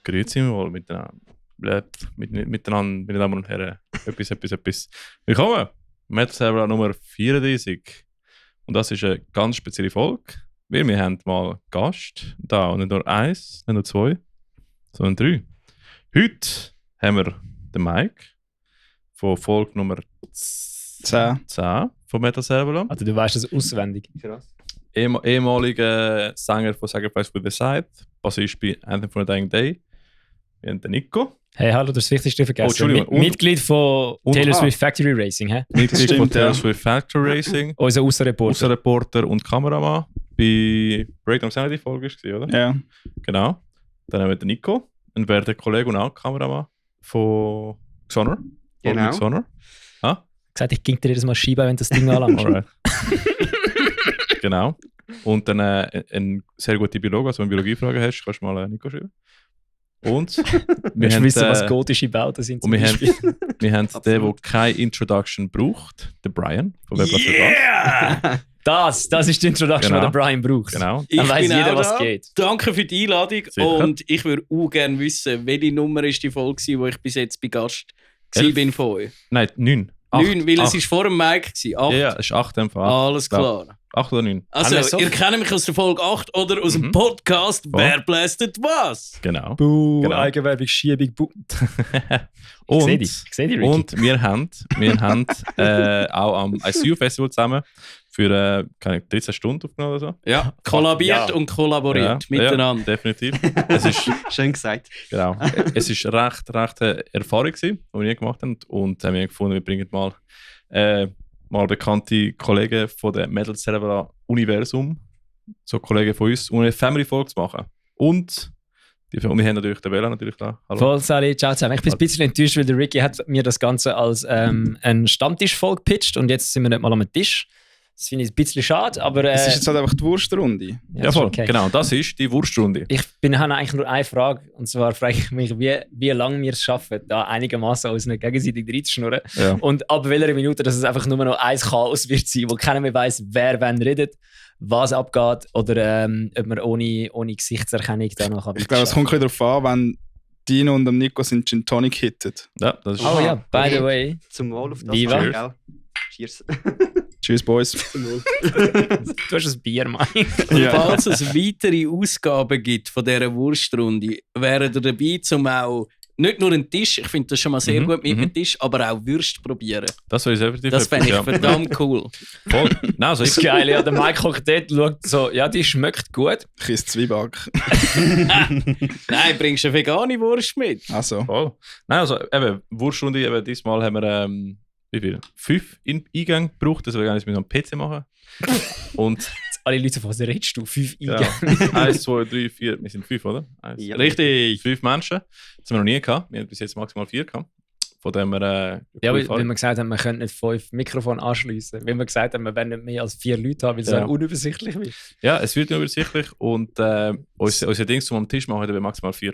Grüezi wohl miteinander. Miteinander, meine Damen und Herren. Etwas. Willkommen! Metal Server Nummer 34. Und das ist eine ganz spezielle Folge, weil wir haben mal Gast da. Und nicht nur eins, nicht nur zwei, sondern 3. Heute haben wir den Mike von Folge Nummer 10 von Metal Server. Also du weißt das auswendig. Krass. Ehemaliger Sänger von Sacrifice with the Scythe, Bassist bei Anthem for a Dying Day. Wir haben den Nico. Hey, hallo, das Wichtigste vergessen. Entschuldigung. Mitglied von Taylor Swift Factory Racing, hä? Mitglied von Stimmt, Taylor ja. Swift Factory Racing. Unser Außenreporter. Außenreporter und Kameramann bei Breakdown Sanity Folge war, oder? Ja. Genau. Dann haben wir den Nico, ein werter Kollege und auch Kameramann von Xonor. Genau. Xonor. Gesagt, ich ging dir jedes Mal Scheibe, wenn du das Ding anlangst. Alright. Genau. Und dann ein sehr guter Biologe, also wenn du Biologiefragen hast, kannst du mal Nico schreiben. Und Wir haben, wissen, was gotische Bauten sind. und wir haben den, Absolut. der keine Introduction braucht, der Brian von Webplatz Yeah! Das ist die Introduction, Genau. die der Brian braucht. Genau. Dann weiss jeder, auch was da. geht. Danke für die Einladung. Sicher. Und ich würde auch gerne wissen, welche Nummer ist die Folge, wo ich bis jetzt bei Gast bin von euch. Nein, 9. 9, weil es ist vor dem Mike war. 8. Ja, es ist 8 im Fall. Alles klar. 8 oder 9. Also, ihr kennt mich aus der Folge 8 oder aus dem Podcast Wer blästet was? Genau. Buh, Genau. Eigenwerbung, Schiebung, Und, Ich sehe die, Ricky. und wir haben auch am ICU Festival zusammen für 13 Stunden aufgenommen oder so. Ja, kollabiert Ja. und kollaboriert miteinander. Ja, definitiv. Es ist, Schön gesagt. genau, es ist recht Erfahrung gewesen, die wir nie gemacht haben. Und haben wir gefunden, wir bringen mal bekannte Kollegen von der Metal Server Universum, so Kollegen von uns, um eine Family-Folge zu machen. Und wir haben natürlich den Bella natürlich da. Hallo. Voll, Sally, ciao zusammen. Ich bin ein bisschen enttäuscht, weil der Ricky hat mir das Ganze als einen Stammtisch-Folge gepitcht und jetzt sind wir nicht mal am Tisch. Das finde ich ein bisschen schade, aber... Es ist jetzt halt einfach die Wurstrunde. Ja, ist voll. okay. Genau, das ist die Wurststunde. Ich habe eigentlich nur eine Frage, und zwar frage ich mich, wie lange wir es schaffen, da einigermaßen uns nicht gegenseitig reinzuschnurren. Ja. Und ab welcher Minute, dass es einfach nur noch ein Chaos wird sein, wo keiner mehr weiss, wer wann redet, was abgeht, oder ob man ohne Gesichtserkennung da noch Ich glaube, es kommt ein bisschen darauf an, wenn Dino und dem Nico sind Gin Tonic hittet. Ja, das ist Oh ja, by the way. Zum Wohl auf das. Viva. Fall, gell? Cheers. Tschüss, Boys. Du hast ein Bier, Mann. Ja. Falls es weitere Ausgaben gibt von dieser Wurststunde, wären ihr dabei, um auch nicht nur einen Tisch, ich finde das schon mal sehr gut mit dem Tisch, aber auch Würst probieren. Das wäre definitiv Das fände ich ja. verdammt cool. Voll. Nein, also Das ist ich, geil, ja. Der Mike guckt dort, schaut so, ja, die schmeckt gut. Ich esse Zwieback. Nein, bringst du eine vegane Wurst mit? Also. voll. Nein, also eben, Wurststunde, eben, diesmal haben wir, wie viel? 5 Eingänge gebraucht, deswegen müssen wir am PC machen. Und Alle Leute von was redest du? 5 ja, Eingänge. 1, 2, 3, 4, wir sind 5, oder? Ja. Richtig. 5 Menschen. Das haben wir noch nie gehabt. Wir haben bis jetzt maximal 4 gehabt. Von dem wir. Ja, weil wir gesagt haben, wir können nicht 5 Mikrofone anschliessen. Weil wir gesagt haben, wir werden nicht mehr als 4 Leute haben, weil es Ja. dann unübersichtlich wird. Ja, es wird übersichtlich und unser Ding zum am Tisch machen, wir maximal 4.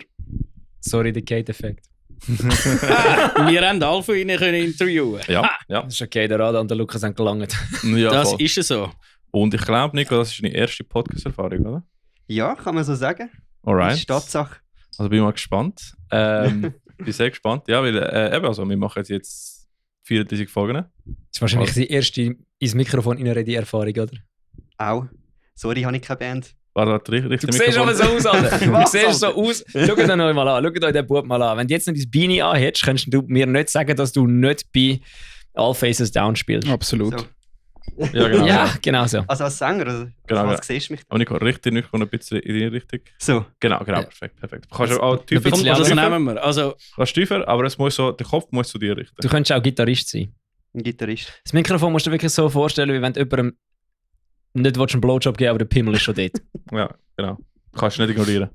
Sorry, der Kate-Effekt. Wir haben alle von ihnen können interviewen. Ja, ja. Das ist okay, der Radar und der Lukas haben gelangt. ja Das voll. ist es so. Und ich glaube, Nico, das ist deine erste Podcast-Erfahrung, oder? Ja, kann man so sagen. Das Alright. ist Tatsache. Also bin ich mal gespannt. Bin sehr gespannt. Ja, weil eben, also, wir machen jetzt 34 Folgen. Das ist wahrscheinlich die erste ins Mikrofon reinreden Erfahrung, oder? Auch. Sorry, habe ich keine Band. War das richtig? Du siehst aber so aus, Alter. Du siehst so aus. Schaut euch mal an. Schaut euch den Bub mal an. Wenn du jetzt noch dein Beanie anhättest, könntest du mir nicht sagen, dass du nicht bei All Faces Down spielst. Absolut. So. Ja, genau. Ja, genau so. Also als Sänger, oder? Genau, Was siehst du mich? Aber Nico, richtig, nicht ein bisschen in die Richtung. So. Genau, Ja. perfekt. Kannst du auch tiefer, Ein bisschen Das anders. nehmen wir. Also, kannst tiefer, aber es muss so, der Kopf muss zu dir richten. Du könntest auch Gitarrist sein. Ein Gitarrist. Das Mikrofon musst du dir wirklich so vorstellen, wie wenn du jemandem nicht einen Blowjob geben, aber der Pimmel ist schon dort. Ja, genau. Kannst du nicht ignorieren.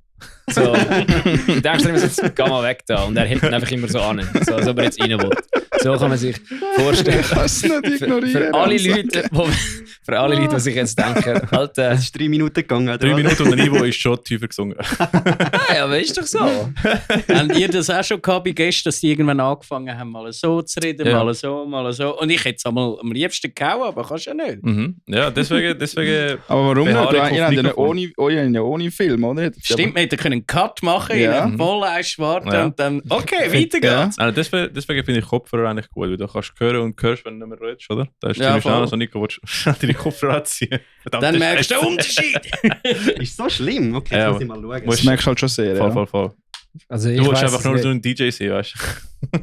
So, du denkst dir, jetzt geh mal weg da. Und er hält ihn einfach immer so an. So, als ob er jetzt rein will. So kann man sich vorstellen. Ich kann es nicht Für ignorieren. alle also. Leute, Für alle Leute, die sich jetzt denken, halt, Es ist 3 Minuten gegangen. 3 Minuten und der Niveau ist schon tiefer gesungen. ja, aber ist doch so. Habt ihr das auch schon gehabt bei Gästen, dass die irgendwann angefangen haben, mal so zu reden, Ja. mal so, mal so? Und ich hätte es am liebsten gehauen, aber kannst ja nicht. Ja, deswegen Aber warum nicht? Behaarung Ihr auf habt ja Mikrofon. ohne Film, oder? Stimmt, wir hätten einen Cut machen, Ja. in voll warten Ja. und dann, okay, weiter geht's. Also deswegen finde ich Kopfhörer eigentlich gut, weil du kannst hören und hörst, wenn du nicht mehr redest, oder? Da ist Ja, ziemlich schnell, voll. also Nico, willst du deine Kopfhörer anziehen? Verdammt, Dann merkst du den Scheiße. Unterschied. Ist so schlimm? Okay, Ja, jetzt muss ich mal schauen. Das merkst du halt schon sehr. Voll, Ja. voll, voll. Also, Du willst einfach nur so ein DJ sein, weißt du?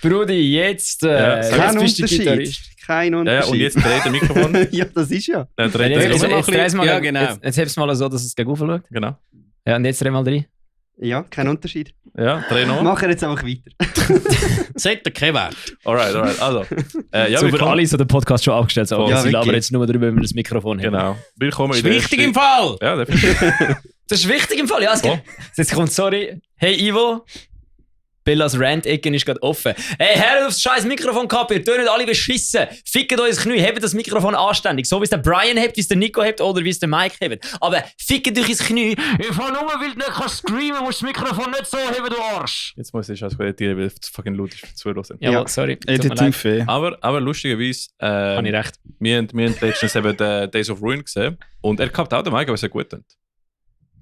Brudi, jetzt, Ja, jetzt Kein bist du Unterschied. Gitarrist. Kein Ja, Unterschied. ja, und jetzt dreht der Mikrofon. Ja, das ist ja. Dann dreht Jetzt, er jetzt, um. jetzt, dreh's mal, Ja, genau. jetzt heb's mal so, dass es gegen oben schaut. Genau. Ja, und jetzt dreh mal rein. Ja, kein Unterschied. Ja, dreh noch. Machen wir jetzt einfach weiter. Das hat er keinen Wert. Alright. Also. Ja, so für willkommen. alle so den Podcast schon abgestellt. So, Voll. ja, Ja, sie labern wirklich. jetzt nur darüber, wenn wir das Mikrofon haben. Genau. Willkommen Das in ist der wichtig ersten- im Fall. Ja, definitiv. Das ist wichtig im Fall. Ja, es Voll. gibt, jetzt kommt, sorry. Hey Ivo, Bellas Rant-Ecke ist gerade offen. Hey, hör aufs scheiß Mikrofon gehabt, ihr tönt alle beschissen. Fickt euch das Knie, hebt das Mikrofon anständig. So wie es der Brian hebt, wie es der Nico hebt oder wie es der Mike hebt. Aber fickt euch ins Knie. Ich fahr nur, weil du nicht kannst screamen, musst das Mikrofon nicht so heben, du Arsch. Jetzt muss ich scheiß editieren, weil es fucking laut ist für Zuhörer. Ja, Ja. sorry. Tut mir leid. Editing fee. Aber lustigerweise, Habe ich recht. wir haben letztens eben den Days of Ruin gesehen und er gehabt auch den Mike, aber sehr gut.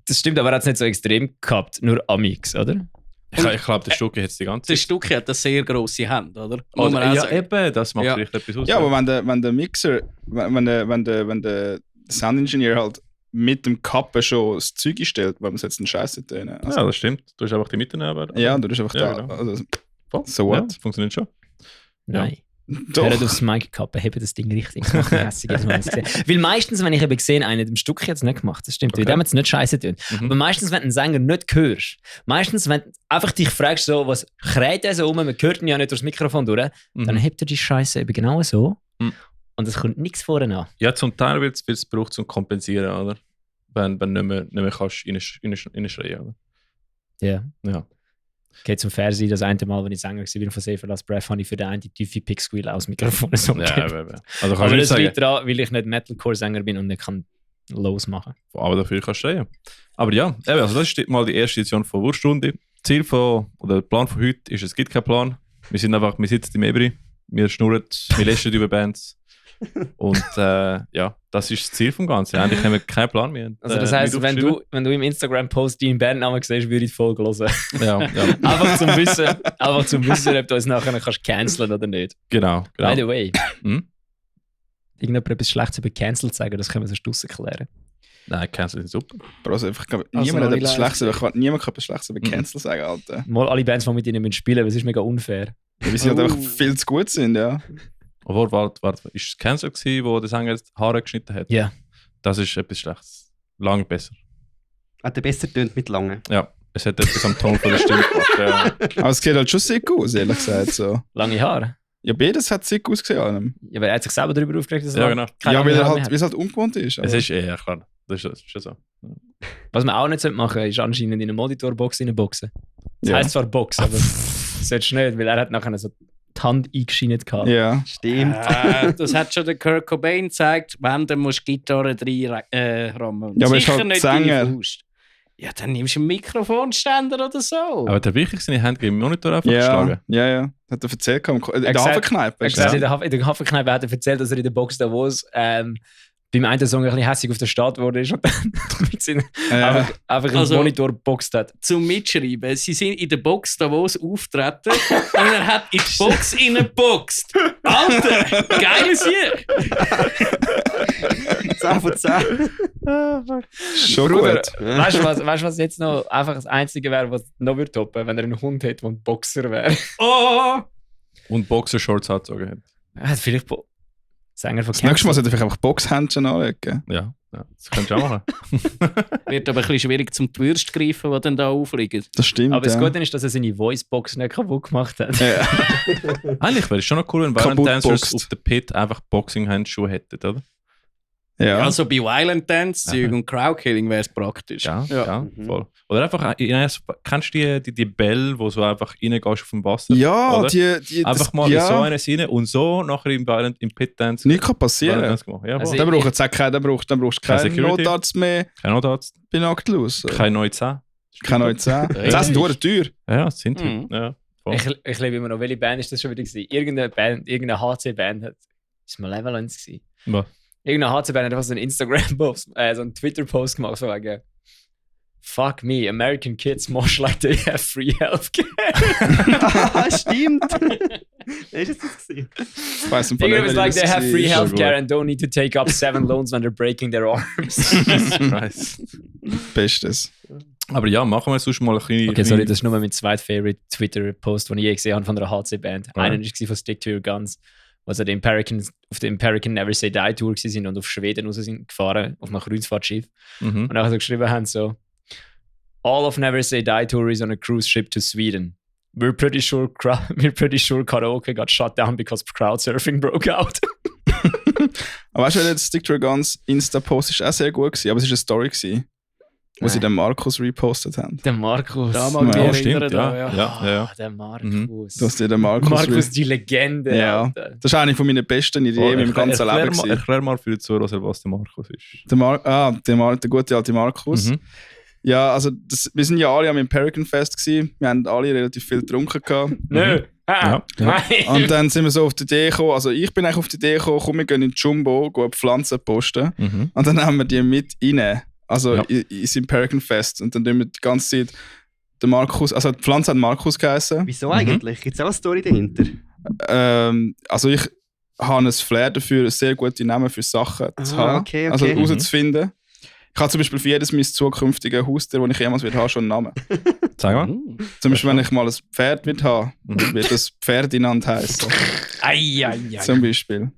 Das stimmt, aber er hat es nicht so extrem gehabt. Nur Amix, oder? Ich glaube, der Stück hat die ganze Das Stück hat eine sehr grosse Hand, oder? Muss man auch ja, sagen. eben, das macht Ja. vielleicht etwas aus. Ja, aber wenn der Mixer, wenn der Sound-Engineer halt mit dem Kappen schon das Zeug stellt, weil man es jetzt einen Scheiße tönen. Ja, Also, das stimmt. Du hast einfach die Mitte aber ja, du bist einfach Ja, da. genau. Also, voll. so Ja, what? das funktioniert schon. Nein. Doch. Hört aufs Mic kappen, hebt das Ding richtig. Das macht mich hässlich, jedes Mal, wenn ich's sehe. Weil meistens, wenn ich eben sehe, einer dem Stück jetzt nicht gemacht, das stimmt, Okay. weil dem jetzt nicht scheiße tun. Mhm. Aber meistens, wenn du einen Sänger nicht hörst, meistens, wenn du einfach dich fragst, so, was kräht der so rum, man hört ihn ja nicht durchs Mikrofon durch, dann hebt er die Scheiße eben genau so. Mhm. Und es kommt nichts vorne an. Ja, zum Teil wird es gebraucht zum Kompensieren, oder? Wenn du nicht mehr kannst reinschreien, oder? Ja. Ja. Geht zum Fernsehen, das eine Mal, wenn ich Sänger war von Save Last Breath, habe ich für den einen tiefe Pick-Squeal aus dem Mikrofon so Ja, gegeben. eben. Also kannst Aber du nicht das sagen, liegt daran, weil ich nicht Metalcore-Sänger bin und nicht kann losmachen. aber dafür kannst du schreien. Aber ja, eben, also das ist mal die erste Edition von Wurststunde. Ziel oder der Plan von heute ist, es gibt keinen Plan. Wir sitzen im Ebri, wir schnurren, wir lästern über Bands. Und ja, das ist das Ziel vom Ganzen. Eigentlich haben wir keinen Plan mehr. Also das heisst, wenn du im Instagram-Post deinen Bandnamen siehst, würde ich die Folge hören. Ja, einfach zum Wissen, ob du uns nachher kannst canceln oder nicht. genau. By the way, Hm? irgendjemand etwas Schlechtes über cancelled sagen, das können wir sonst draussen klären. Nein, Cancel ist super. Bro, also einfach, Also niemand hat noch etwas nie Schlechtes, niemand kann etwas Schlechtes über Mhm. Cancel sagen, Alter. Mal alle Bands, die mit ihnen spielen müssen, weil es ist mega unfair. Weil sie halt einfach viel zu gut sind, ja. Obwohl, warte, ist es Cancel gewesen, wo der Sänger die Haare geschnitten hat? Ja. Das ist etwas Schlechtes. Lange besser. Hat er besser tönt mit lange. Ja, es hat etwas am Ton von der Stimme gemacht. Ja. Aber es sieht halt schon sick aus, ehrlich gesagt. So. Lange Haare. Ja, beides hat sick ausgesehen an ihm. Ja, aber er hat sich selber darüber aufgeregt, dass er Ja, genau. keine Ja, lange weil Haare mehr halt, hat. weil es halt ungewohnt ist. Es aber- ist ja klar. Das ist schon so. Was man auch nicht machen sollte, ist anscheinend in eine Monitorbox reinboxen. Das Ja. heisst zwar Box, aber das solltest du nicht, weil er hat nachher so die Hand eingeschnitten gehabt. Ja. Stimmt. Das hat schon der Kurt Cobain gezeigt, wenn du musst die Gitarre reinrammen. Ja, aber es ist Sicher halt nicht Sänger. deine Faust. Ja, dann nimmst du einen Mikrofonständer oder so. Aber der wichtigste in die Hand im Monitor einfach Ja, geschlagen. ja. Hat er erzählt, in der gesagt- Hafenkneipe. Er hat hast du gesagt, gesagt? in der Hafenkneipe hat er erzählt, dass er in der Box Davos beim einen Song ein bisschen hässlich auf der Stadt wurde ist und dann mit seinen einfach in Also- den Monitor geboxt hat. Zum Mitschreiben. Sie sind in der Box Davos auftreten und er hat in die Box reingeboxt. Alter, geiles hier. 10 von 10. Schon Bruder, gut. weißt du, was jetzt noch einfach das Einzige wäre, was noch würde toppen, wenn er einen Hund hätte, der ein Boxer wäre? Oh, Und Boxershorts angezogen hat. Er hat vielleicht Sänger von Das nächste Mal sollte ich einfach Boxhändchen anlegen. Ja, das könntest du auch machen. wird aber ein bisschen schwierig zum die Würste greifen, die dann da aufliegen. Das stimmt. Aber das ja. Gute ist, dass er seine Voicebox nicht kaputt gemacht hat. Ja. Eigentlich wäre es schon noch cool, wenn Kaputt Violent Dancers boxt. auf der Pit einfach Boxing-Handschuhe hätten, oder? Ja. Also bei Violent Dance Zeug und Crowdkilling wäre es praktisch. Ja, Mhm. voll. Oder einfach, kennst du die Bälle, wo so einfach reingehst auf dem Wasser? Ja, oder? die Einfach mal in so eines rein und so nachher im Pit Dance. Nichts kann passieren. Ja, Also Dann brauchst du keinen Security. Notarzt mehr kein Notarzt, bei Nacktlos. keine neue Zähne. Keine neue Zähne. Richtig. Das sind verdammt teuer. Ja, das sind Mhm. die. Ja, voll. Ich lebe immer noch. Welche Band ist das schon wieder gewesen? Irgendeine HC-Band hat. Ist Malevolence gewesen? Was? Irgendeine HC-Band hat einfach so einen Instagram-Post, so einen Twitter-Post gemacht, so wegen Fuck me, American kids mosh like they have free healthcare. Stimmt. Ist es das gewesen? Ich weiss nicht, It was like they have free Ist schon healthcare gut. and don't need to take up 7 loans when they're breaking their arms. Jesus Christ. Bestes. Aber ja, machen wir sonst mal ein bisschen. Okay, sorry, das ist nur mein zweitfavorite Twitter-Post, den ich je gesehen habe von einer HC-Band. Ja. Einer war von Stick to Your Guns, wo sie auf der American Never Say Die Tour waren und auf Schweden raus sind gefahren, auf einem Kreuzfahrtschiff. Mhm. Und nachher so geschrieben haben so All of Never Say Die Tour is on a cruise ship to Sweden. We're pretty sure karaoke got shut down because crowd surfing broke out. Aber weißt du, der Stick to Your Guns Insta-Post ist auch sehr gut gewesen, aber es war eine Story gewesen, wo sie den Markus repostet haben. Der Markus. Da mag ich Ja, mich stimmt, erinnern. ja. da, ja. Ja, ja, ja. Ah, der Markus. Du hast dir den Markus. Markus, die Legende. Ja. Alter. Das ist eine von meinen besten Ideen im ganzen Leben. gewesen. Erklär mal für die Zuhörer, was der Markus ist. Der gute alte Markus. Mhm. Ja, also wir sind ja alle am Imperican Fest gewesen. Wir haben alle relativ viel getrunken gehabt. Nö. Ja. Nein. Und dann sind wir so auf die Idee gekommen, also ich bin eigentlich auf die Idee gekommen, komm, wir gehen in die Jumbo, gehen Pflanzen posten. Mhm. Und dann haben wir die mit rein, also Ja. ins Imperican Fest. Und dann tun wir die ganze Zeit den Markus, also die Pflanze hat Markus geheißen. Wieso eigentlich? Gibt es auch eine Story dahinter? Also ich habe ein Flair dafür, einen sehr guten Namen für Sachen zu Ah, haben, okay, also okay. herauszufinden. Ich habe zum Beispiel für jedes mein zukünftiges Haustier, das ich jemals wird haben, schon einen Namen. Sag mal. Zum Beispiel, wenn ich mal ein Pferd wird haben, Mhm. wird das Ferdinand heißen. Zum Beispiel.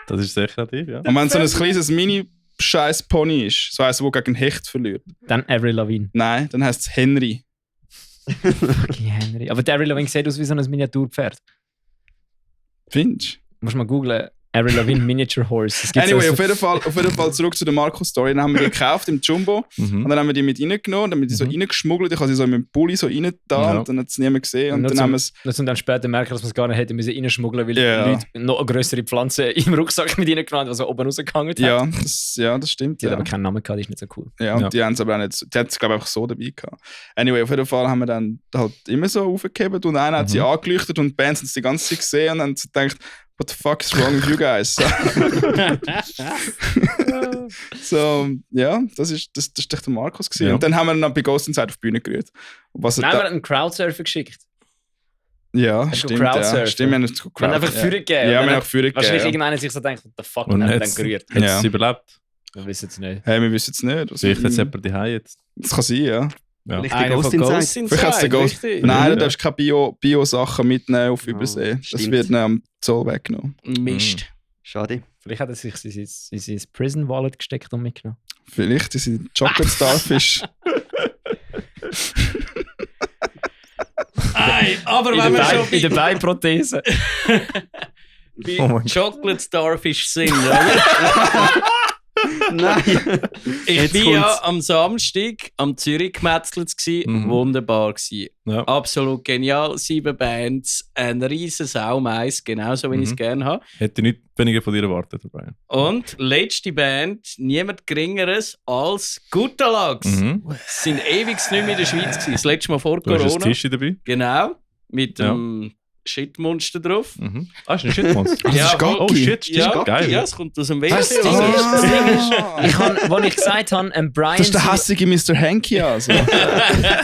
Das ist sehr kreativ, ja. Und wenn so ein kleines Mini-Scheiß-Pony ist, so eins, das gegen Hecht verliert, Dann Avril Lavigne. nein, dann heisst es Henry. Fucking Henry. Aber der Avril Lavigne sieht aus wie so ein Miniaturpferd. Findest du? Musst mal googlen. Avril Lavigne Miniature Horse. Es gibt Anyway, so- auf jeden Fall zurück zu der Markus-Story. Dann haben wir die gekauft im Jumbo Mhm. und dann haben wir die mit reingenommen, dann haben wir die so reingeschmuggelt. Ich habe sie so in meinen Pulli so reingetan Ja. und dann hat es niemand gesehen. Und Nur dann zum- haben wir es. dass man dann später merken, dass man es gar nicht hätte müssen reinschmuggeln, weil Ja. die Leute noch eine größere Pflanze im Rucksack mit reingenommen haben, die so oben rausgehangen hat. Ja, das stimmt. Die hat Ja. aber keinen Namen gehabt, die ist nicht so cool. Ja, und Ja. die haben es aber auch nicht, die hat es glaube ich einfach so dabei gehabt. Anyway, auf jeden Fall haben wir dann halt immer so aufgehebt und einer hat sie angeleuchtet und die Bands haben es die ganze Zeit gesehen und haben so gedacht, what the fuck is wrong with you guys? So, ja, das ist echt der Markus gewesen. Ja. Und dann haben wir ihn dann bei Ghost Inside auf die Bühne gerührt. Was er Nein, wir da, haben einen Crowdsurfer geschickt. ja, Hast du stimmt, ja. Crowdsurfen? Stimmt, wir haben es Wir haben einfach ja. Führer gegeben. Ja, Und wir dann haben hat auch Führer wahrscheinlich gegeben. irgendeiner sich so denkt, what the fuck, Und und haben wir jetzt dann gerührt. hat Ja. es überlebt. Wir wissen es nicht. Hey, wir wissen es nicht. Also, Vielleicht hat es jemand daheim jetzt. das kann sein, ja. Ja. Vielleicht der Einer Ghost von Inside. Ghost Inside. Vielleicht hat's der Ghost- richtig. Nein, Ja. du darfst keine Bio-Sachen mitnehmen auf Übersee. Das stimmt. wird dann am Zoll weggenommen. Mist. Schade. Vielleicht hat er sich in sein Prison Wallet gesteckt und mitgenommen. Vielleicht ist es Chocolate Starfish. Ei, aber wenn wir schon In der Beinprothese. bei Oh mein Gott. Chocolate Starfish sind, oder? Nein. Ich Jetzt war ja kommt's. am Samstag am Zürich gemetzelt gsi, wunderbar gsi. Ja. Absolut genial, 7 Bands, ein riesen Saumeis, genauso wie ich es gerne habe. Hätte nicht weniger von dir erwartet, Brian. Und letzte Band, niemand Geringeres als Gutalags. Mhm. Sie sind ewig nicht mehr in der Schweiz gewesen. Das letzte Mal vor Du hast ein Corona. Tisch dabei. Genau, mit Ja. dem Shitmonster drauf. Mhm. Ah, ist ein Shitmonster. Das ist Gacki. Oh shit, das Ja, ist geil. ja, es kommt aus dem WC. Das Ding ist, ich habe, als ich gesagt habe, Brian... Das ist der hässige Mr. Hanky, also. Weißt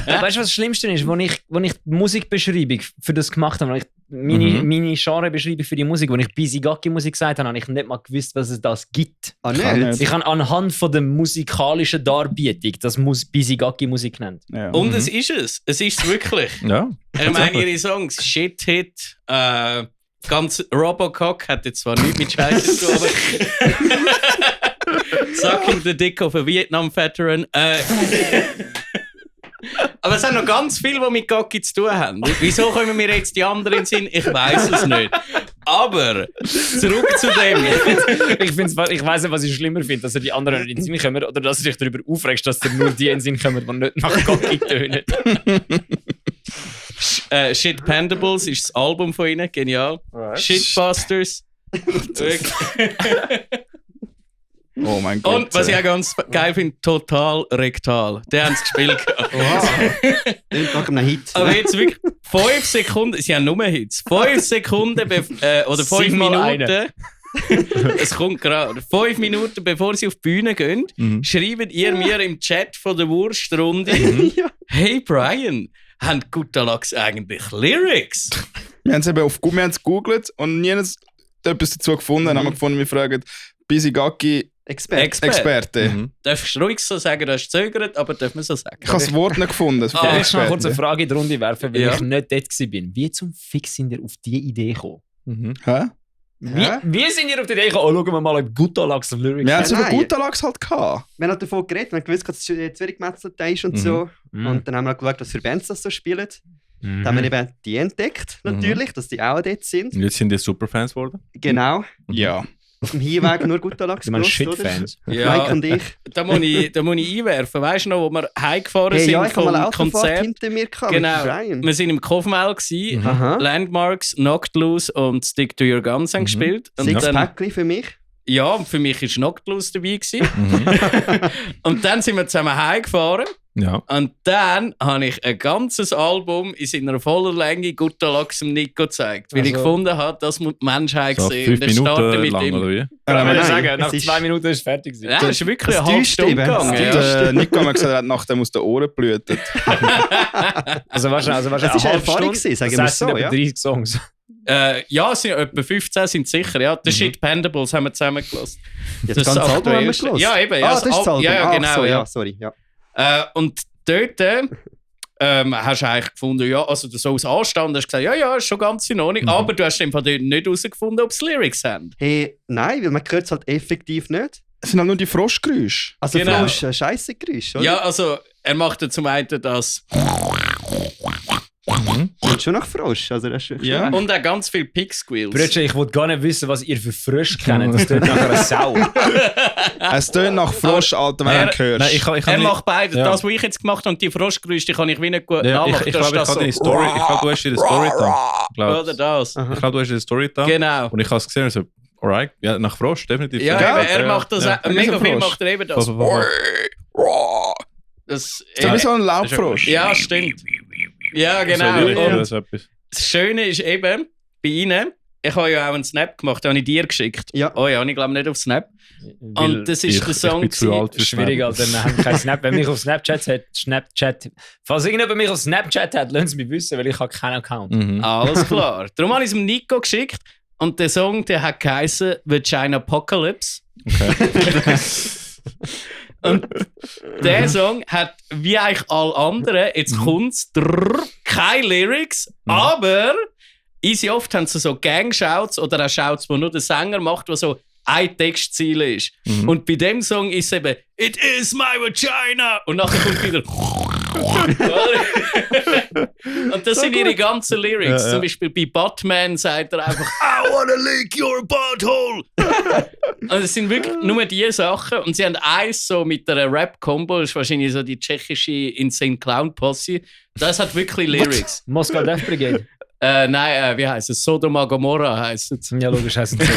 du, was das Schlimmste ist? Als ich die Musikbeschreibung für das gemacht habe, als ich meine Genrebeschreibung für die Musik, als ich Busy Gacki Musik gesagt habe, habe ich nicht mal gewusst, was es das gibt. Ah, Kann nicht? nicht. Ich habe anhand von der musikalischen Darbietung das Busy Gacki Musik genannt. Ja. Und es ist es. Es ist es wirklich. Ja. Ich meine, ihre Songs, Shit Hit, ganz Robocock hat jetzt zwar nichts mit Scheiße zu tun, aber Sucking the Dick of a Vietnam Veteran. Aber es haben noch ganz viel, die mit Gacki zu tun haben. Wieso kommen mir jetzt die anderen in den Sinn? Ich weiß es nicht. Aber zurück zu dem. Ich weiss nicht, was ich schlimmer finde, dass er die anderen nicht in den Sinn kommen oder dass du dich darüber aufregst, dass dir nur die in den Sinn kommen, die nicht nach Gocki tönen. Shit Pandables ist das Album von ihnen, genial. Shitbusters. Oh mein Gott. Und was ich auch ganz geil finde, Total Rektal. Den haben sie gespielt. Klingt nach einem Hit. Aber jetzt wirklich 5 Sekunden, sie haben nur Hits. 5 Sekunden oder 5 Singmal Minuten. Es kommt gerade. 5 Minuten bevor sie auf die Bühne gehen, schreibt ihr mir im Chat von der Wurstrunde: Hey Brian, haben Gutalax eigentlich Lyrics? Wir haben es eben gegoogelt und nie etwas dazu gefunden. Dann haben wir gefunden, wir fragen Busy Gacki Experte. Darfst du ruhig so sagen, du hast gezögert, aber dürfen wir so sagen? Ich habe das Wort nicht gefunden. Ich will jetzt noch kurz eine Frage in die Runde werfen, weil Ja. ich nicht dort war. Wie zum Fix sind ihr auf diese Idee gekommen? Hä? Wie sind ihr auf die Idee gekommen? Oh, schauen wir mal, ob Gutalax auf Lyrics Wir haben hat. es über Nein. Gutalax halt gehabt. Wir haben davon geredet, wir haben gewusst, dass es Zürich gemetzelt ist und so. Und dann haben wir geschaut, was für Bands das so spielen. Dann haben wir eben die entdeckt, natürlich, dass die auch dort sind. Und jetzt sind die Superfans geworden. Genau. Ja. Auf dem Hinweg nur Gutalax. Du meinst gehört, oder? Shitfans? Mike und ich. Da muss ich einwerfen. Weißt du noch, wo wir heimgefahren Hey, sind ja, ich habe mal vom Autofahrt Konzert? hinter mir gehabt. Genau. Mit Brian. Wir sind im Kofmel gsi, Aha. Landmarks, Knocked Loose und Stick to Your Guns haben gespielt. Und Six dann, Päckchen für mich. ja, für mich war Knocked Loose dabei gewesen. Und dann sind wir zusammen heimgefahren. Ja. Und dann habe ich ein ganzes Album in seiner vollen Länge Gutalax dem Nico gezeigt, weil ich Also- gefunden habe, das muss die Menschheit So sehen. 5 Und ich starte Minuten mit lang, ihm. oder wie? Ich würde nein, sagen, nach es ist- 2 Minuten ist es fertig gewesen. Ja, das ist wirklich Das eine halbe täuscht Stunde eben. gegangen. Das Ja. täuscht. Nico hat mir gesagt, er hat nachdem aus den Ohren geblutet. Also wahrscheinlich Es war eine Erfahrung gewesen, sagen wir das so, sind ja. etwa 30 Songs. Ja, es sind etwa 15 sind sicher. Ja, The Shit Pandables haben wir zusammengelassen. Jetzt ganz Album haben wir aktuellste. gehört. Ja, eben. Ja, Ah, das ist das Album. Ja, ja, Ach genau. so, ja. ja, sorry. Ja. Und dort hast du eigentlich gefunden, ja, also so aus Anstand hast du gesagt, ja, ist schon ganz in Ordnung. Aber du hast einfach dort nicht herausgefunden, ob es Lyrics haben. Hey, nein, weil man hört es halt effektiv nicht. Es sind halt nur die Froschgeräusche. Also Genau. Frosch, ein scheisse Geräusch, oder? Ja, also er macht ja zum einen das Klingt schon nach Frosch. Also das ist schon Ja. und auch ganz viel Pig-Squeals. Brötchen, ich wollte gar nicht wissen, was ihr für Frösche kennt. Das tut nachher eine Sau. Es tönt nach Frosch, Alter, wenn du ihn hörst. Nein, ich Er kann macht beide. Ja. Das, was ich jetzt gemacht habe, und die Froschgeräusche, die kann ich wie nicht gut Ja, nachmachen. ich Das glaube, ist ich das habe die so. Story. Ich glaube, du hast ihre Story da. Oder das. Ich glaube, du hast ihre Story da. Genau. Und ich habe es gesehen und so, alright, ja, nach Frosch, definitiv. Ja, Gell? eben, er macht das ja. auch, mega so viel Frosch. macht er eben das. Voll, voll, voll. Das, So wie so ein Laubfrosch. ja, stimmt. Ja, genau. So, ja. Und So etwas. das Schöne ist eben, bei ihnen, ich habe ja auch einen Snap gemacht, den habe ich dir geschickt. Ja. Oh ja, ich glaube nicht auf Snap. Weil Und das ist der Song. Ich bin zu alt für schwierig, Snap. Alter. Wir haben keinen Snap. Wenn mich auf Snapchat hat, Snapchat. Falls irgendjemand mich auf Snapchat hat, lassen Sie mich wissen, weil ich habe keinen Account. Mhm. Alles klar. Darum habe ich es dem Nico geschickt und der Song, der hat geheißen Vagina Apocalypse. Okay. Und der Song hat, wie eigentlich alle anderen, jetzt kommt's, keine Lyrics, aber easy oft haben sie so Gang-Shouts oder auch Shouts, wo nur der Sänger macht, wo so ein Textziel ist. Und bei dem Song ist es eben It is my vagina! Und nachher kommt wieder und das sind ihre ganzen Lyrics. Ja, ja. Zum Beispiel bei Batman sagt er einfach I wanna lick your butthole! Und es sind wirklich nur diese Sachen. Und sie haben eins so mit einer Rap-Combo, das ist wahrscheinlich so die tschechische Insane Clown Posse. Das hat wirklich Lyrics. Moskau Death Brigade. Nein, wie heisst es? Sodoma Gomorra heisst es. Ja, logisch heisst es.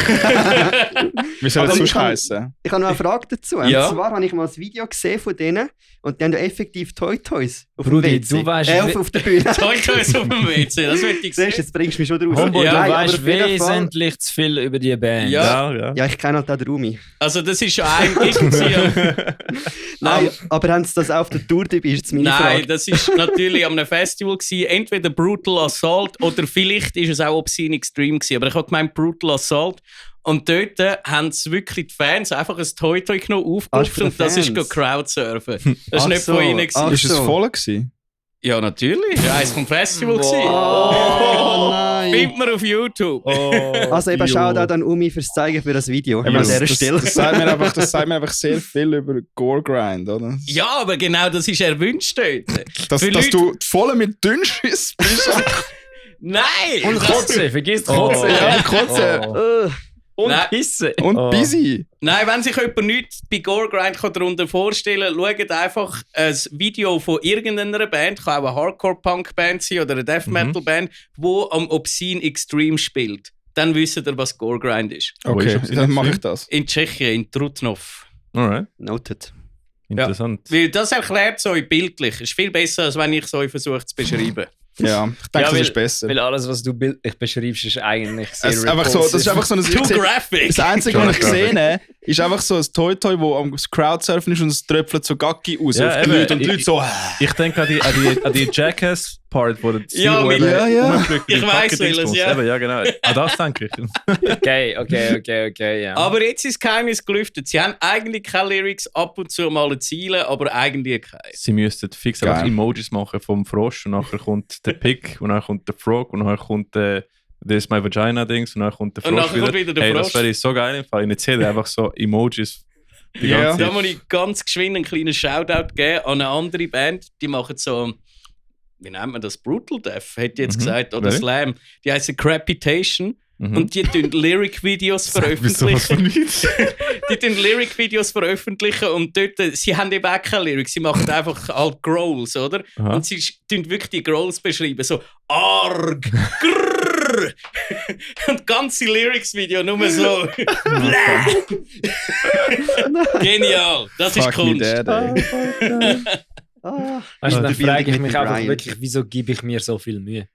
Wie soll Aber das ich sonst kann- heißen? Ich habe noch eine Frage dazu. Ja. Und zwar habe ich mal ein Video gesehen von denen und die haben ja effektiv Toy-Toys auf dem Rudi, WC. du weißt, auf der Bühne. Toy-Toys auf dem WC, das will ich Siehst du, sehen. jetzt bringst du mich schon draus. Homeboy, Ja, du Nein, aber weißt auf jeden Fall- wesentlich zu viel über die Band. Ja. Ja. Ja, ich kenne halt auch den Rumi. Also das ist schon eigentlich gewesen. Nein, aber haben sie das auch auf der Tour dabei? Ist jetzt meine Nein, Frage. das ist natürlich an einem Festival gewesen. Entweder Brutal Assault oder vielleicht ist es auch Obscene Extreme gewesen. Aber ich habe gemeint Brutal Assault. Und dort haben sie wirklich die Fans einfach ein Toy-Toy genommen, aufgerufen für die und das ist Fans. Crowdsurfen. Das ist Ach nicht so, von ihnen gewesen. ach Ist es so. voll gewesen? Ja, natürlich. Das war eines vom Festival. gewesen. Oh, nein. Findet man auf YouTube. Also eben Shoutout an Umi fürs Zeigen für das Video an Das, dieser Stelle. das sagt mir einfach sehr viel über Gore-Grind, oder? Ja, aber genau das ist erwünscht dort. Dass Für du Leute- voll mit Dünnschiss bist. Nein! Und Kotze, vergiss die Kotze. Ja, Kotze. Oh. Und Nein. Pisse. Und Oh. busy. Nein, wenn sich jemand nichts bei Goregrind darunter vorstellen kann, schaut einfach ein Video von irgendeiner Band, kann auch eine Hardcore-Punk-Band sein oder eine Death-Metal-Band, wo am Obscene Extreme spielt. Dann wisst ihr, was Goregrind ist. Wo ist Okay, Obscene dann mache ich Extreme? das. In Tschechien, in Trutnov. Alright, Noted. interessant. Weil das erklärt es euch bildlich. Ist viel besser, als wenn ich es euch versuche zu beschreiben. Ja, ich denke, das ist besser. Weil alles, was du bildlich beschreibst, ist eigentlich sehr Es ist einfach so, das ist einfach so ein Too graphic! Das Einzige, was ich gesehen habe, ist einfach so ein Toy-Toy, das am Crowdsurfen ist und es tröpfelt so Gacki raus Ja, auf die eben. Leute und die Leute so... Ich denke an die Jackass-Part, wo der Ja, Zero mit- eben ja. rumfliegt, Ich die weiss, Kacke-Dings welches, muss. ja. Eben, ja, genau. An das denke ich. Okay, ja. Aber jetzt ist das Geheimnis gelüftet. Sie haben eigentlich keine Lyrics, ab und zu mal Ziele, aber eigentlich keine. Sie müssten fix einfach Geil. Emojis machen vom Frosch und nachher kommt der Pig und dann kommt der Frog und nachher kommt der This is my Vagina-Dings und dann kommt der Und Frosch nachher kommt wieder der Hey, Frosch. das wäre so geil im Fall. Ich erzähle einfach so Emojis die Ja. ganze Da Zeit. muss ich ganz geschwind einen kleinen Shoutout geben an eine andere Band. Die machen so, wie nennt man das? Brutal Death, hätte ich jetzt Mhm. gesagt. Oder Welche? Slam. Die heißen Crapitation. Mhm. Und die tun Lyric-Videos Wieso was veröffentlichen. für nichts? Die tun Lyric-Videos veröffentlichen und dort, sie haben eben auch keine Lyrics, sie machen einfach halt Growls, oder? Aha. Und sie tun wirklich die Growls beschreiben, so arg, grrr. Und ganze Lyrics-Video nur so. Genial, das ist Fuck me Kunst. dead, ey. Ah, Weißt du, dann die frage ich Bildung mich mit einfach Brian. wirklich, wieso gebe ich mir so viel Mühe?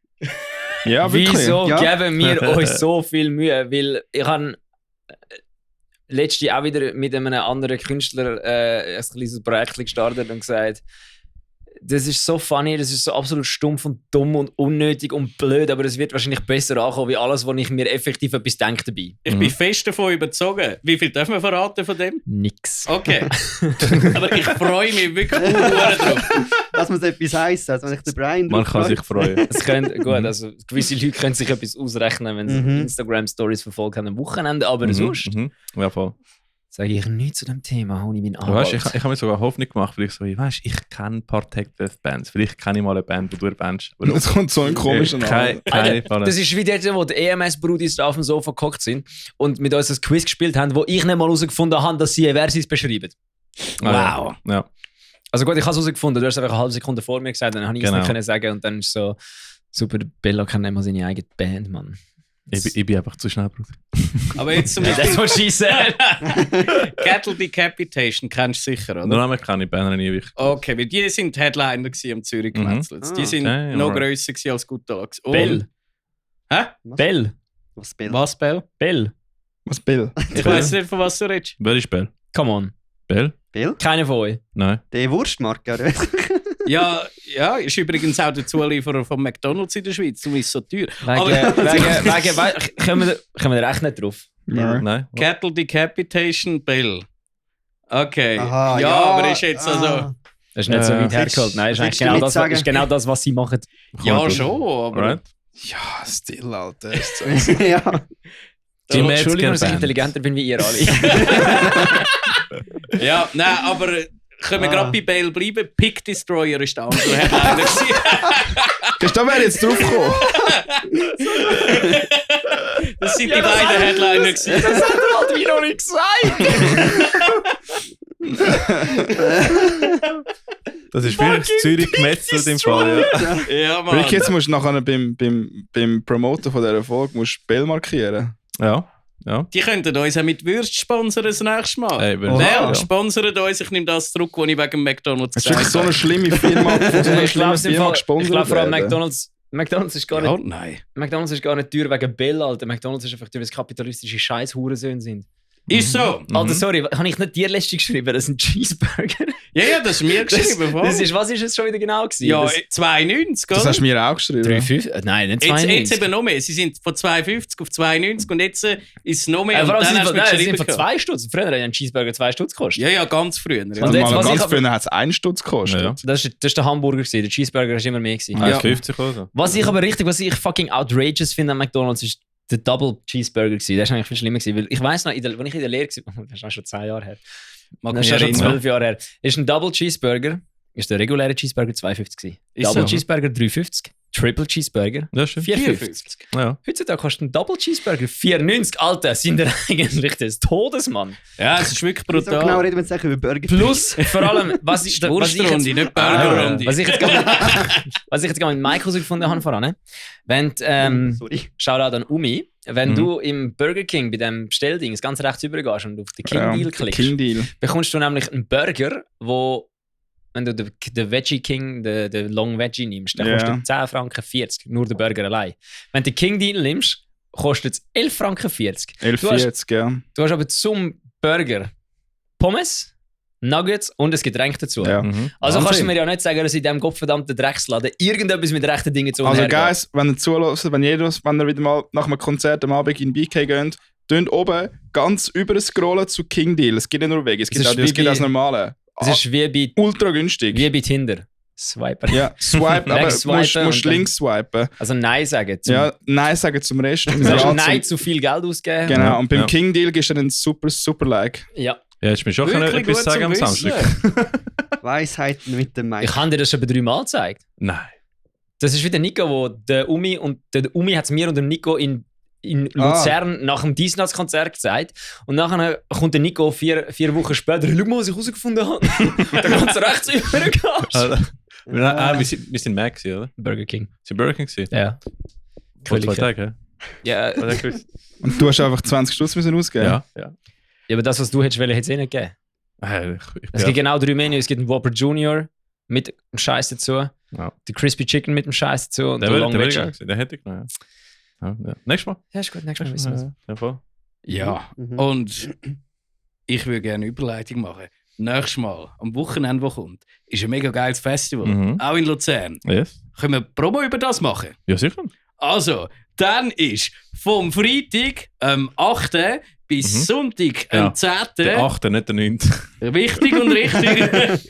Ja, wirklich. Wieso Ja. geben wir euch so viel Mühe? Weil ich habe letztens auch wieder mit einem anderen Künstler ein kleines Projekt gestartet und gesagt, das ist so funny, das ist so absolut stumpf und dumm und unnötig und blöd, aber es wird wahrscheinlich besser ankommen, wie alles, wo ich mir effektiv etwas denke dabei. Ich bin fest davon überzogen. Wie viel dürfen wir verraten von dem? Nix. Okay. Aber ich freue mich wirklich drauf. Das muss etwas heissen, also wenn ich den Brian Man drauf kann freue. sich freuen. Es können, gut, also gewisse Leute können sich etwas ausrechnen, wenn sie Mhm. Instagram-Stories verfolgt haben am Wochenende, aber sonst Ja, voll. sage ich nichts zu dem Thema, hole ich meinen Aber weißt, Anwalt. ich habe mir sogar Hoffnung gemacht, weil ich so, weißt, ich kenne ein paar Tech-Death-Bands. Vielleicht kenne ich mal eine Band, die du erwähnst. Aber Es kommt so ein komischer Name. Keine Das ist wie dort, wo die EMS-Brudis auf dem Sofa gehockt sind und mit uns ein Quiz gespielt haben, wo ich nicht mal herausgefunden habe, dass sie Versis beschreiben. Wow. Ja. Also gut, ich habe es herausgefunden, du hast einfach eine halbe Sekunde vor mir gesagt, dann habe ich es Genau. nicht können sagen und dann ist so, super, Bella kennt nicht mal seine eigene Band, Mann. Ich bin einfach zu schnell, Bruder. Aber jetzt zum That's Beispiel what she said. Cattle Decapitation kennst du sicher, oder? Den Namen kenne ich, Banner nie wirklich. Okay, weil die sind Headliner gewesen am Zürich Mhm. Gemetzels. Ah. Die sind Okay, noch alright. grösser gewesen als Gutalax. Bell. Hä? Bell. Was Bill? Was, Bell? Bell. Was Bill? Ich weiß nicht, von was du redest. Wer ist Bell? Come on. Bell? Bill? Keiner von euch. Nein. Der Wurstmarke, oder? Ja, ist übrigens auch der Zulieferer von McDonalds in der Schweiz. Du bist so teuer. Kommen wir echt nicht drauf. Ja. Nein. Cattle Decapitation Bell. Okay. Aha, ja, aber ist jetzt also. Das ist nicht so weit Willst- hergeholt. Nein, ist eigentlich willst du genau nicht das, sagen? ist genau das, was sie machen. Ja, schon, aber. Alright. Ja, still, Alter. Ja. Die Entschuldigung, Metzger dass ich Band. intelligenter bin wie ihr alle. Ja, nein, aber können wir gerade bei Bell bleiben? Pick Destroyer ist der andere Headliner gewesen. Da wäre jetzt drauf gekommen. Das sind die beiden Headliner gewesen. Das hat er halt wie noch nicht gesagt. Das ist vielleicht Zürich gemetzelt im Fall. Ja. Ja, Mann. Rick, jetzt musst du nachher beim Promoten von dieser Folge musst du Bell markieren. Ja. Ja. Die könnten uns auch mit Würst sponsern das nächste Mal. Ey, wenn- Bell, ja. sponsert uns. Ich nehme das zurück, was ich wegen McDonalds Das ist wirklich so habe. eine schlimme Firma, von so einer Ich glaube, schlimmen Firma gesponsert vor allem werden. McDonalds ist gar Ja, nicht, nein. McDonalds ist gar nicht teuer wegen Bell, Alter. McDonalds ist einfach teuer, weil es kapitalistische Scheiß-Hurensöhne sind. Ist so. Alter, sorry, habe ich nicht dir letztens geschrieben? Das sind Cheeseburger. Ja, das ist mir geschrieben. voll. Das ist, was ist es schon wieder genau gewesen? ja, Das- 92, oder? Das hast du mir auch geschrieben. 3,5? Nein, nicht Jetzt 92. eben noch mehr. Sie sind von 2,50 auf 2,90 und jetzt ist es noch mehr. Vor Und allem dann sind hast von, du mir nein, sie geschrieben sind von gehabt. 2 Stutz. Früher hat ein Cheeseburger 2 Stutz gekostet. Ja, ja, ganz früher. Ja. Und Also jetzt, mal was ganz ich- früher hat es 1 Stutz gekostet. Ja. Das ist der Hamburger gewesen. Der Cheeseburger war immer mehr gewesen. Ja. 1,50 oder so. Was ich fucking outrageous finde an McDonalds ist der Double Cheeseburger gewesen. Der ist eigentlich viel schlimmer gewesen, weil ich weiss noch, als ich in der Lehre war, das ist auch schon 10 Jahre her. Mag Das mich ist schon erinnern. 12 Jahre her. Ist ein Double Cheeseburger, ist der reguläre Cheeseburger 2,50 gewesen. Ist Double so. Cheeseburger 3,50. Triple Cheeseburger Ja, stimmt. 4,50. Ja. Heutzutage kostet ein Double Cheeseburger 4,90. Alter, sind wir eigentlich des Todes, Mann. Ja, es ist wirklich So genau brutal. reden wir jetzt eigentlich über Burger. Plus, vor allem, was ich jetzt... Wurstrunde, nicht Burgerrunde. Was ich jetzt gerade mit Michael so gefunden habe voran, wenn Sorry. Shoutout an Umi, wenn du im Burger King bei dem Bestellding ganz rechts übergehst und auf den King Deal klickst, King Deal. bekommst du nämlich einen Burger, wo, wenn du den Veggie King, den Long Veggie nimmst, der Ja. kostet 10 Franken 40, nur der Burger allein. Wenn du den King Deal nimmst, kostet es 11 Franken 40. 11,40, ja. Du hast aber zum Burger Pommes, Nuggets und ein Getränk dazu. Ja. Mhm. Also kannst du Wahnsinn. mir ja nicht sagen, dass in diesem gottverdammten Drecksladen irgendetwas mit rechten Dingen zu Also hergeht. Guys, wenn ihr zuhört, wenn ihr wieder mal nach einem Konzert am Abend in BK geht, tönt oben ganz über scrollen zu King Deal. Es gibt nicht nur Wege, es gibt ist auch wie es gibt bei- das Normale. Es ist wie Ultra günstig. bei Tinder. Swiper. Ja, swipe, aber Links musst swipen und dann- links swipen. Also Nein sagen. Ja, nein sagen zum Rest. Und Du sagst ja, Nein zum, zu viel Geld ausgeben. genau, und beim Ja. King Deal gibst du einen super Like. Ja. Ja, hättest du mir schon können Wirklich etwas gut sagen am zum Wissen. Samstag. Weisheiten mit dem Mike. Ich habe dir das schon bei 3 Mal gezeigt. Nein. Das ist wie der Nico, wo der Umi hat es mir und dem Nico in Luzern nach dem Diesnatz-Konzert gezeigt. Und nachher kommt der Nico 4 Wochen später. Schau mal, was ich herausgefunden habe. Dann kannst du rechts übergehst. Wir sind Mac gewesen, oder? Burger King. Sind Burger King gewesen? Ja. Vor 2 Völlig. Tagen, Ja, ja? Hat er gewusst? Und du hast einfach 20 Stutz müssen ausgeben. Ja. ja, aber das, was du hättest wollen, hätte es eh nicht gegeben. Ich Es gibt genau 3 Menüs. Es gibt einen Whopper Junior mit dem Scheiß dazu, Ja. die Crispy Chicken mit dem Scheiß dazu und Der der wäre Long geil Veggie. gewesen. Den hätte ich genommen. Ja. Nächstes Mal. Ja, ist gut, nächstes Mal wissen wir es. Ja, voll. Ja, Mhm. und ich würde gerne eine Überleitung machen. Nächstes Mal, am Wochenende, wo kommt, ist ein mega geiles Festival. Mhm. Auch in Luzern. Yes. Können wir Promo über das machen? Ja, sicher. Also, dann ist vom Freitag, 8. bis Sonntag, Ja. 10. Der 8., nicht der 9. Wichtig und richtig.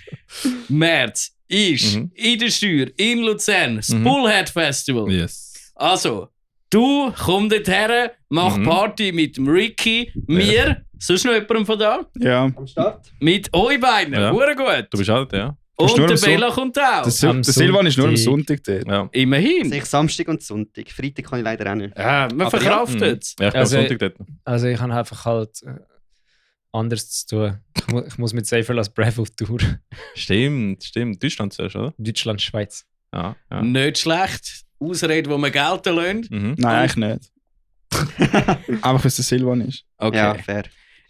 März ist Mhm. in der Steuer in Luzern das Mhm. Bullhead Festival. Yes. Also, du komm dort her, mach Mhm. Party mit dem Ricky, mir, sonst noch jemandem von da, Ja. Am Start. mit euch beiden. Ja. Hure gut. Du bist alt, ja. bist Und nur der am Bella kommt auch. Der Silvan ist nur am Sonntag dort. Ja, Immerhin. Sehe ich Samstag und Sonntag. Freitag kann ich leider auch nicht. Ja, man Aber verkraftet es. ja ich bin Also- am Sonntag dort. Also ich habe einfach halt anders zu tun. Ich muss mit Safer Last Breath auf Tour. Stimmt. Deutschland zuerst, oder? Deutschland, Schweiz. Ja. Nicht schlecht. Ausrede, wo man Geld lässt. Mhm. Nein, eigentlich nicht. Einfach, weil es der Silvan ist. Okay. Ja, fair.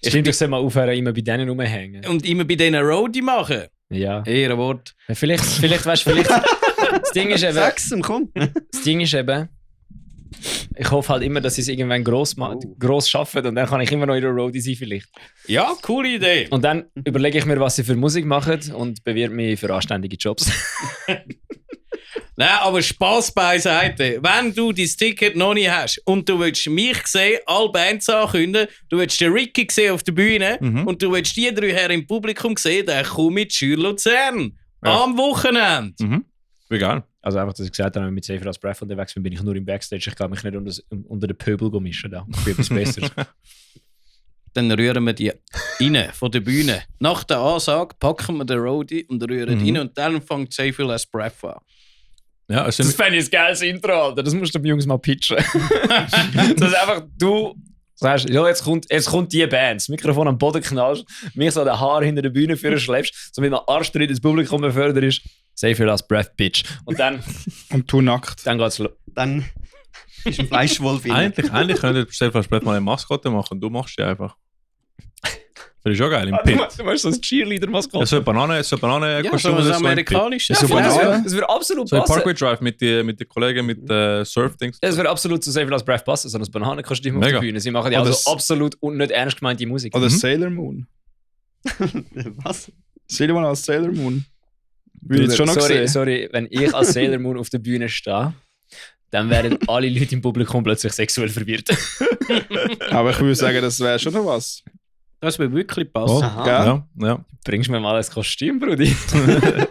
Stimmt, ich soll mal aufhören, immer bei denen rumhängen. Und immer bei diesen Roadie machen. Ja. Ehrenwort. Vielleicht, weißt du, vielleicht. Das Ding ist eben, Sag's ihm, komm. ich hoffe halt immer, dass sie es irgendwann gross schaffen und dann kann ich immer noch in der Roadie sein vielleicht. Ja, coole Idee. Und dann überlege ich mir, was sie für Musik machen und bewerbe mich für anständige Jobs. Nein, aber Spass beiseite. Wenn du dein Ticket noch nicht hast und du willst mich sehen, alle Bands ankündigen, du willst den Ricky sehen auf der Bühne Mhm. und du willst die 3 Herren im Publikum sehen, dann komm mit Schür Luzern. Ja. Am Wochenende. Mhm. Wie geil. Also einfach, dass ich gesagt habe, mit Safer Last Breath unterwegs bin, bin ich nur im Backstage. Ich kann mich nicht unter den Pöbel mischen. Da. Ich bin etwas besser. Dann rühren wir die rein von der Bühne. Nach der Ansage packen wir den Roadie und rühren rein und dann fängt Safe Last Breath an. Ja, also Das fände ich ein geiles Intro, Alter. Das musst du den Jungs mal pitchen. Dass einfach du sagst, ja, jetzt kommt die Band, das Mikrofon am Boden knallst, mich so den Haar hinter der Bühne führen schleppst, so mit einem Arschtritt ins Publikum beförderst, Save your last breath, bitch. Und dann Und du nackt. geht's los. Dann ist ein Fleischwolf in. eigentlich könnte Stefan Sprett mal eine Maskotte machen und du machst die einfach. Das ist schon geil, im Pit. Du machst so ein Cheerleader-Maskottchen. So Banane Ja, so Kostüm, was so im Pit. Amerikanisches. Ja, so Banane. Das würde absolut So im passen. Parkway Drive mit den Kollegen mit Surf-Dings. Ja, das würde absolut zu Save Last Breath passen, so ein Bananenkostüm auf der Mega. Bühne. Sie machen ja Oder also das- absolut und nicht ernst gemeinte Musik. Oder Sailor Moon. Was? Silvan als Sailor Moon. Würde ich jetzt schon noch sehen. sorry, wenn ich als Sailor Moon auf der Bühne stehe, dann werden alle Leute im Publikum plötzlich sexuell verwirrt. Aber ich würde sagen, das wäre schon noch was. Das würde wirklich passen. Oh, Aha. Gell? ja. Bringst mir mal ein Kostüm, Brudi?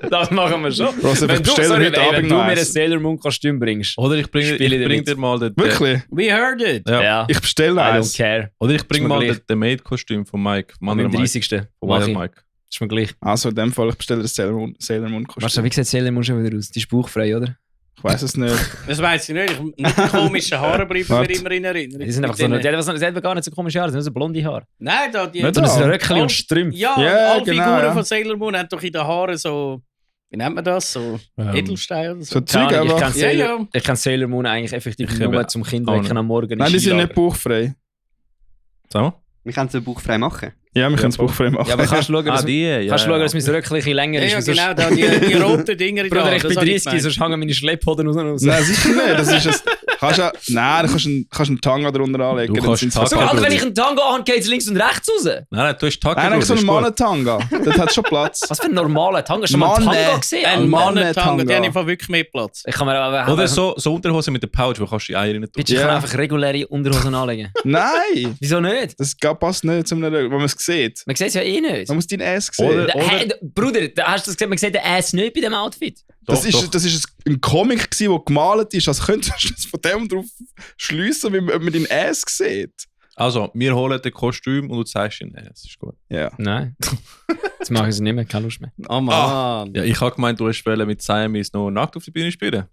Das machen wir schon. Bro, also Wenn du, bestellen sorry, heute ey, wenn Abend du noch mir ein eins. Sailor Moon Kostüm bringst. Oder ich bringe Spiele dir bring mit. dir mal den... Wirklich? We heard it. Ja. Ich bestelle I don't eins. care. Oder ich bringe Ist mir mal gleich. den Maid-Kostüm von Mike. Vom Am anderen Mike. 30. Von Mach Wild ich. Mike. Ist mir gleich. Also in dem Fall, ich bestelle das Sailor Moon Weißt du, Kostüm. wie sieht Sailor Moon schon wieder aus? Die ist bauchfrei, oder? Ich weiß es nicht. Das weiss ich nicht. Mit den komischen Haaren bleiben Warte. mir immer in Erinnerung. Die sind einfach so, Mit die denen- haben selber gar nicht so komische Haare, die haben so blonde Haare. Nein, da die... Nicht Und Ja. ein Röckchen und Strümpfe. Ja, Ja, alle genau, Figuren ja. von Sailor Moon haben doch in den Haaren so... Wie nennt man das? So Edelstein oder so. So Zeug Keine Ahnung, ich einfach. kann Ja, Sailor, ja. ich kann Sailor Moon eigentlich effektiv Ich nur habe zum Kind auch wecken nicht. am Morgen. Nein, die sind Skilager. nicht bauchfrei. Sag mal. Wir können es bauchfrei machen. Ja, wir können es bauchfrei machen. Ja, aber kannst du schauen, dass, ja. kannst du schauen, dass mein Röckchen ein bisschen länger Ja, ist? ja, weil sonst- genau, da die roten Dinger Bruder, da, ich das bin habe 30, gemeint. sonst hängen meine Schlepphoden raus. Nein, sicher nicht. Das ist es. Nein, du kannst einen Tanga darunter anlegen. Du dann kannst sind's Tanga- fast So, Alter, keine wenn ich Brüder. einen Tango habe, geht es links und rechts raus. Nein, du hast Tag Nein, eigentlich so einen Mann-Tanga. Das hat schon Platz. Was für ein normaler Tango? Hast du mal einen Mann, Tango gesehen? Ein Alter? Mannentanga, die Tanga. haben einfach wirklich mehr Platz. Ich kann mir aber Oder so Unterhose mit der Pouch, wo kannst du die Eier rein tun. Bitte, ich Ja. kann einfach reguläre Unterhosen anlegen. Nein, Wieso nicht? das passt nicht zum wenn man es sieht. Man sieht es ja eh nicht. Man muss deinen Ass sehen. Oder- Hey, Bruder, hast du das gesehen? Man sieht den Ass nicht bei dem Outfit. Das Doch, ist, doch. das ist ein Comic, der gemalt ist. Also könntest du das von dem drauf schliessen, wie man deinen Ass sieht. Also, wir holen den Kostüm und du zeigst ihn. Es ist gut. Ja. Nein. Jetzt mache ich es nicht mehr, keine Lust mehr. Oh Mann. Ja, ich habe gemeint, du hast mit Siamese noch nackt auf die Bühne spielen.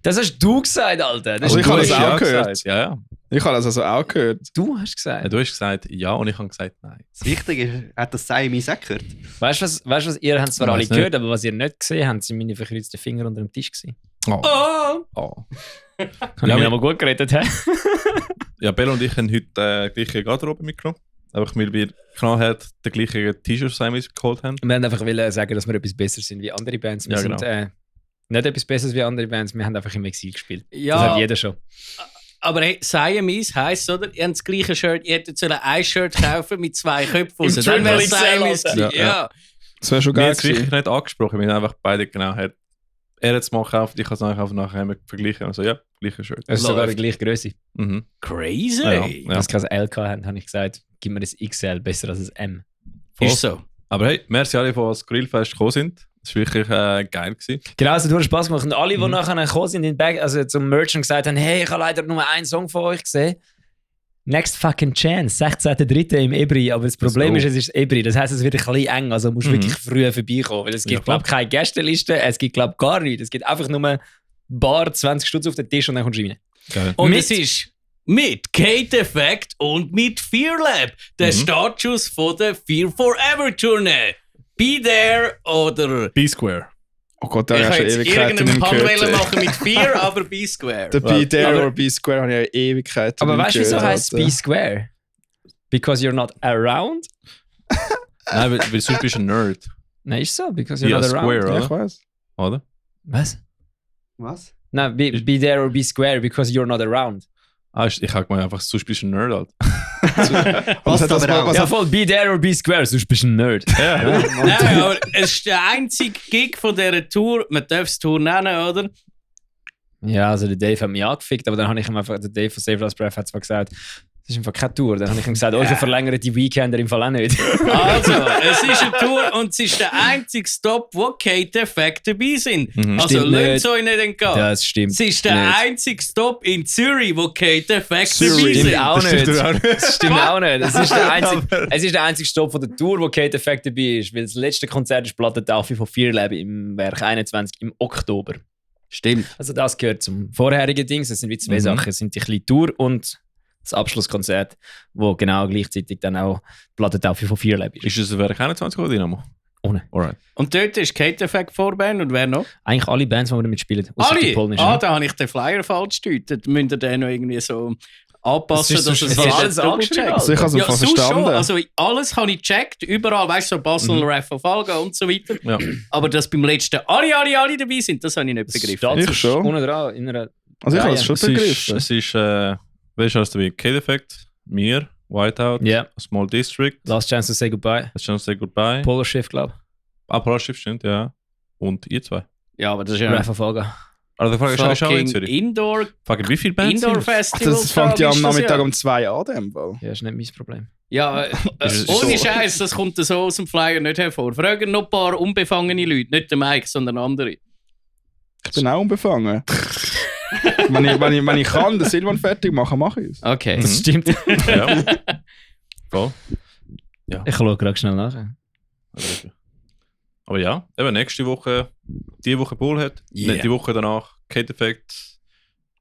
Das hast du gesagt, Alter. Das Also ist ich habe Du das hast auch ja gehört. gesagt. Ja, ja. Ich habe das also auch gehört. du hast gesagt. Ja, du hast gesagt ja und ich habe gesagt nein. Das Wichtige ist, hat das Siamese auch gehört? Weißt du was? Ihr habt zwar Ich alle weiss nicht. gehört, aber was ihr nicht gesehen habt, sind meine verkreuzten Finger unter dem Tisch gewesen. Oh. Oh. Oh. Habe Ja, ich mir aber- aber gut geredet, hä? Ja, Bella und ich haben heute gleiche Garderobe mitgenommen. Einfach weil wir knallhart den gleichen T-Shirt Siamese geholt haben. Wir haben einfach wollen sagen, dass wir etwas besser sind wie andere Bands. Wir Ja, sind genau. nicht etwas Besseres wie andere Bands, wir haben einfach im Exil gespielt. Das Ja, hat jeder schon. aber hey, Siamese heisst, oder? Ihr habt das gleiche Shirt, ihr hättet ein Shirt kaufen mit 2 Köpfen raus. Im Dann wäre Triple XL, Siamese Alter. gewesen. Ja, Ja. Das wäre schon Wir haben geil es wirklich gewesen. nicht angesprochen, wir haben einfach beide genau er hat es mal gekauft, ich habe es nachher haben wir verglichen. Also ja, gleiche Shirt. Es ist sogar die Läuft. gleiche Größe. Mhm. Crazy. Ja, ja. Als wir kein L hatten, habe ich gesagt, gib mir das XL besser als ein M. Ist so. Aber hey, merci alle, die ans Grillfest gekommen sind. Das war wirklich geil gewesen. Genau, also du hast Spaß gemacht. Und alle, die nachher gekommen sind in Bag, also zum Merch und gesagt haben, hey, ich habe leider nur einen Song von euch gesehen. Next fucking chance, 16.3. im Ebri. Aber das Problem Let's ist, go. es ist Ebri. Das heisst, es wird ein bisschen eng. Also musst du wirklich früh vorbeikommen. Weil es gibt, Ja, klar. glaube ich, keine Gästeliste. Es gibt, glaube ich, gar nichts. Es gibt einfach nur Bar, 20 Stutz auf den Tisch und dann kommst du rein. Geil. Und Mit- es ist mit Kate Effect und mit Fear Lab, der Startschuss von der Fear Forever Tournee. Be there oder. B-Square. Oh Gott, da Ich habe kann ich schon jetzt Ewigkeiten irgendeinen nicht Pun mehr gehört. machen mit Fear, aber Be Square. Der Be There aber- or Be Square habe ich ja Ewigkeiten Aber nicht weißt du, wieso gehört, heißt es Alter. Be Square? Because you're not around? Nein, weil sonst bist du ein Nerd. Nein, ist so. Because you're Ja, not Square, around. Ja, oder? ich weiß. Oder? Was? Was? Nein, be there or be square because you're not around. Ah, ich habe gemeint, einfach sonst bist du ein Nerd halt. Was hat das aber mal, auch. was Ja, hat, voll, be there or be square, sonst bist du ein Nerd. Nein, aber es ist der einzige Gig von dieser Tour, man darf es Tour nennen, oder? Ja, also der Dave hat mich angefickt, aber dann habe ich ihm einfach, der Dave von Save Last Breath hat zwar gesagt, das ist einfach keine Tour. Dann habe ich ihm gesagt, euch verlängert die Weekender im Fall auch nicht. Also, es ist eine Tour und es ist der einzige Stop, wo Kate Effect dabei sind. Mhm. Also, Stimmt lasst nicht. es euch nicht entgehen. Das stimmt. Es ist der nicht. einzige Stop in Zürich, wo Kate Effect Zürich. dabei Stimmt sind. auch Das nicht. stimmt auch nicht. Das stimmt auch nicht. Es ist der einzige Stopp von der Tour, wo Kate Effect dabei ist, weil das letzte Konzert ist Plattentaufe von Fear Lab im Werk 21 im Oktober. Stimmt. Also das gehört zum vorherigen Ding. Es sind wie zwei Sachen. Es sind die kleine Tour und das Abschlusskonzert, wo genau gleichzeitig dann auch die Plattentaufe von Fear Lab ist. Ist es Werk 21 oder Dynamo? Ohne. Alright. Und dort ist Kate Effect Vorband und wer noch? Eigentlich alle Bands, die wir damit spielen. ausser die Alle? polnischen. Ah, da habe ich den Flyer falsch gedeutet. Müsst ihr den noch irgendwie so anpassen, Das ist dass so- es es ist alles alles doppelcheckt? angeschrieben, Also ich habe es Ja, einfach sonst schon. verstanden. Also alles habe ich gecheckt, überall, weißt du, so Basel, Rafa Falga und so weiter. Ja. Aber dass beim letzten alle dabei sind, das habe ich nicht begriffen. Steht Ich schon. Unten dran, in einer... Also ich habe Ja, es schon Es ist, begriffen. es ist wer ist alles dabei? Kate Effect, mir, Whiteout, Ja. Small District, Last Chance to Say Goodbye. Let's Just Say Goodbye. Polar Shift, glaube Polar Shift stimmt, ja. Und ihr zwei. Ja, aber das ist ich. ja Rafa Folga. Also die Frage ist, ist auch in fucking Zürich. Indoor Fucking, wie viele Bands sind das? Festival. Das fängt ja am Nachmittag um 2 an, dem Fall. Ja, ist nicht mein Problem. Ja, Ist es ohne so? Scheiß, das kommt so aus dem Flyer nicht hervor. Fragen noch ein paar unbefangene Leute, nicht der Mike, sondern andere. Ich bin auch unbefangen. wenn ich kann, den Silvan fertig machen, mache ich es. Okay. Das stimmt. Ja. Voll. Ich schaue gerade schnell nach. Aber ja, eben nächste Woche, die Woche Pool hat, Yeah. nicht die Woche danach Kate Effect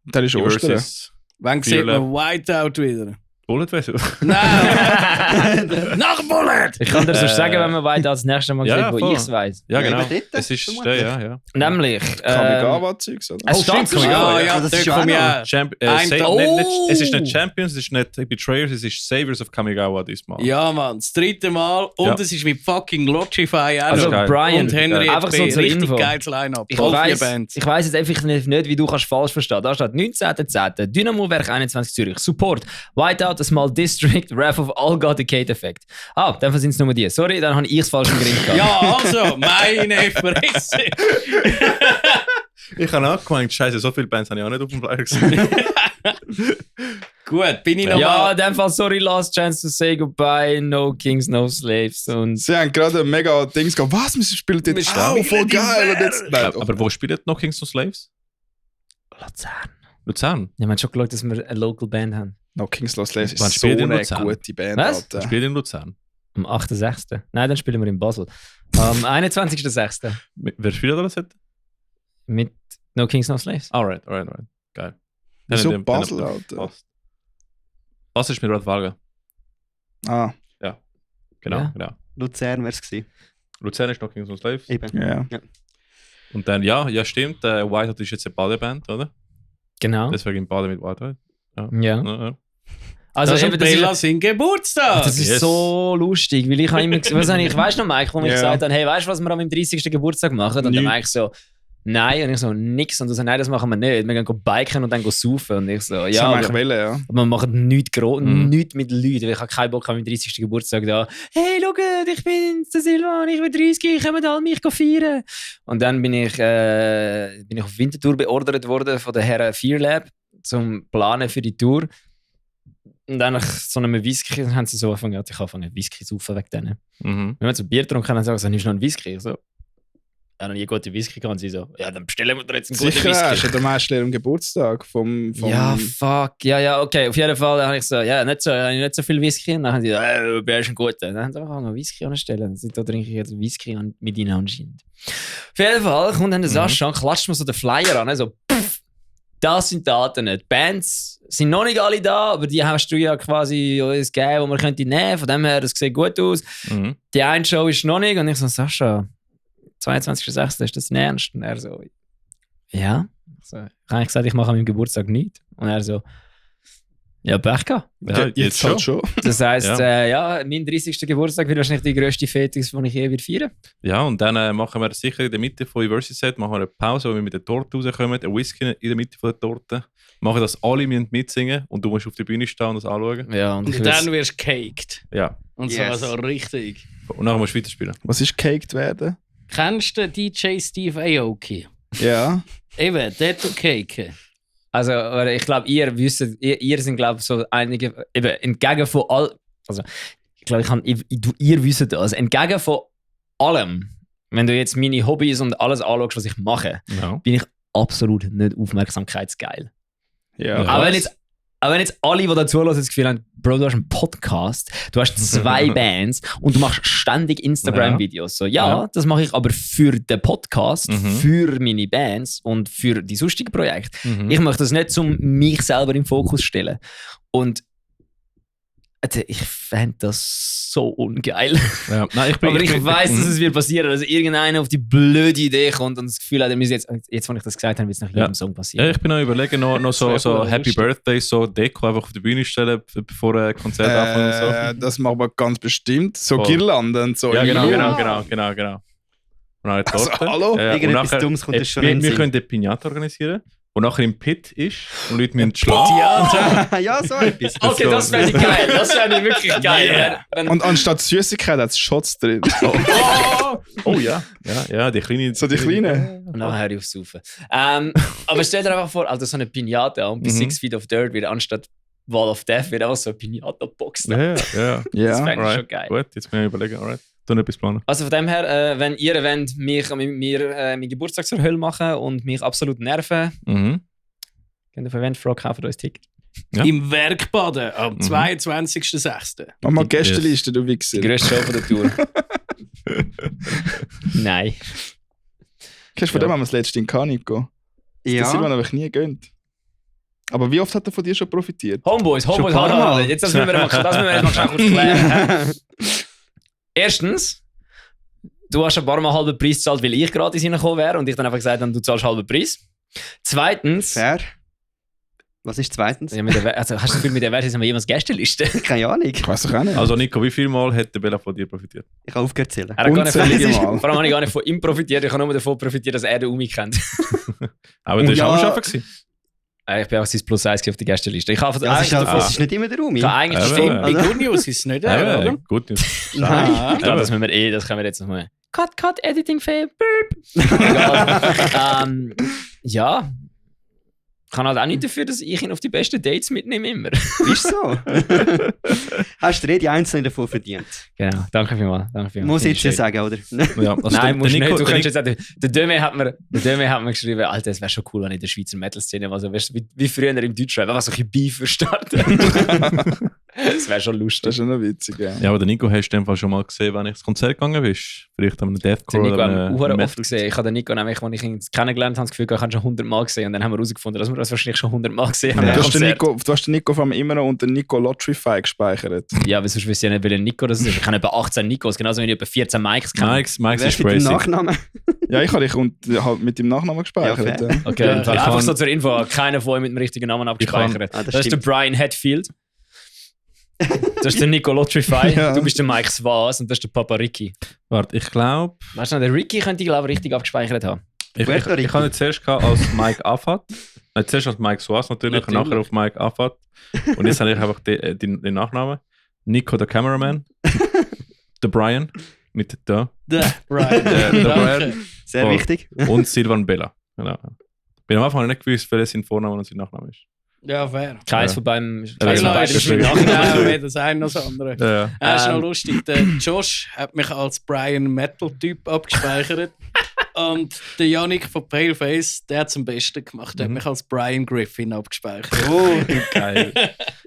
Der ist Ostern. versus Wann sieht man Whiteout wieder? Bullet Vessel. Nein! Nach Bullet! Ich kann dir so sagen, wenn man weiter als nächstes Mal Ja, sieht, wo voll. ich es weiss. Ja, genau. eben dort, Es ist vermutlich. ja. Nämlich. Kamigawa-Zeugs, oder? Es steht so. Ja, ja, das da ist ja komme ich auch auch. Es Oh! ist nicht Champions, es ist nicht Betrayers, es ist Saviors of Kamigawa diesmal. Ja, Mann, das 3. Mal. Und Ja. es ist mit fucking Logify auch Also, noch. geil. Brian, Und Henry einfach so FP. zur Richtig Info. geiles Line-Up. Ich Voll weiss, viele Bands. ich weiss jetzt einfach nicht, wie du kannst falsch verstehen. Da steht 19.10. Dynamo-Werk 21 Zürich. Support. Whiteout, A Small District. Wrath of All God, The Kate Effect. Dann sind es nur die. Sorry, dann habe ich es falsch im Grind gehabt. Ja, also, meine Fresse. Ich habe auch gemeint, scheiße, so viele Bands habe ich auch nicht auf dem Flyer gesehen. Gut, bin ich noch Ja, mal... in dem Fall, sorry, last chance to say goodbye, no kings, no slaves. Und Sie haben gerade ein mega Dings gehabt. Was? Wir spielen Wir jetzt spielen auch voll die geil. Und Welt. jetzt, nein, Aber wo spielt noch Kings of Slaves? Luzern. Luzern. Ja, wir haben schon geschaut, dass wir eine Local Band haben. No Kings Lost Slaves Wann ist so spielt ihr in eine Luzern? gute Band, Was? Wer Alter. spielt in Luzern? Am 8.6. Nein, dann spielen wir in Basel. Am 21.6. Wer spielt alles heute? mit No Kings, No Slaves. Alright. Geil. Wieso Dann- Basel, dann- Alter? passt. Was ist mit Red Valga? Ah, Genau, Ja. genau. Luzern wäre es gewesen. Luzern ist noch Kings of Slaves. Eben. ja. Und dann, ja, stimmt. Whitehead ist jetzt eine Badeband, oder? Genau. Deswegen Bade mit Whitehead. Ja. Ja. Also Das eben, ist das Bella ist, sein Geburtstag. das ist Yes. so lustig, weil ich habe immer ich weiss noch, Mike, wo ich Ja. gesagt habe, hey, weißt du, was wir an meinem 30. Geburtstag machen? Und dann Nichts. Mike so, nein. Und ich so, nix. Und du so, nein, das machen wir nicht. Wir gehen biken und dann saufen. Und ich so, Das ja, haben wir aber eigentlich wollen, ja. wir machen nichts Mhm. nichts mit Leuten. Weil ich habe keinen Bock an meinem 30. Geburtstag da. Hey, schaut, ich bin der Silvan, ich bin 30, kommt alle mich feiern. Und dann bin ich auf Winterthur beordert worden von der Herren Fear Lab zum Planen für die Tour. Und dann nach so einem Whisky haben sie so angefangen, ich angefangen Whisky zu saufen wegen denen. Mhm. Wenn wir so Bier getrunken haben, sagen sie, nimmst du noch einen Whisky? Ich so, ja, noch nie gute Whisky gehabt. Und sie so, ja, dann bestellen wir dir jetzt einen guten Sicher hast Whisky. du den meisten am Geburtstag vom Ja, fuck. Ja, okay. Auf jeden Fall habe ich so, ja, nicht so viel Whisky. Und dann haben sie so, du bist ein guter. Dann haben sie einfach einen Whisky anstellen. Da trinke ich jetzt Whisky mit ihnen anscheinend. Auf jeden Fall kommt dann der Sascha und klatscht mir so den Flyer an. So, pff, das sind Daten nicht. Die Bands sind noch nicht alle da, aber die hast du ja quasi uns gegeben, die man könnte nehmen. Von dem her, das sieht gut aus. Mhm. Die eine Show ist noch nicht. Und ich so, Sascha, 22.06. ist das ernst? Und er so, ja. So, ich habe gesagt, ich mache an meinem Geburtstag nichts. Und er so, ja, Pech gehabt. Ja, jetzt schon. halt schon. Das heisst, Ja. mein 30. Geburtstag wird wahrscheinlich die grösste Fete, die ich je feiern. Ja, und dann machen wir sicher in der Mitte von University Set machen wir eine Pause, wo wir mit der Torte rauskommen, ein Whisky in der Mitte von der Torte. Machen, dass alle mitsingen und du musst auf der Bühne stehen und das anschauen. Ja, und Und dann wirst du caked. Ja. Und Yes. so richtig. Und nachher musst du weiterspielen. Was ist caked werden? Kennst du DJ Steve Aoki? Ja. Eben, der tut Cake. also, ich glaube, ihr sind, glaube ich, so einige, eben, entgegen von all, also, ich glaube, ihr wisst das, entgegen von allem, wenn du jetzt meine Hobbys und alles anschaust, was ich mache, Ja. bin ich absolut nicht aufmerksamkeitsgeil. Ja. Ja. Aber wenn jetzt alle, die da zulassen, das Gefühl haben, Bro, du hast einen Podcast, du hast 2 Bands und du machst ständig Instagram-Videos. So, ja, das mache ich aber für den Podcast, Mhm. für meine Bands und für die sonstigen Projekte. Mhm. Ich möchte das nicht, um mich selber im Fokus zu stellen. Und ich fände das so ungeil. Ja. Nein, Aber ich weiss, dass es wird passieren, dass irgendeiner auf die blöde Idee kommt und das Gefühl hat, er müsse jetzt, wo ich das gesagt habe, wird es nach jedem Song passieren. Ja, ich bin noch überlegen, noch so Das wär cool, Happy lustig. Birthday, so Deko einfach auf der Bühne stellen, bevor ein Konzert anfängt und so. Das machen wir ganz bestimmt. So Voll. Girlanden und so. Ja, genau. Ja. Und dann eine Also, Torte. hallo? Ja, und Irgendetwas nachher- Dummes kommt uns schon wir, in den wir Sinn. können eine Pinata organisieren, wo nachher im Pit ist und Leute müssen schlafen. Ja, so etwas. Okay, das fände ich geil. Das fände ich wirklich geil. Wenn, Und anstatt Süßigkeit hat es Shots drin. Oh ja. Ja, die kleine. So die kleinen. und dann höre ich auf zu saufen. Aber stell dir einfach vor, also so eine Pinata und bei Mhm. 6 Feet of Dirt wird anstatt Wall of Death wird auch so eine Pinata-Box. Ja. Das Ja. fände ich Alright. schon geil. Gut, jetzt bin ich überlegen. Alright. Dann etwas planen. Also von dem her, wenn ihr wollt, mich mit mir meinen Geburtstag zur Hölle machen und mich absolut nerven, Mhm. könnt ihr auf Eventfrog kaufen uns Ticket. Ja. Im Werkbaden am Mhm. 22.06. Mach mal Gästeliste, du Wichser. Die grösste Show von der Tour. Nein. Kennst du von Ja. dem haben wir das letzte in Kaniko? Der Silvan habe ich nie gegönnt. Aber wie oft hat er von dir schon profitiert? Homeboys, ein paar halt. Mal. Jetzt das müssen wir jetzt mal schnell kurz klären. Erstens, du hast ein paar Mal halben Preis gezahlt, weil ich gratis reingekommen wäre und ich dann einfach gesagt habe, du zahlst halben Preis. Zweitens... Fair. Was ist zweitens? Ja, hast du das Gefühl, mit der Versi haben wir jemals Gästeliste? Keine Ahnung. Ich weiß doch auch nicht. Also Nico, wie viel Mal hat der Bella von dir profitiert? Ich habe aufgehört zu zählen. Er hat gar nicht Unzählige von, Mal. vor allem habe ich gar nicht von ihm profitiert, ich habe nur davon profitiert, dass er den Umi kennt. Aber du warst Ja. auch am Arbeiten. Ich bin auch sein Plus 1 auf der Gästeliste. Ich habe Das ist nicht immer der Rumi. eigentlich Ja, stimmt. ja. Bei Good News ist es nicht er, oder? Gut. Nein. Ich glaube, das können wir jetzt noch mal. Cut, Editing Fail. Egal. Ja. Ich kann halt auch nicht dafür, dass ich ihn auf die besten Dates mitnehme immer. Ist so. Hast du die Einzelnen davon verdient? Genau, danke vielmals. Muss ich jetzt ja sagen, oder? Ja, also Nein, musst du nicht. Du der könntest jetzt sagen, der Döme hat mir geschrieben, Alter, es wäre schon cool, wenn ich in der Schweizer Metal-Szene war. So, weißt du, wie früher im Deutschrap, was so ein Beef starten. Das wäre schon Das lustig. ist schon noch witzig, ja. Ja, aber der Nico hast du in dem Fall schon mal gesehen, wenn ich ins Konzert gegangen bist. Vielleicht an einem Den Deathcore Nico oder haben einem wir Metal. oft gesehen. Ich habe den Nico nämlich, als ich ihn kennengelernt habe, das Gefühl, ich habe ihn schon 100 Mal gesehen. Und dann haben wir herausgefunden, dass wir das wahrscheinlich schon 100 Mal gesehen haben. Du am hast den Konzert. Nico, du hast den Nico von immer noch unter Nico Lotrify gespeichert. Ja, aber sonst wüsste ich ja nicht, welcher Nico das ist. Ich habe etwa 18 Nikos, genauso wie ich etwa 14 Mikes kenne. Mike's Wer ist ist mit dem crazy. Nachnamen? Ja, ich habe dich halt mit dem Nachnamen gespeichert. Ja, fair. Ja. Okay, Ja, einfach kann- so zur Info, keiner von euch mit dem richtigen Namen abgespeichert. Ah, Das ist der stimmt. Brian Hatfield. Das ist der Nico Lotrify. Ja. Du bist der Mike Swas und das ist der Papa Ricky. Warte, ich glaube, Weißt du noch, der Ricky könnte ich glaube richtig abgespeichert haben. ich Puerto Rico. habe ihn zuerst gehabt als Mike Affat. Nein, zuerst als Mike Suas natürlich, und Natürlich. nachher auf Mike Affat. Und jetzt habe ich einfach den Nachnamen. Nico, der Cameraman. Der Brian. Mit der. Der Brian. Der Brian. Sehr Voll. wichtig. Und Silvan Bella. Genau. Bin am Anfang nicht gewusst, wer sein Vorname und sein Nachname ist. Ja, fair. Keins Ja. von beiden. Ja, Keins von genau, beiden ist ist mit das Nachnamen. Ja, weder das eine noch das andere. Ja. Das ist noch lustig. Der Josh hat mich als Brian Metal-Typ abgespeichert. Und der Yannick von Paleface, der hat es am besten gemacht. Der hat mich als Brian Griffin abgespeichert. Oh, Geil.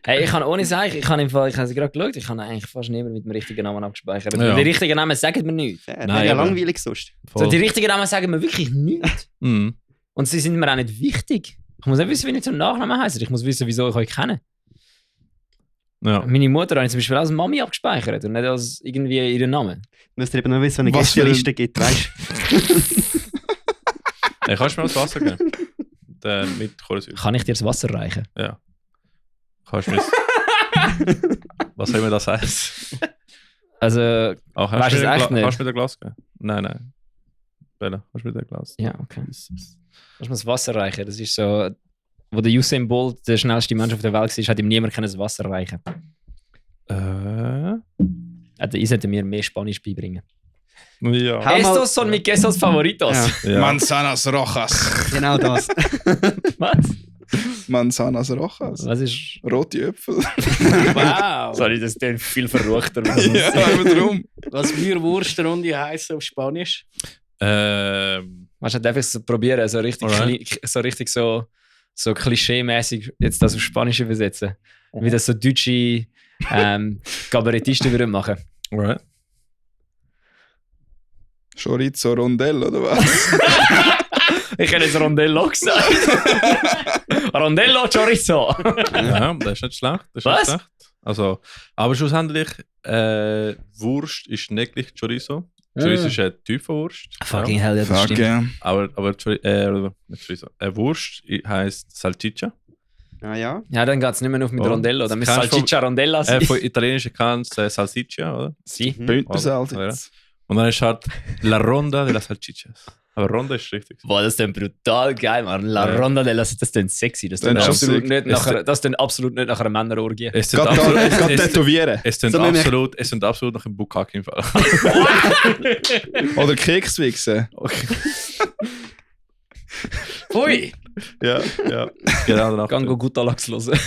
Hey, ich kann ohne sagen, ich habe es gerade geschaut, ich habe eigentlich fast niemand mit dem richtigen Namen abgespeichert. Ja. Die richtigen Namen sagen mir nichts. fair. Nein, Ja, aber- langweilig sonst. So, die richtigen Namen sagen mir wirklich nichts. Mhm. Und sie sind mir auch nicht wichtig. Ich muss nicht wissen, wie ich zum Nachnamen heiße. Ich muss wissen, wieso ich euch kenne. Ja. Meine Mutter habe ich zum Beispiel als Mami abgespeichert und nicht als irgendwie ihren Namen. Du musst dir eben noch wissen, so eine Was für ein- Gästeliste gibt, weißt Hey, kannst du mir das Wasser geben? Mit Kohlensäure. Kann ich dir das Wasser reichen? Ja. Kannst du mir das... Was soll mir das heißen? Also, Auch Weißt du es echt nicht? Kannst du mir ein Glas geben? Nein. Bella, kannst du mir ein Glas? ja, okay. Kannst du mir das Wasser reichen? Das ist so, wo der Usain Bolt der schnellste Mensch auf der Welt war, hat ihm niemand das Wasser reichen. Also, ich sollte mir mehr Spanisch beibringen. Ja. Hau mal- Estos son mis quesos favoritos. Ja, Ja. Manzanas Rojas. genau das. Was? Manzanas Rojas. Was ist... Rote Äpfel. Wow! Sorry, das klingt viel verruchter. Ja, immer drum. Was würde Wurstrunde heißen auf Spanisch? Weißt du, darf ich es probieren, so richtig, Alright. so klischee-mäßig jetzt das auf Spanisch übersetzen. Wie das so deutsche Kabarettisten würden machen. Alright. Chorizo Rondell, oder was? Ich hätte jetzt Rondello gesagt. Rondello Chorizo. Ja, das ist nicht schlecht. Das ist Was? Nicht schlecht. Also, aber schlussendlich, Wurst ist nicht gleich Chorizo. Chorizo ist ein Typ von Wurst. Fucking Ja. hell, ja, das Fuck, stimmt. ja. Aber nicht Chorizo. Wurst heisst Salsiccia. Ah ja. Ja, dann geht es nicht mehr auf mit Oh. Rondello. Dann müsste Kannst du Salsiccia Rondella sein. Von Italienisch kannst du Salsiccia, oder? Sie. Bündnersalz Oder? jetzt. Und dann ist halt La Ronda de las Salchichas. Aber Ronda ist richtig. Boah, das ist dann brutal geil, Mann. La Ja. Ronda de las... Das ist dann sexy. Das ist dann Dann absolut schon nicht Es- nach das ist dann absolut nicht nach einer Männerorgie. Es sind Gerade absolut, tätowieren. es sind So mit mir- absolut nach einem Bukake im Fall. Oder Keks wichsen. Okay. Ui! Ja. Genau danach. Gang gut Lachs hören.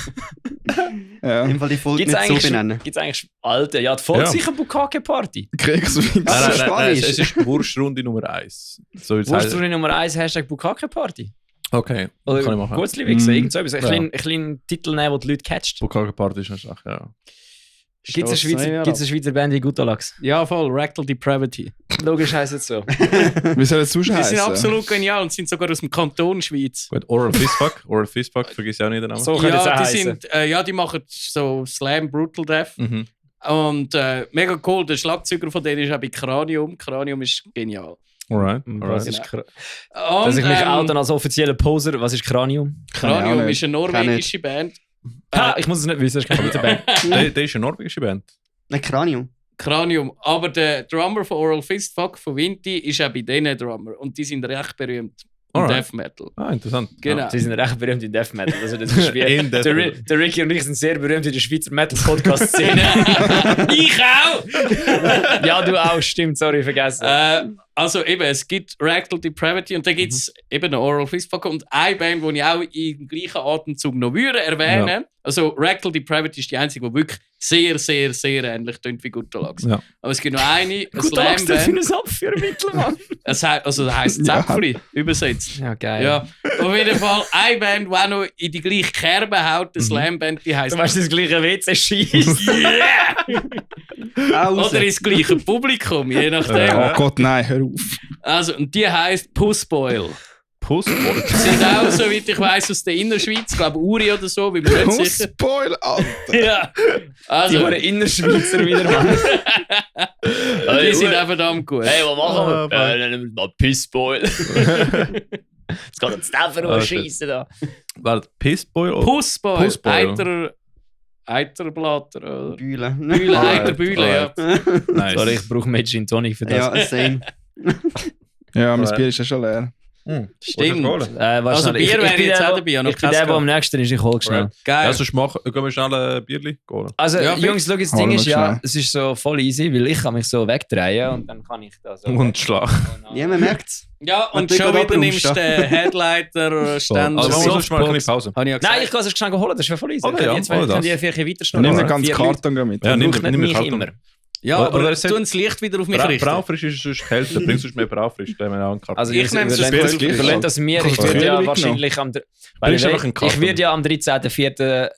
Ja. Im Fall die Folge Gibt's nicht so benennen. eigentlich Alter, ja, die Folge Ja. sicher Bukake-Party. Keks wichsen. Ah, Nein, Spanisch. es ist Wurstrunde Nummer 1. So wird's heißen. Wurststunde Nummer 1, Hashtag Bukake-Party. Okay, Oder kann ich machen. Gutzli wichsen, Mhm. irgend so etwas. Ein Ja. kleinen Titel nehmen, der die Leute catcht. Bukake Party ist eine Sache, ja. Gibt es eine Schweizer Band wie Gutalax? Ja, voll. Rectal Depravity. Logisch heisst es so. Wie soll es sonst Die sind heißen? absolut genial und sind sogar aus dem Kanton Schweiz. Gut, Oral Fistfuck, vergiss ich auch nicht den Namen. So könnte es auch Ja, die heißen. sind, die machen so Slam Brutal Death. Mhm. Und mega cool. Der Schlagzeuger von denen ist auch bei Cranium. Cranium ist genial. Alright. Was ist Und, Dass ich mich outen als offizieller Poser. Was ist Cranium? Keine Cranium Ahnung. ist eine norwegische Band. Ich muss es nicht wissen, das ist keine gute Band. Der ist eine norwegische Band. Ein Cranium. Cranium. Aber der Drummer von Oral Fistfuck, von Vinti, ist auch bei denen Drummer. Und die sind recht berühmt im Alright. Death Metal. Ah, interessant. Genau. Sie sind recht berühmt in Death Metal. Also das ist schwierig. In Death Metal. Der Ricky und ich sind sehr berühmt in der Schweizer Metal-Podcast-Szene. Ich auch! Ja, du auch, stimmt, sorry, vergessen. Also eben, es gibt Rectal Depravity und dann gibt es eben eine Oral Fistfuck und eine Band, die ich auch im gleichen Atemzug noch würde erwähnen. Ja. Also Rectal Depravity ist die einzige, die wirklich sehr, sehr, sehr ähnlich klingt wie Gutalax. Ja. Aber es gibt noch eine Gutalax, der für Slam-Band. ein Abführmittel, Mann. Das heisst Ja. Zäpfli, übersetzt. Ja, geil. Ja, auf jeden Fall eine Band, die auch noch in die gleiche Kerbe haut, eine Slam-Band, die heisst Du weißt, das gleiche WC schießt. oder ins gleiche Publikum, je nachdem. Oh Gott, nein, hör auf. Also, und die heisst Pussboil. Pussboil. Sind auch, soweit ich weiss, aus der Innerschweiz, ich glaube Uri oder so, bin mir nicht sicher. Spoil, Alter. Ja. Die Also, waren Innerschweizer wieder, Mann. die sind auch verdammt gut. Hey, was machen wir? Ah, Nehmen wir mal Pissboil. Jetzt geht uns Stefan schießen da. Warte, Pissboil oder Pussboil. Pussboil. Eiterblatter. Oder? Bühle. Bühle, Eiterbühle, ja. Nice. Sorry, ich brauche mehr Gin Tonic für das. Ja, same. Ja, mein Bier ist ja schon leer. Stimmt. Warte Also schnell, Bier wäre jetzt auch dabei, ja, noch ich bin der, keins der am nächsten ist, ich hole schnell. Geil. Ja, sonst gehen wir schnell ein Bierli holen. Also, Ja, Jungs, schau, das Hol Ding mal ist ja, schnell. es ist so voll easy, weil ich kann mich so wegdrehen und dann kann ich da so... Und Schlag. Ja, man merkt es. Ja, und Und schon du wieder gehst nimmst du den Headlighter, Ständer, Also, wir Softbox. müssen mal ein bisschen Pause. Habe ich ja gesagt. Nein, ich kann es schnell holen, das ist ja voll easy. Oder Können ja, die zwei- oder können das. die vielleicht weiter schnell Nimm den machen? ganzen 4 Leute. Karton mit. Ja, nimm Braucht nicht den mich Karton. immer. Ja, Oder aber er sagt- tu das Licht wieder auf mich richten. Braufrisch ist sonst kälter, bringst du mehr Braufrisch. Da haben wir auch einen Karton. Also Ich ich nehme es überlege das Gleiche. überlege das mir, ich Kannst du würde Kühler ja mitnehmen? wahrscheinlich am... Bringst einfach einen Karton. Ich würde ja am 13.04.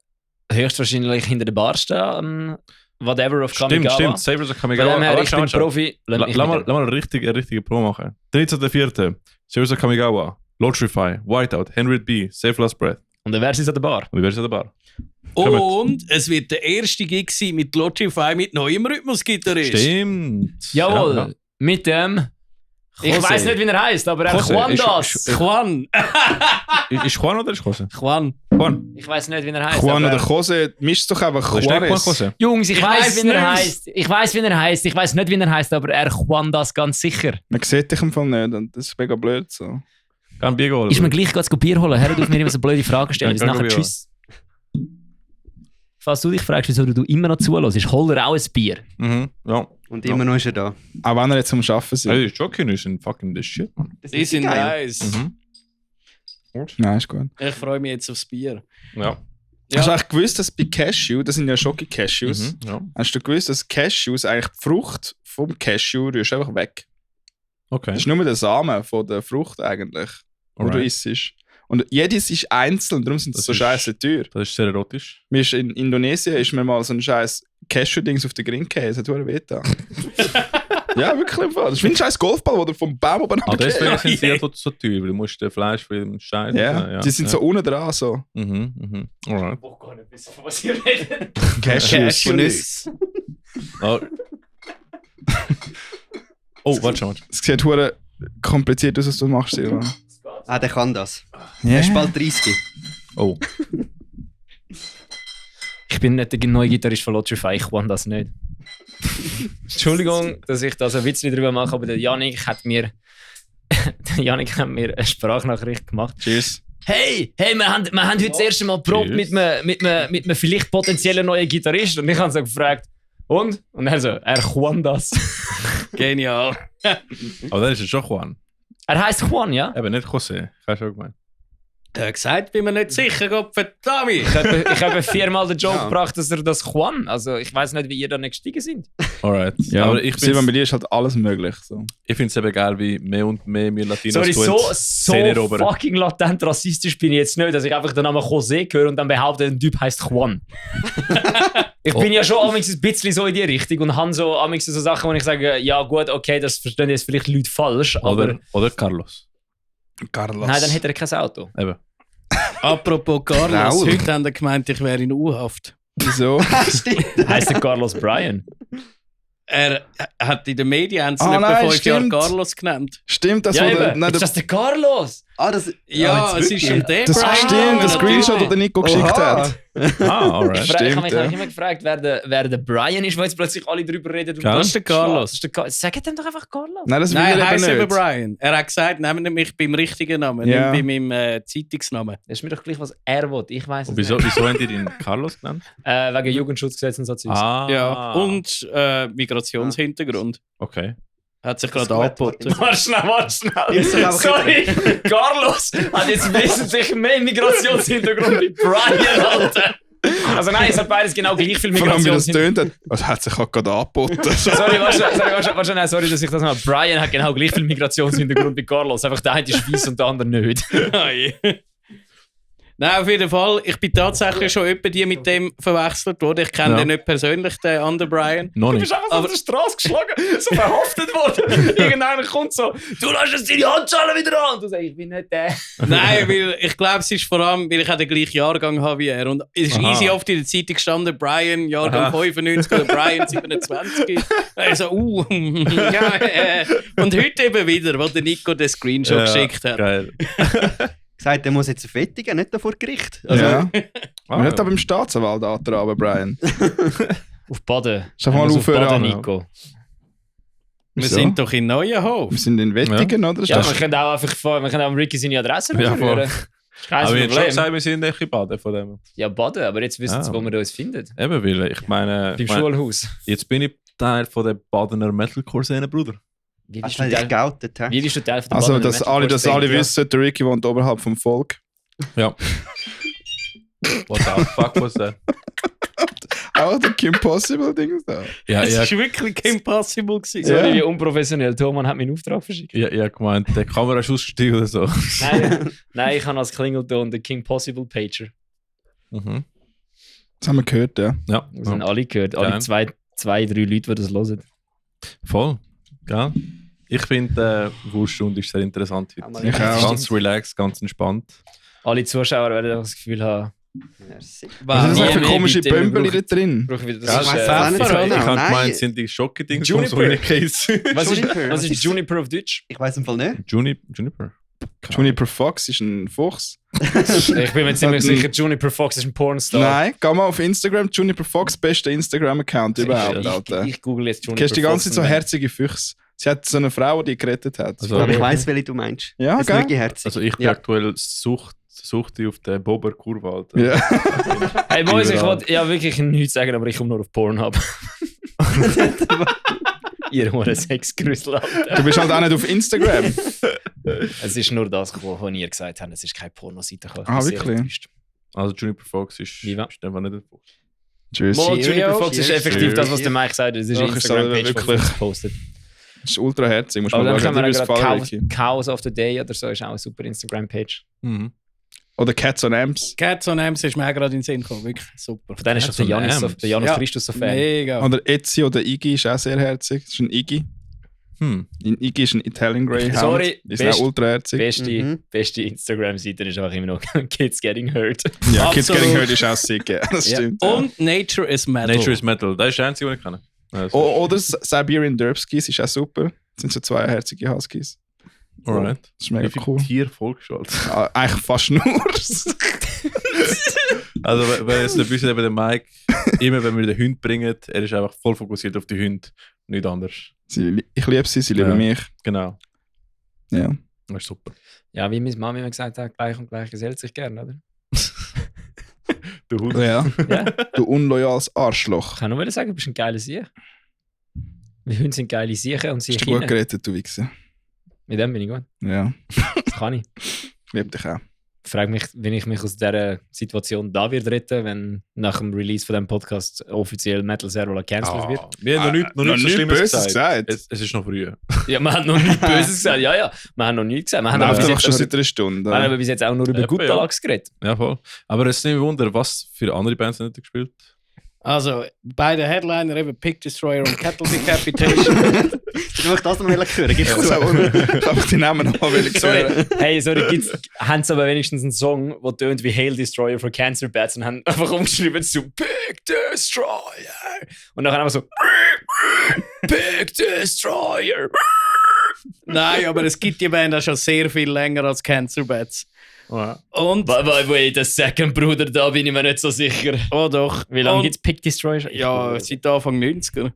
höchstwahrscheinlich hinter der Bar stehen. Whatever of Stimmt, Kamigawa. stimmt. Sabres of Von Kamigawa. dem her, Aber ich bin schau. Profi. Lass mal eine richtige Pro machen. 13.04. Sabres of Kamigawa. Lotrify. Whiteout. Henry B. Save Last Breath. Und dann wärst du an der Bar. Und wie wär's an der Bar? Und es wird der erste Gig sein mit Lotrify mit neuem Rhythmusgitarrist. Stimmt. Jawohl, Ja, mit dem... Ich José. weiß nicht, wie er heißt, aber er José, Juan ist- das. Juan. ja. Ist Juan oder ist Jose? Juan. Juan. Ich weiß nicht, wie er heißt. Juan aber oder Jose, misch doch einfach Das ist nicht Juan Juarez. Jose. Jungs, ich Ich weiß, weiss wie er nicht. heißt. Ich weiß, wie er heißt. Ich weiß nicht, wie er heißt, aber er Juan das ganz sicher. Man sieht dich im Fall nicht und das ist mega blöd so. Geh ein Bier holen. Ist mir gleich gerade das Bier holen. Hör auf mir immer so blöde Fragen stellen. Ja, Bis nachher Bier tschüss. Falls du dich fragst, wieso du immer noch zuhörst, hol dir auch ein Bier. Mhm, ja. Und immer noch ist er da. Auch wenn er jetzt zum Arbeiten ist. Hey, die Jockey sind fucking the shit, man. Das Die sind geil. nice. Mhm. Gut. Nein, ist gut. Ich freue mich jetzt aufs Bier. Ja. Ja. Hast du eigentlich gewusst, dass bei Cashew, das sind ja Schoki-Cashews, Ja. hast du gewusst, dass Cashews eigentlich die Frucht vom Cashew rührst einfach weg? Okay. Das ist nur der Samen von der Frucht eigentlich, wo du Alright. isst. Und jedes ist einzeln, darum sind sie Das so ist- scheiße teuer. Das ist sehr erotisch. Mir ist in Indonesien ist mir mal so ein scheiß Cashew-Dings auf den Grind gefallen, das hat verdammt wehgetan. Ja, wirklich im Fall. Das ist wie ein scheiß Golfball, der vom Baum oben Ah, deswegen abgeht. sind sie ja so teuer, weil du musst den Fleisch für den Scheiß. Ja, die sind so unten dran, so. Mhm. Alright. Ich gar nicht wissen, von was ihr redet. Cashews. Von uns. Oh. Oh, warte schon. Es sieht verdammt kompliziert aus, was du machst, Silvan. Ah, der kann das. Ja. Er ist bald 30. Oh. Ich bin nicht der neue Gitarrist von Lotrify, ich kann das nicht. Entschuldigung, dass ich da so ein Witzchen drüber mache, aber der Yannick hat mir eine Sprachnachricht gemacht. Cheers. Hey, wir haben heute das erste Mal probt Cheers. mit einem vielleicht potenziellen neuen Gitarrist. Und ich habe so gefragt, und? Und er so, er Juan das. Genial. Aber dann ist es schon Juan. Er heißt Juan, ja? Eben nicht José. Ich habe schon gemeint. Der hat gesagt, bin mir nicht sicher, Gott verdammt. Ich habe 4-mal den Joke Ja. gebracht, dass er das Juan. Also ich weiß nicht, wie ihr da nicht gestiegen sind. Alright. Ja, aber aber ich Silvan, bei finde dir ist halt alles möglich. So. es eben geil, wie mehr und mehr wir Latinos Sorry, so Szene erobern. fucking latent rassistisch bin ich jetzt nicht, dass ich einfach den Namen José höre und dann behaupte, ein Typ heißt Juan. Ich bin ja schon amigs ein bisschen so in die Richtung und habe so amigs so Sachen, wo ich sage, ja gut, okay, das verstehen jetzt vielleicht Leute falsch, aber... Oder Carlos. Carlos. Nein, dann hätte er kein Auto. Eben. Apropos Carlos, Raul. heute haben sie gemeint, ich wäre in U-Haft. Wieso? Stimmt. Heißt der Carlos Brian? Er hat in den Medien haben sie Ah, ihn etwa nein, 5 Jahre stimmt. Carlos genannt. Stimmt, das Ja, war der, eben. nein, Ist das der Carlos? Das... Ja, jetzt es ist wirklich? um den das Brian stimmt, gegangen, der Screenshot, natürlich. den der Nico geschickt Oha. hat. Ah, alright. Ich habe mich ja. eigentlich immer gefragt, wer der Brian ist, wo jetzt plötzlich alle drüber reden. und Carlos? Das ist der Carlos. Das ist der Sag dem doch einfach Carlos. Nein, das will Nein, er er heisst eben eben nicht. Brian. Er hat gesagt, nehmt mich beim richtigen Namen, Ja. nicht bei meinem Zeitungsnamen. Das ist mir doch gleich, was er will. Ich weiß es Und nicht. wieso haben die ihn Carlos genannt? Wegen Jugendschutzgesetz und so Zeugs. Ah, Ja. Und Migrationshintergrund. Okay. Hat sich Das ist gerade gut. angeboten. Warte schnell. Jetzt aber Sorry, Carlos hat jetzt wesentlich mehr Migrationshintergrund wie Brian, Alter. Also nein, es hat beides genau gleich viel Vor allem, wie das Migrationshintergrund. tönt hat. Das hat sich auch gerade angeboten. Sorry, sorry, dass ich das mal. Brian hat genau gleich viel Migrationshintergrund wie Carlos. Einfach der eine ist weiss und der andere nicht. Nein, auf jeden Fall. Ich bin tatsächlich schon etwa die mit dem verwechselt worden. Ich kenne Ja. den nicht persönlich, den anderen Brian. Noch Du nicht. bist einfach so auf der Straße geschlagen, so verhaftet worden. Irgendeiner kommt so, du lässt jetzt deine Handschellen wieder an. Und du sagst, ich bin nicht der. Nein, weil ich glaube, es ist vor allem, weil ich auch den gleichen Jahrgang habe wie er. Und es ist Aha. easy oft in der Zeitung gestanden, Brian, Jahrgang Aha. 95 oder Brian 27. Also, ja, Und heute eben wieder, wo der Nico den Screenshot geschickt hat. Geil. Gesagt, der muss jetzt auf Wettigen, nicht vor Gericht. Also, Ja. Ah, Wir nicht aber im Staatsanwalt antraben, Brian. Auf Baden. Sag mal Er muss aufhören, auf Baden, Anna. Nico. Wir Wieso? sind doch in Neuenhof. Wir sind in Wettigen, oder? Ja, Das wir können auch einfach wir können auch Ricky seine Adresse Ja, rühren. Kein Aber wir haben schon Problem. gesagt, wir sind nicht in Baden von dem. Ja, Baden, aber jetzt wissen sie, Ah. wo man uns findet. Eben, weil ich meine, Beim Schulhaus. jetzt bin ich Teil von der Badener Metalcore-Szene, Bruder. Wie hast bist du du dich Teil, geoutet, hä? wie bist du Teil von der Also, Badener dass alle Metalcore-Szene? wissen, der Ricky wohnt oberhalb vom Volk. Ja. What the fuck was that? Auch der Kim Possible-Ding da. Ja, Es ja, war wirklich impossible. gewesen. Sorry, Ja. wie unprofessionell. Thomann hat meinen Auftrag verschickt. ja, ja, gemeint, der Kamera ist ausgestiegen oder so. Nein, ich habe als Klingelton den King Possible Pager. Mhm. Das haben wir gehört, ja. Ja, Das haben alle gehört. Alle Geil. zwei, drei Leute, die das hören. voll. Gell? Ich finde, Wurststunde ist sehr interessant heute. Auch mal Ich auch. Ganz relaxed, ganz entspannt. Alle Zuschauer werden einfach das Gefühl haben, Merci. Was sind das nie noch für mehr komische bitte, wir Bömbeli da brauchen- drin? brauche ich wieder Ja, das. ich weiss Ist, auch nicht so Pfeffer, Ich genau. habe Nein, gemeint, sind die Schocke-Dings Juniper. so in der Case. was ist, Juniper. was ist Juniper auf Deutsch? Ich weiß im Fall nicht. Juniper. Juniper Fox ist ein Fuchs. Ich bin mir ziemlich Hat ein- sicher, Juniper Fox ist ein Pornstar. Nein, geh mal auf Instagram. Juniper Fox, bester Instagram-Account überhaupt, ich, Alter. ich google jetzt Du Juniper kennst die ganze Fox Zeit so und herzige Füchse. Sie hat so eine Frau, die gerettet hat. Also- Aber ich weiss, welche du meinst. Ja, das gell? ist wirklich herzig. Also ich bin Ja. aktuell suchte auf der Bober-Kurve, Alter. Ja. Hey Boys, ich Überall. wollte ja wirklich nichts sagen, aber ich komme nur auf Pornhub. Ihr hohen Sexgrüssel, Alter. Du bist halt auch nicht auf Instagram. Es ist nur das, was ihr gesagt habt. Es ist keine Pornoseite. Ich bin Ah, sehr wirklich? enttäuscht. Also Juniper Fox ist Wie war? einfach nicht ein Fuchs. Tschüss. Mal, Cheerio, Juniper Fox ist cheers, effektiv das, was cheers. der Mike sagt. Es ist eine Doch, ist aber Instagram-Page, die wirklich- Fox postet. Das ist ultra herzig. Muss Aber man dann schauen. können wir Dir dann wird's gerade gefallen, Ricky. Chaos of the Day oder so, ist auch eine super Instagram-Page. Mhm. Oder Cats on Amps. Cats on Amps ist mir auch gerade in den Sinn gekommen. Wirklich super. Von denen ist doch so der Janus, Amps. der Janus Ja. Christus so Fan. Mega. Oder Etsy oder Iggy ist auch sehr herzig. Das ist ein Iggy. Iggy ist ein Italian Greyhound. Sorry, Die sind auch ultra herzig. Beste Instagram-Seite ist einfach immer noch Kids Getting Hurt. Ja, Kids Absolut. Getting Hurt ist auch sick. Ja, das Ja. stimmt. Ja. Und Nature is Metal. Nature is Metal, das ist der einzige, den ich kenne. Also, Oder Siberian Derbskis ist auch super. Das sind so zwei herzige Huskies. alright. Das ist mega Wie viele cool. Tiere folgst du, Alter? Ah, eigentlich fast nur. Also, wenn jetzt nicht wissen, eben der Mike, immer wenn wir den Hund bringen, er ist einfach voll fokussiert auf die Hunde, nicht anders. Ich liebe sie, sie lieben Ja. mich. Genau, Ja. das ist super. Ja, wie meine Mami immer gesagt hat, gleich und gleich gesellt sich gern, oder? Der Hund. Ja. Ja. Du unloyales Arschloch. Ich kann nur sagen, du bist ein geiler Sieg. Die Hunde sind geile Siechen und sie Hast du gut gerettet, du Wichser. Mit dem bin ich gut. Ja. Das kann ich. Ich liebe dich auch. Ich frage mich, wenn ich mich aus dieser Situation da wird retten, wenn nach dem Release von dem Podcast offiziell Metal Servola cancelled wird. Wir haben noch nichts so Schlimmes Böses gesagt. gesagt. Es ist noch früh. Ja, wir haben noch nichts Böses gesagt. Ja, ja, wir haben noch nichts gesagt. Wir haben, aber Läuft bis, doch jetzt schon nur, seit einer Stunde. wir haben aber bis jetzt auch nur über Eben, Good ja. Luck geredet. Ja, voll. Aber es ist nicht mehr Wunder, was für andere Bands haben nicht gespielt. Also, beide Headliner eben Pig Destroyer und Cattle Decapitation. Ich möchte das noch hören, gib's Ich zu. habe einfach die Namen noch hören. Sorry, haben sie aber wenigstens einen Song, der tönt wie Hail Destroyer for Cancer Bats und haben einfach umgeschrieben zu Big Destroyer. Und dann einfach so Big Destroyer. Nein, aber es gibt die Band auch schon sehr viel länger als Cancer Bats. Und... Wait a second, Bruder, da bin ich mir nicht so sicher. Oh doch. Wie lange Und- gibt es Pig Destroyer? Ja, seit Anfang 90er.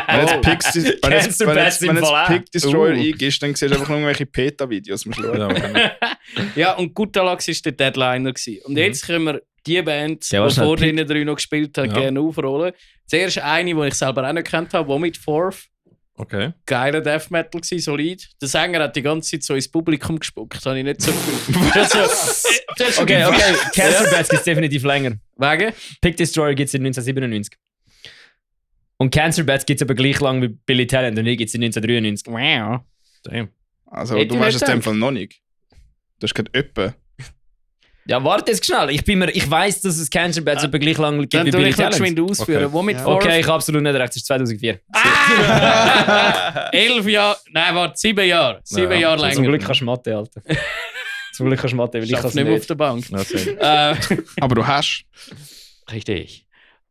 Wenn Cancer Bats im jetzt Fall auch. Pig Destroyer eingibst, dann siehst du einfach nur irgendwelche PETA-Videos. Ja, und Gutalax war der Deadliner gewesen. Und jetzt können wir die Band, Ja, die was vor schnell den drei noch gespielt hat, Ja. gerne aufrollen. Zuerst eine, die ich selber auch nicht kennt habe, Vomit Fourth. Okay. Geiler Death Metal gewesen, solid. Der Sänger hat die ganze Zeit so ins Publikum gespuckt, habe ich nicht so gefühlt. Das ist so, Okay, Cancer Bats gibt es definitiv länger. Wegen? Pig Destroyer gibt es seit 1997. Und Cancer Bats gibt es aber gleich lang wie Billy Talent und hier gibt es seit 1993. Wow. Damn. Also, Hätte du ich weißt nicht es in dem gedacht. Fall noch nicht. Du hast gerade öppe. Ja, warte jetzt schnell. Ich weiss, dass es Cancer Bats aber gleich lang gibt Dann wie tu Billy ich noch Talent. geschwind ausführen. Okay. Womit Ja. Fourth? Okay, ich habe absolut nicht recht. Das ist 2004. 11 Jahre, nein, warte, 7 Jahre. 7 Ja. Jahre länger. Zum Glück kannst du Mathe, Alter. Zum Glück kannst du Mathe, weil ich Ich kann es nicht mehr auf nicht. der Bank. Ja, same. Aber du hast. Richtig.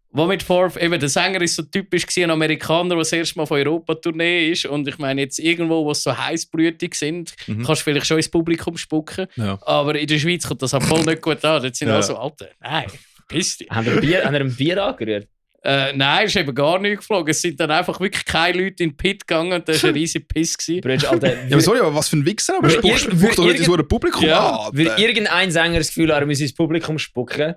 Womit Fourth, eben der Sänger ist so typisch gewesen, ein Amerikaner, der das erste Mal auf Europa-Tournee ist. Und ich meine, jetzt irgendwo, wo es so heißbrütig sind, kannst du vielleicht schon ins Publikum spucken. Ja. Aber in der Schweiz kommt das auch voll nicht gut an. Jetzt sind Ja. alle so Alter. Nein, piss dich. Haben wir ein Bier angerührt? Nein, ist eben gar nicht geflogen. Es sind dann einfach wirklich keine Leute in den Pit gegangen und das war ein riesig Piss gewesen. Brüder, Alter, Ja, aber sorry, aber was für ein Wichser. Aber Würde spuckst irgend- doch nicht würde ins hure Publikum Ja, an. würde irgendein Sänger das Gefühl haben, er müsse ins Publikum spucken?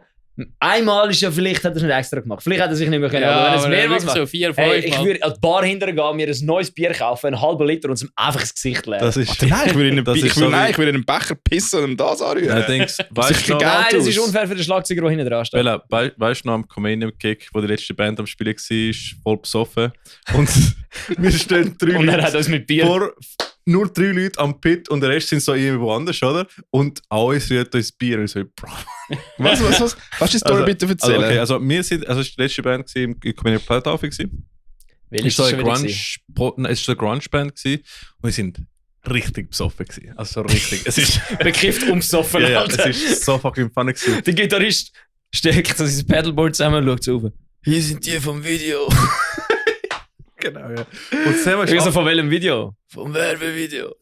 Einmal ist ja vielleicht, hat er es nicht extra gemacht. Vielleicht hat er sich nicht mehr können. Ja, aber wenn er es aber mehrmals wirklich macht. so 4, 5 Hey, ich Mal. würde an die Bar hinterher gehen, mir ein neues Bier kaufen, einen halben Liter und es ihm einfach ins Gesicht leeren. Das ist. Nein, ich will in Das einen, ist so wie- ich will in einen Becher pissen und ihm das anrühren. Ja, denkst, weißt du noch, Geil. Nein, das ist aus. unfair für den Schlagzeuger, der hinten dran steht. Bella, weißt du noch am Comedian-Kick, wo die letzte Band am Spielen war, voll besoffen? Und wir stehen 3 Und er hat Leute uns mit Bier... vor, nur 3 Leute am Pit und der Rest sind so irgendwo anders, oder? Und alles rührt uns Bier. Und ich so, bro. Was? Kannst du die Story bitte erzählen? Also, okay, also wir sind, also es war die letzte Band gewesen, im Comedian Plattaufe gewesen. Welches Es war so schon eine wieder Grunge, nein, es war eine Grunge-Band gewesen und wir sind richtig besoffen gewesen. Also so richtig. Es ist, gewesen? Bekifft umsoffen, ja, ja, Alter. es ist so fucking funny gewesen. Der Gitarrist steckt so sein Pedalboard zusammen und schaut so rauf. Hier sind die vom Video. Genau, ja. Und das Thema ist Ich so, von welchem Video? Vom Werbevideo.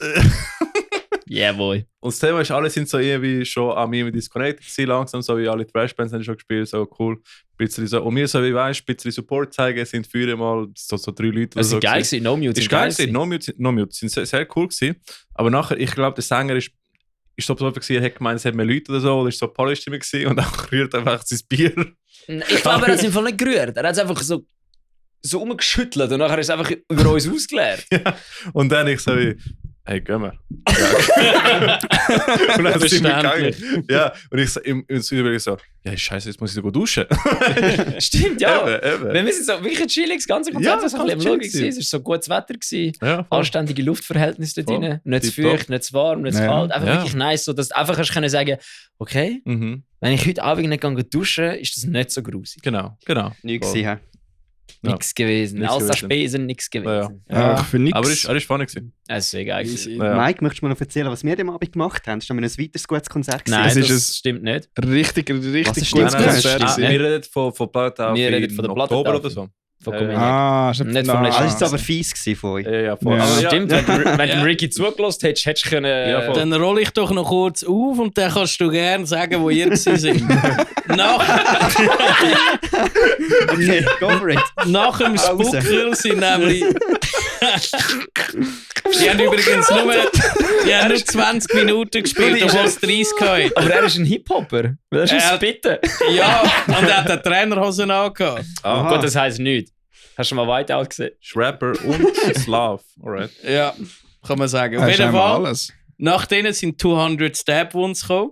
Yeah, boy. Und das Thema ist, alle sind so irgendwie schon an mir disconnected gewesen, langsam, so wie alle Trash-Bands haben schon gespielt, so cool. Ein bisschen so. Und wir so, wie weißt, ein bisschen Support zeigen, sind für mal so 3 Leute oder Das so ist geil gewesen. gewesen. No Mute Das ist sind geil gewesen. No Mute sind sehr cool gewesen. Aber nachher, ich glaube, der Sänger ist so besoffen gewesen, er hat gemeint, es hat mehr Leute oder so, oder ist so Polystimme gewesen und dann rührt einfach sein Bier. Ich glaube, er hat es im Fall nicht gerührt. Er hat es einfach so umgeschüttelt und nachher ist es einfach über uns ausgeleert. Und dann ich so wie, hey, gehen wir. Ja. Und dann sind wir gegangen. Ja, und ich so, im Überlegen so, ja, scheiße, jetzt muss ich sogar duschen. Stimmt, ja. Eben. Wir sind so wirklich chillig, das ganze Konzert Ja, war das so ein bisschen ganz am Schauen. chillig Es war so gutes Wetter. Gewesen. Ja, voll. Anständige Luftverhältnisse dort Voll. drin. Nicht zu Tipptopp. feucht, nicht zu warm, nicht zu Ja. kalt. Einfach Ja. wirklich nice, so dass du einfach kannst können sagen, okay, Mhm. wenn ich heute Abend nicht gehe duschen, ist das nicht so grusig. Genau. Nichts Voll. gewesen. Ja. Nichts gewesen. Nichts Außer gewesen. Spesen, nichts gewesen. Ja, für nichts. Aber er ist funny gewesen. Es ist egal. gewesen. Ja. Mike, möchtest du mir noch erzählen, was wir am Abend gemacht haben? Das war ein weiteres gutes Konzert. gewesen. Nein, Es ist das ein- stimmt nicht. richtig Was ist gutes das? Konzert. Stimmt gewesen. nicht. Wir reden von Plattaufe Wir reden von der im Oktober Plattentaufe. oder so. Von Ja, Comedian. Ah, Nicht vom letzten Das war aber fies gewesen von euch. Ja, voll. Ja. Aber Stimmt, wenn du Ricky zugelassen hättest, hättest du können... Ja, voll. Dann roll ich doch noch kurz auf und dann kannst du gerne sagen, wo ihr gewesen seid. Okay, go for it. Nach dem Raus. Spucker sind nämlich... Die haben übrigens nur 20 Minuten gespielt, obwohl es 30 hatten. Aber er ist ein Hip-Hopper. Weil er ist Er- ein Spitten. Ja, und er hat eine Trainerhosen angehabt. Ah, Gut, das heisst nichts. Hast du mal Whiteout gesehen? Rapper und Slav. Alright. Ja, kann man sagen. Auf Hast du jeden einmal Fall, alles. nach denen sind 200 Stab Wounds gekommen.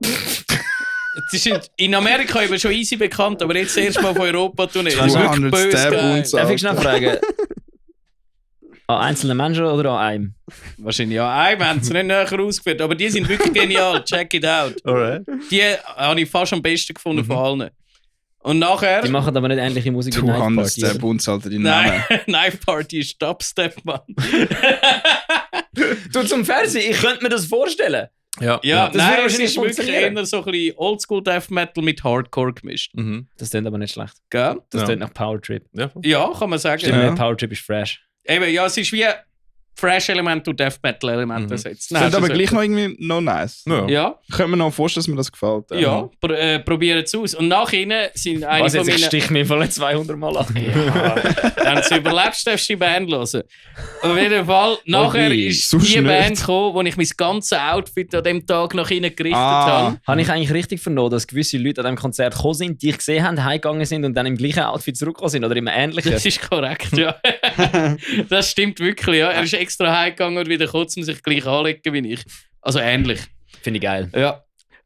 Sie sind in Amerika eben schon easy bekannt, aber jetzt erst mal auf Europa-Tournee. Das ist wirklich 200 böse Stab geil. Wounds. Darf ich schnell fragen? An einzelnen Menschen oder an einem? Wahrscheinlich ja. Wir haben es nicht näher ausgeführt, aber die sind wirklich genial. Check it out. Alright. Die habe ich fast am besten gefunden von allen. Und nachher... Die machen aber nicht ähnliche Musik wie Du Night Hannes, Party. der oder? Bunz, Alter, die Namen. Nein, Night Party ist Dubstep, Mann. Du, zum Fernsehen, ich könnte mir das vorstellen. Ja. Ja, Das nein, würde es wahrscheinlich ist wirklich funktionieren. eher so ein bisschen Oldschool Death Metal mit Hardcore gemischt. Mhm. Das klingt aber nicht schlecht. Gell? Das Ja. klingt nach Power Trip. Ja, voll. Ja, kann man sagen. Stimmt, Ja. nicht, Power Trip ist fresh. Eben, ja, es ist wie Fresh-Element und Death Metal-Element ersetzt. Klingt aber gleich noch irgendwie noch nice. Ja. Ja, Ich könnte mir noch vorstellen, dass mir das gefällt. ja, probieren es aus. Und nach ihnen sind eine Was von jetzt, ich meinen... stich mir voll 200 Mal an. Wenn du überlebst, darfst du die Band hören. Auf jeden Fall, nachher wie? ist Sonst die nicht. Band gekommen, wo ich mein ganzes Outfit an dem Tag nach innen gerichtet Ah. habe. Habe ich eigentlich richtig vernommen, dass gewisse Leute an diesem Konzert gekommen sind, die ich gesehen habe, heimgegangen sind und dann im gleichen Outfit zurückgekommen sind oder im ähnlichen? Das ist korrekt, ja. Das stimmt wirklich, ja. Er ist extra heimgegangen und wieder kurz, um sich gleich anlegen wie ich. Also ähnlich. Finde ich geil. Ja.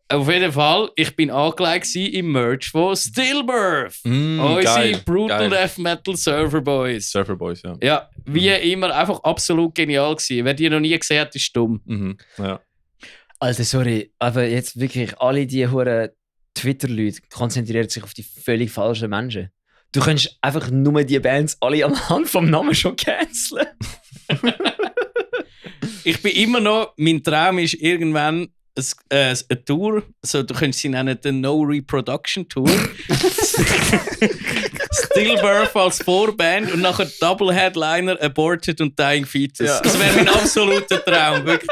Auf jeden Fall, ich bin angelegt gewesen im Merch von Stillbirth. Unsere geil, Brutal geil. Death Metal Surfer Boys. Surfer Boys, ja. Ja, wie immer, einfach absolut genial gewesen. Wer die noch nie gesehen hat, ist dumm. Mhm. Ja. Also sorry, aber jetzt wirklich alle die huren Twitter-Leute konzentrieren sich auf die völlig falschen Menschen. Du könntest einfach nur die Bands alle anhand vom Namen schon canceln. Ich bin immer noch, mein Traum ist irgendwann eine Tour, also du könntest sie nennen, die No Reproduction Tour. Stillbirth als Vorband und nachher Double Headliner, Aborted und Dying Fetus. Ja. Das wäre mein absoluter Traum, wirklich.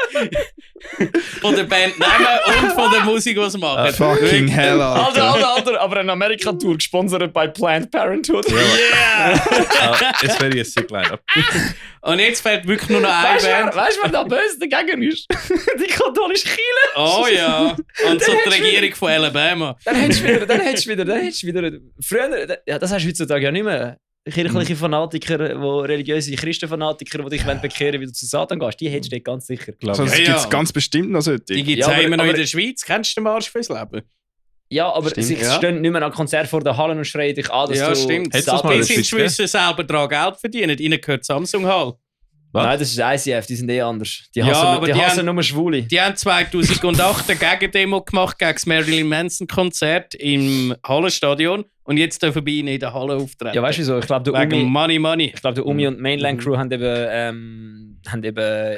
Von der Band nehmen und von der Musik, was sie machen. Fucking hell, Alter. Alter, aber eine Amerika-Tour gesponsert bei Planned Parenthood. Yeah! Es wäre jetzt sick Line-Up. Und jetzt fällt wirklich nur noch eine Band. Weißt du, wer da böse dagegen ist? Die katholische Kirche. Oh ja, und so die Regierung von Alabama. Dann hättest du wieder. Früher, ja, das hast du heutzutage ja nicht mehr. Kirchliche Fanatiker, religiöse Christenfanatiker, die dich bekehren, wie du zu Satan gehst, die hättest du dort ganz sicher. Also, das Ja, gibt es ja. ganz bestimmt noch solche. Die gibt es Ja, ja, immer noch aber- in der Schweiz. Kennst du den Marsch fürs Leben? Ja, aber Stimmt, sie ja. stehen nicht mehr an Konzert vor den Hallen und schreien dich an, dass Ja, du stimmt. Hättest du das mal Die in der sind Schweiz Schweizer selber daran Geld verdienen. Ihnen gehört Samsung Hall. Was? Nein, das ist ICF, die sind anders. Die Ja, hassen, aber die die hassen haben- nur Schwule. Die haben 2008 eine Gegendemo gemacht gegen das Marilyn Manson Konzert im Hallenstadion und jetzt dürfen wir ihnen in der Halle auftreten. Ja, weißt du wieso? Ich glaube, der Wegen Umi, Money. ich glaub, der Umi und Mainland Crew haben eben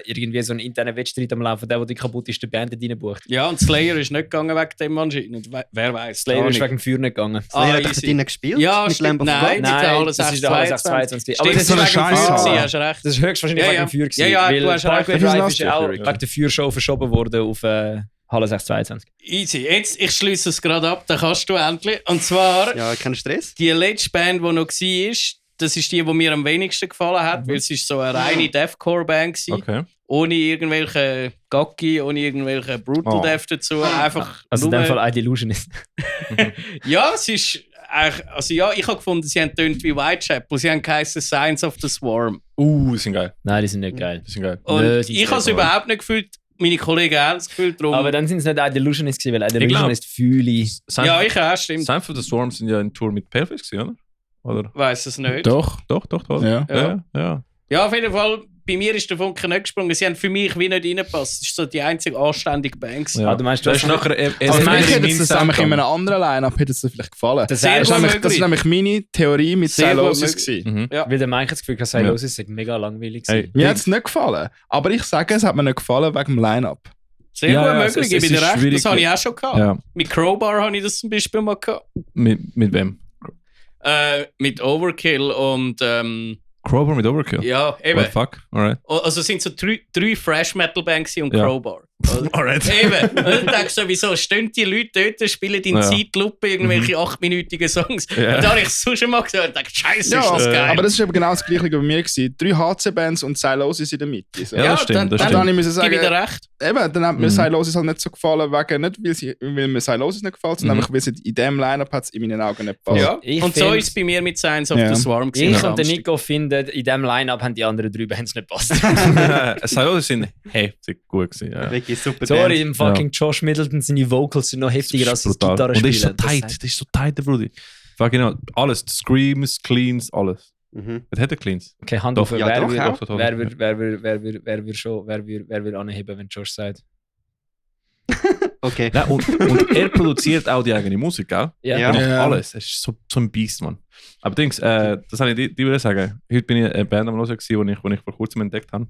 irgendwie so einen internen Wettstreit am Laufen, der die kaputteste Band dort reinbucht. Ja, und Slayer ist nicht gegangen wegen dem anscheinend. Wer weiß? Slayer ist wegen dem Feuer nicht gegangen. Slayer hat easy. doch drinnen gespielt? Ja, mit stimmt. Lamb of Nein, God? nicht der Halle das ist der Halle 622. Aber Stimmt, das so ist eine wegen dem Scheiße. Feuer Sie gewesen. hast recht. Das ist höchstwahrscheinlich Ja, wegen ja. dem Feuer gewesen. Ja, ja, weil du hast recht. Parkway Das ist Drive last ist year auch Feuer, wegen der Feuershow verschoben worden auf Halle 622. Easy. Jetzt, ich schließe es gerade ab, dann kannst du endlich. Und zwar, Ja, kein Stress. die letzte Band, die noch war, das ist die mir am wenigsten gefallen hat, weil es ist so eine reine Deathcore-Band war. Okay. Ohne irgendwelche Gacki, ohne irgendwelche Brutal Oh. Death dazu. Einfach Also in nur, dem Fall ein Delusionist. Ja, es ist eigentlich, also ja, ich habe gefunden, sie haben tönt wie Whitechapel. Sie haben geheißen Signs of the Swarm. Die sind geil. Nein, die sind nicht geil. Die sind geil. Und Nö, sie ich sind habe es nicht überhaupt nicht gefühlt. Meine Kollegen haben es gefühlt. Darum. Aber dann sind es nicht ein Delusionist gewesen, weil ein glaub- Delusionist fühle ich. ja, ich auch, stimmt. Sign for the Swarm sind ja in Tour mit Perfect gewesen, oder? Oder? Weiß es nicht. Doch. Doch. Ja. Ja. Ja, auf jeden Fall, bei mir ist der Funke nicht gesprungen. Sie haben für mich wie nicht reingepasst. Es ist so die einzige anständige Band. gewesen. Ah, du meinst, du Das ist hast nachher Also Also mich meinst hätte es nämlich in einem anderen Line-Up hätte es dir vielleicht gefallen. Das Sehr ist gut Das möglich. ist nämlich meine Theorie mit Sehr gut Silosis möglich. gewesen. Mhm. Ja. weil der Mike das Gefühl hat, sei Ja. los ist, mega langweilig. Hey, gewesen. Mir hat es nicht gefallen. Aber ich sage, es hat mir nicht gefallen wegen dem Line-Up. Sehr Ja, gut ja, möglich, es gebe ich ist dir recht. schwierig. Das habe ich auch schon gehabt. Ja. Mit Crowbar habe ich das zum Beispiel mal gehabt. Mit wem? Mit Overkill und Crowbar mit Overkill? ja, eben. What the fuck? Alright. Also es sind so drei Fresh-Metal-Bands und Ja. Crowbar. Alright. Eben. Und dann denkst du sowieso, stehen die Leute dort, spielen in Ja. Zeitlupe irgendwelche 8-minütigen Songs. Ja. Und da habe ich es schon mal gesagt und dachte, scheiße, ist das geil. aber das ist eben genau das Gleiche wie bei mir gewesen. 3 HC-Bands und Silosis in der Mitte. So. Ja, das stimmt, dann, das dann, Und dann habe ich müssen gebe ich sagen, dir recht. eben, dann hat mir Mhm. Silosis halt nicht so gefallen, wegen, nicht weil mir Silosis nicht gefällt, sondern Mhm. einfach, weil sie in dem Line-Up hat es in meinen Augen nicht gepasst. Ja. Ich Und so find- ist es bei mir mit Signs of Ja. the Swarm gewesen. Ich am und der Samstag. Nico finden, in diesem Line-Up haben die anderen 3 Bands nicht gepasst. Silosis sind heftig gut gewesen. Ja. Wirklich super Sorry, Band. im fucking Josh Middleton, seine Vocals sind noch heftiger als das brutal. Gitarre Und das ist so spielen. tight. Das ist so tight, der Brudi. Fuck genau. Alles. Screams, Cleans, alles. Mhm. Was hat er Cleans? Okay, Hand Doch. auf, Ja, wer doch, würde auch. Doch. wer würde anheben, wenn Josh sagt? Okay. Ja, und er produziert auch die eigene Musik, gell? Ja. Ja. Er macht Ja. alles. Er ist so ein Biest, Mann. Aber Dings, das habe ich dir sagen. Heute bin ich eine Band am Hören, die ich vor kurzem entdeckt habe.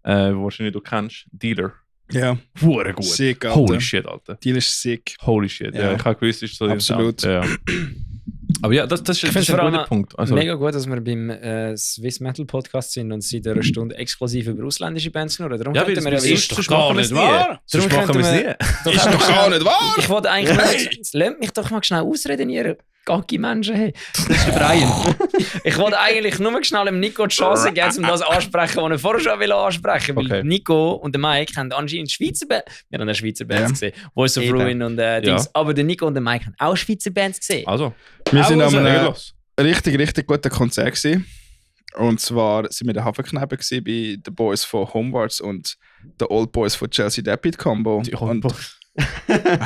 Wahrscheinlich du kennst. Dealer. Ja, Hure gut. sick, Alter. Holy shit, Alter. Die ist sick. Holy shit. Ja, Ja. ich habe gewusst, ist so Absolut. Ja. Aber ja, das ist Ich finde es ein vor guter allem Punkt. Also, mega gut, dass wir beim Swiss Metal Podcast sind und seit einer Stunde exklusiv über ausländische Bands hören. Darum ja, könnten wir ja das wie- ist doch gar nicht wahr. Sonst Darum machen wir es könnten nie. Ist doch gar nicht wahr! Ich wollte eigentlich nur, lasst mich doch mal schnell ausreden, ihr gacki Menschen. Hey. Das ist der Brian. Ich wollte eigentlich nur schnell dem Nico die Chance geben, um das ansprechen, was er vorher schon ansprechen wollte. Weil Okay. Nico und der Mike haben anscheinend Schweizer Bands, wir haben eine Schweizer Bands Ja. gesehen, Voice of Eben. Ruin und Dings. Aber der Nico und der Mike haben auch Schweizer Bands gesehen. Also, Wir sind Also, an einem los. richtig guten Konzert gewesen. Und zwar sind wir in der Hafenkneipe gewesen, bei den Boys von Homewards und den Old Boys von Chelsea Depit Combo. Die Und Oldboys.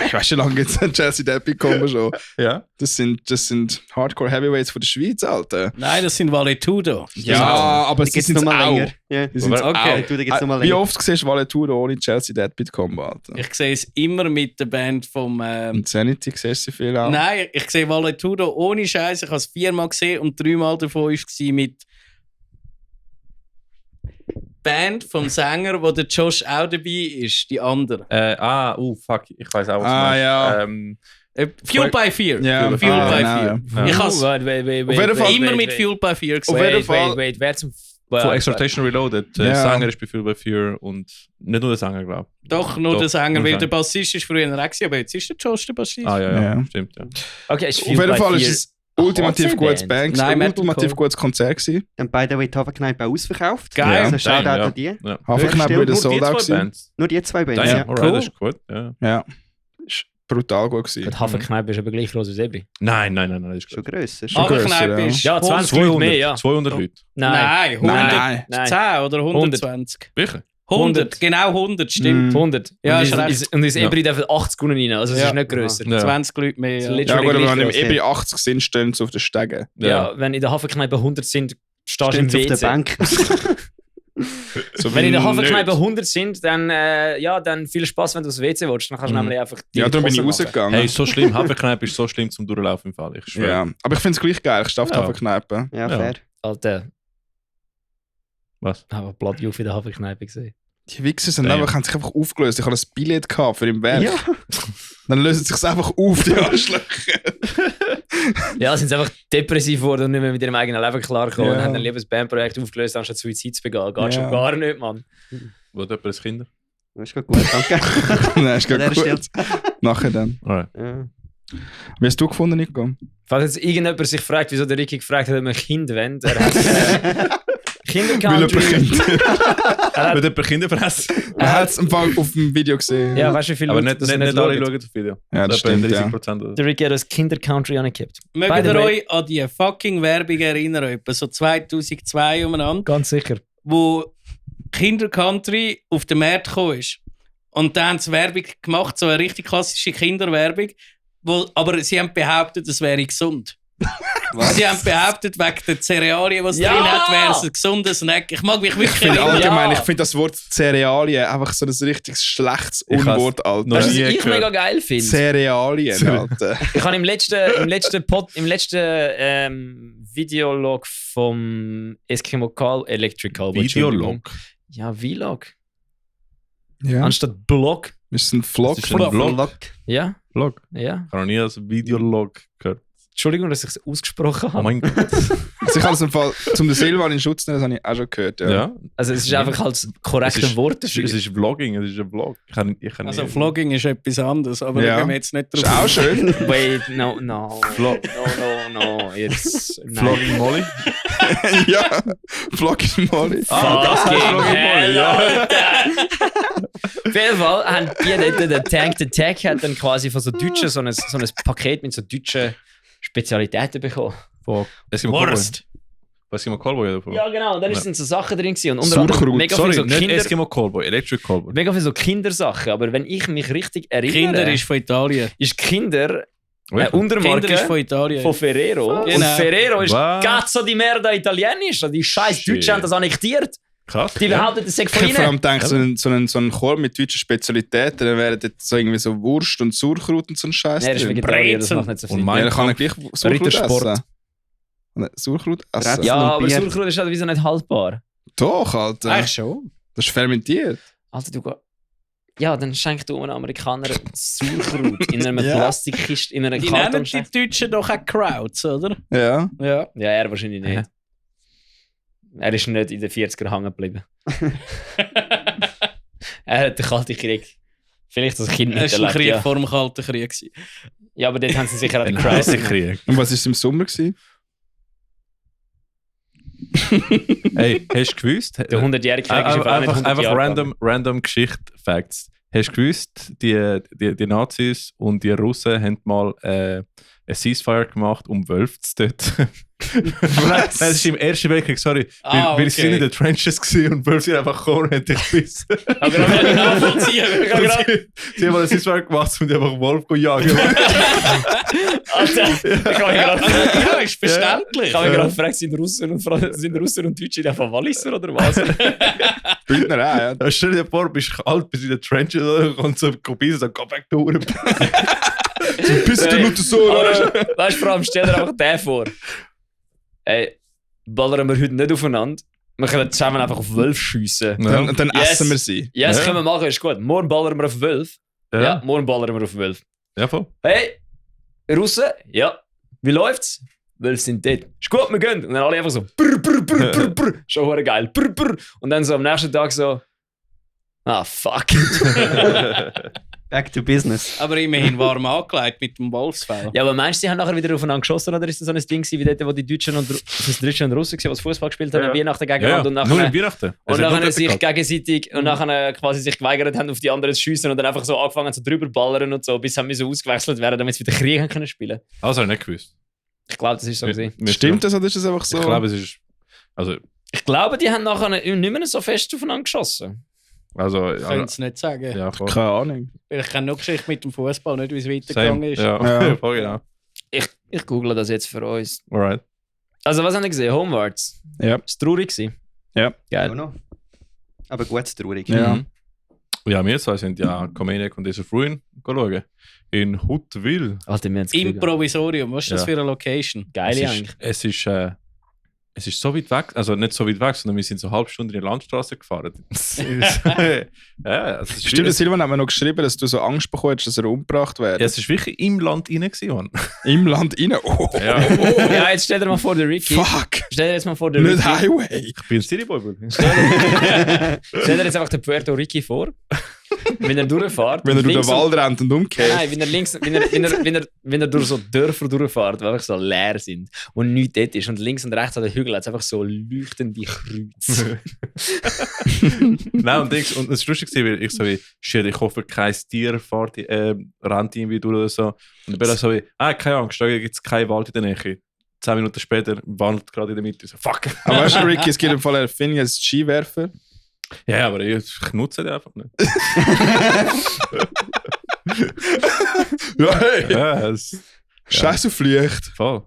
ich weiß schon lange gibt es einen Chelsea Depit Combo schon. Ja. Das sind Hardcore Heavyweights von der Schweiz, Alter. Nein, das sind Valetudo. Ja, aber Die sie gibt's sind noch mal auch. länger. Ja. Die sind's Okay. auch. Du, die gibt's noch mal Wie länger. oft siehst du Valetur ohne Chelsea Deadbeat Combo, Alter? Ich sehe es immer mit der Band vom. Insanity siehst du viel auch. Nein, ich sehe Valetudo ohne Scheiß. Ich habe es 4-mal gesehen und 3-mal davon war mit Band vom Sänger, wo der Josh auch dabei ist, die andere. Fuck, ich weiß auch, was Ah, du meinst. ja. Fueled by Fear. Ja, Fueled ah, by genau, Fear. ja. Ich habe es Auf jeden Fall- immer mit Fueled by Fear Auf jeden gesehen. Fall- Wait, wer zum... Von Exhortation Reloaded. Der Ja. Sänger ist bei Fuel by Fear und nicht nur der Sänger, glaube ich. Doch, nur Doch, der Sänger, nur weil Sänger. der Bassist ist früher auch gewesen, aber jetzt ist der Josh der Bassist. Ah, ja, Ja. stimmt, ja. Okay, ist Auf jeden Fall ist es ein ultimativ HC gutes Band? Band, Nein, ein Metalcore. ultimativ gutes Konzert gewesen. Dann by the way, die Hafenkneipe auch ausverkauft. Geil. Also Shoutout Ja. an die. Ja. Hafenkneipe Nur wieder Nur sold die out zwei gewesen. Bands. Nur die zwei Bands, Damn, ja. alright, Cool. das ist gut. Ja. Ja. Ist brutal gut gewesen. Die Hafenkneipe ist aber gleich groß wie Sebri. Nein, das ist Schon gut. grösser. Schon Aber grösser, Kneipe ja. ist Ja, 20 Leute mehr, ja. 200 Leute. Nein, 100. Nein. Nein. 10 oder 120. Wirklich? 100, genau 100, stimmt. 100. Ja, und ist recht. ins Ebri dürfen 80 Kunden rein, also es Ja. ist nicht grösser. Ja. 20 Leute mehr. Ja. Das ist Ja gut, aber wenn im gross, EB ja. 80 sind, stehen sie auf den Stegen. Ja, wenn in der Hafenkneipe 100 sind, stehst du im Stehen sie auf der WC. Bank. So Wenn wie in der Hafenkneipe nicht. 100 sind, dann, dann viel Spaß, wenn du aufs WC willst. Dann kannst du Mhm. nämlich einfach Ja, darum bin ich Hose machen. rausgegangen. Hey, so schlimm. Hafenkneipe ist so schlimm zum Durchlaufen im Fall. Ich schwöre. Ja, aber ich finde es gleich geil. Ich stehe auf die Ja. Hafenkneipe. Ja, Ja. fair. Alter, Was? ich habe Bloody auf in der Hafenkneipe gesehen. Die Wichser sind Damn. einfach, haben sich einfach aufgelöst. Ich hatte ein Billett gehabt für im Werk. Ja. Dann lösen sie sich einfach auf, die Arschlöcher. Ja, sind sie einfach depressiv geworden und nicht mehr mit ihrem eigenen Leben klargekommen Ja. und haben ein Liebesbandprojekt aufgelöst, anstatt Suizid zu begehen. Geht Ja. schon gar nicht, Mann. Wo hat jemand ein Kind? Das ist gut, danke. Nein, ist An gar dieser gut. Nachher dann. Alright. Ja. Wie hast du gefunden, Nico? Falls jetzt irgendjemand sich fragt, wieso der Ricky gefragt hat, ob wir ein Kind wollen, er hat Weil Kindercountry. Wird jemand Kinder fressen? Er hat es im Fall auf dem Video gesehen. Ja, weißt du, wie viele Aber Leute nicht, das nicht, nicht nicht alle schauen? schauen das Video. Ja, das Etwa stimmt, ja. 30% oder- Der Ricky hat uns Kindercountry angekippt. By Mögt the ihr way- euch an die fucking Werbung erinnern, etwa so 2002 umeinander, Ganz sicher. wo Kindercountry auf den Markt gekommen ist? Und dann haben sie Werbung gemacht, so eine richtig klassische Kinderwerbung, aber sie haben behauptet, es wäre gesund. Sie haben behauptet, wegen der Cerealien, die es Ja! drin hat, wäre es ein gesunder Snack. Ich mag mich wirklich Ich finde erinnern. allgemein, Ja. ich finde das Wort Cerealien einfach so ein richtig schlechtes Ich has- Unwort, Alter. noch Weißt du, nie was ich gehört. mega geil finde? Cerealien, Alter. Ich habe im letzten Videolog vom Eskimo Electric Cowboy. Videolog. Ja, Vlog. Ja. Anstatt Blog. Ist ein Vlog Das ist von ein Vlog. Ja, Vlog. ja. Ich habe noch nie als Videolog gehört. Entschuldigung, dass ich es ausgesprochen Oh habe. mein Gott. Also ich habe es im Fall zum den Silvan in Schutz nehmen, das habe ich auch schon gehört. Ja. Ja. Also es ist einfach als Es korrektes ist, Wort es dafür. ist Vlogging, es ist ein Vlog. Ich kann Also nie- Vlogging ist etwas anderes, aber Ja. da gehen wir jetzt nicht Ist drauf. auch schön. Wait, no. Vlog. No. It's... Vlogging Molly? Ja, Vlogging Molly. Fucking Vlogging hell, Molly, ja. Alter. Auf jeden Fall haben die dort, der Tank the Tech hat dann quasi von so Deutschen so ein Paket mit so deutschen Spezialitäten bekommen. Von Eskimo Callboy. Wurst. Von Eskimo Callboy davon. Ja, genau. Und dann Ja. sind so Sachen drin gewesen. Und unter anderem Sauerkraut. mega Sorry, viele so nicht Kinder... Eskimo Callboy, Electric Callboy. Mega viele so Kindersachen. Aber wenn ich mich richtig erinnere... Kinder ist von Italien. ist Kinder Wirklich? Untermarke Kinder ist von Italien. von Ferrero. Und Genau. Ferrero ist Was? cazzo di merda italienisch. Die scheiß Shit. Deutschen haben das annektiert. Krass. Die behaupten, das sei von Ich habe vor allem ihnen. gedacht, so ein Korb mit deutschen Spezialitäten, dann wären dort so irgendwie so Wurst und Sauerkraut und so ein Scheiß Nein, das ist drin. Vegetarier, das Brezel. macht nicht so Und viel. mein- Ja, dann kann er gleich Sauerkraut Rittersport. essen. Sauerkraut essen? Brezel. Ja, und aber Bier. Sauerkraut ist halt wieso nicht haltbar. Doch, Alter. Eigentlich schon. Das ist fermentiert. Alter, du gehst... Ja, dann schenkt du einem Amerikaner Sauerkraut in einer Ja. Plastikkiste, in einer Die nennen die Kartonschachtel. Deutschen doch auch Krauts, oder? Ja. Ja. Ja, er wahrscheinlich nicht. Er ist nicht in den 40er hängen geblieben. Er hat den Kalten Krieg vielleicht als Kind Das war ein miterlebt, Krieg ja. vor dem Kalten Krieg. gewesen. Ja, aber dort haben sie sicher auch den Ein Crowd. heißer Krieg. Und was war es im Sommer? Gewesen? Hey, hast du gewusst? Der 100-jährige Krieg ist im Fall nicht 100 Einfach Jahre random Geschichte, Facts. Hast du gewusst, die Nazis und die Russen haben mal ein Ceasefire gemacht, um Wölfe zu töten? Nein, das ist im Ersten Weltkrieg, sorry. Weil sie okay. sind in den Trenches gewesen und Wölfe sind einfach gekommen und haben dich gebissen. Aber dann will ich nachvollziehen. Ich kann gerade- Sie haben mal ein Ceasefire gemacht und einfach Wolf jagen. Alter, ich kann mich gerade Ja, ist verständlich. Ich habe mich gerade gefragt, sind Russen und Deutsche einfach Walliser oder was? Bündner auch, ja. Ja, stell dir vor, du bist kalt, bist in den Trenches und so bissen, so, go back to Uhr. Bis du nur so. Weißt du, vor allem stell dir einfach den vor. Ey, ballern wir heute nicht aufeinander. Wir können zusammen einfach auf Wölfe schiessen. Dann Yes. essen wir sie. Ja, das Ja. können wir machen, ist gut. Morgen ballern wir auf Wölfe. Ja, morgen ballern wir auf Wölfe. Ja, voll. Hey, Russen, ja, wie läuft's? Wölfe sind dort. Ist gut, wir gehen. Und dann alle einfach so, brr, brr, brr, brr, brr. Schon verdammt geil, brr, brr. Und dann so am nächsten Tag so, ah, fuck. Back to business. Aber immerhin warm angelegt mit dem Wolfsfell. Ja, aber meinst du, sie haben nachher wieder aufeinander geschossen oder ist das so ein Ding gewesen, wie dort, wo die Deutschen und Russen waren, die Fußball gespielt haben, Ja. Weihnachten Ja, gegeneinander und nur nachher... in Weihnachten. Und Es hat nachher nur sich dort gehabt. gegenseitig und nachher quasi sich geweigert haben, auf die anderen zu schiessen und dann einfach so angefangen zu drüber ballern und so, bis sie müssen ausgewechselt werden, damit sie wieder Krieg haben können spielen. Also, habe ich nicht gewusst. Ich glaube, das ist so gewesen. Stimmt das oder ist das einfach so? Ich glaube, es ist. Also, Ich glaube, die haben nachher nicht mehr so fest aufeinander geschossen. Ich könnte es nicht sagen. ja, voll. Keine Ahnung. Ich kenne nur Geschichte mit dem Fußball, nicht wie es Same. weitergegangen ist. Ja, Ja. voll genau. Ich google das jetzt für uns. Alright. Also, was haben wir gesehen? Homewarts. Ja. Ist traurig gewesen. Ja. Auch Geil. noch. Aber gut, traurig. Ja. Mhm. Ja, wir zwei sind ja Comedic und Ace of Ruin schauen. In Huttwil. Alter, wir haben es Im gekriegt. Provisorium, was ist das Ja. für eine Location? Geil eigentlich. Es ist so weit weg, also nicht so weit weg, sondern wir sind so eine halbe Stunde in die Landstraße gefahren. Ja, es ist Stimmt, wie- Silvan hat mir noch geschrieben, dass du so Angst bekommst, dass er umgebracht wird. Ja, es ist wirklich im Land rein gewesen, Mann. Im Land rein. Oh, Ja. Ja, jetzt stell dir mal vor, der Ricky. fuck. Stell dir jetzt mal vor, der Nicht Ricky. Highway. Ich bin Cityboy, Bruder. Stell dir jetzt einfach den Puerto Ricky vor, wenn er durchfährt. Wenn er durch links den und- Wald rennt und umkehrt. Nein, wenn er durch so Dörfer durchfährt, die einfach so leer sind und nichts dort ist. Und links und rechts an den Hügeln hat es einfach so leuchtende Kreuze. Nein, und es war lustig, weil ich so wie, shit, ich hoffe, kein Tier rennt irgendwie durch oder so. Und dann bin ich so wie, keine Angst, da gibt es keinen Wald in der Nähe. 10 Minuten später wandelt gerade in der Mitte. So, fuck. Aber weißt du, Ricky, es gibt im Fall eine Erfindung als Skiwerfer. Ja, aber ich nutze den einfach nicht. Ja, hey. Ja, es Scheiß auf Licht. voll.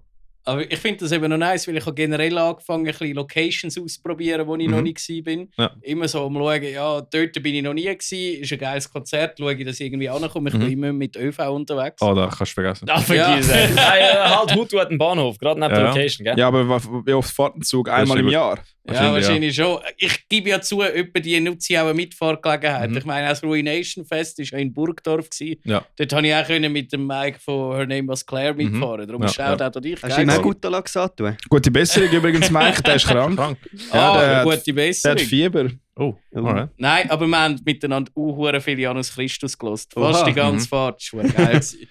Aber ich finde das eben noch nice, weil ich habe generell angefangen, ein bisschen Locations auszuprobieren, wo ich noch nie war. Ja. Immer so am schauen, ja, dort bin ich noch nie gewesen, ist ein geiles Konzert, schaue ich, dass ich irgendwie ankomme. Ich bin immer mit ÖV unterwegs. Oh, da kannst du vergessen. Ach, vergiss es. Halt Hutu hat einen Bahnhof, gerade neben der Ja. Location, gell? Ja, aber wie oft fährt ein Zug? Einmal im über- Jahr? Ja, wahrscheinlich schon. Ich gebe ja zu, etwa die nutze ich auch eine Mitfahrgelegenheit. Mhm. Ich meine, das Ruination Fest war ja in Burgdorf. Ja. Dort konnte ich auch können mit dem Mike von Her Name Was Claire mitfahren. Darum Ja, schaut auch dich. Hast du ihm auch gut gesagt? Gute Besserung übrigens, Mike, der ist krank. Krank. Ja, der hat- gute Der Besserung. hat Fieber. Oh, alright. Nein, aber wir haben miteinander viel Janus Christus gelost. Oha. Fast die ganze Fahrt. Das war geil. gewesen.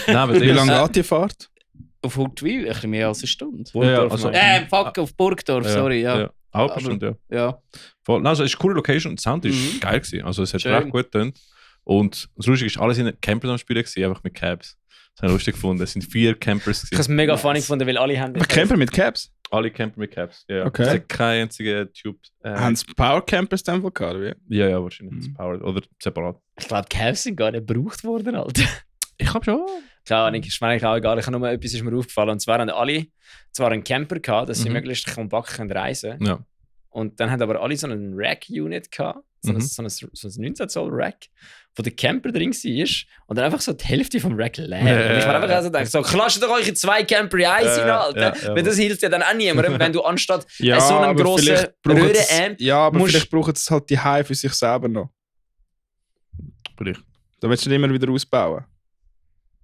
Nein, aber Wie das- lange geht die Fahrt? Auf Huttwil, ein bisschen mehr als eine Stunde. Ja, also- Fuck, auf Burgdorf, sorry, ja. Halbe Stunde, ja. Ja. Voll. Nein, also es ist eine coole Location und der Sound ist geil gewesen. Also es hat Schön. recht gut getönt. Und das Lustige ist, alle sind Campers am Spielen gewesen, einfach mit Cabs. Das habe ich lustig gefunden. Es sind 4 Campers Ich habe es gewesen. mega funny gefunden, weil alle haben... Aber Camper mit Caps? Alle Camper mit Cabs. Ja, ja. Okay. Es hat keine einzige Tube. Haben sie Power Campers dann wohl gehabt, oder wie? Ja, wahrscheinlich. Das Powered. Oder separat. Ich glaube, Cavs sind gar nicht gebraucht worden, Alter. Ich glaube schon. Keine Ahnung, ist mir eigentlich auch egal. Ich habe nur etwas ist mir aufgefallen. Und zwar haben alle zwar einen Camper gehabt, dass sie Mhm. möglichst kompakt reisen können. Ja. Und dann haben aber alle so einen Rack-Unit gehabt, so ein 19 Zoll Rack, wo der Camper drin war und dann einfach so die Hälfte vom Rack leer. Und ich war einfach so gedacht, so, klatscht doch euch in 2 Camper in eins rein, Alter. Weil das hilft ja dann auch niemandem, wenn du anstatt so einem grossen Röhre-Amp... Ja, aber vielleicht brauchen sie halt die High für sich selber noch. Vielleicht. Da willst du nicht immer wieder ausbauen.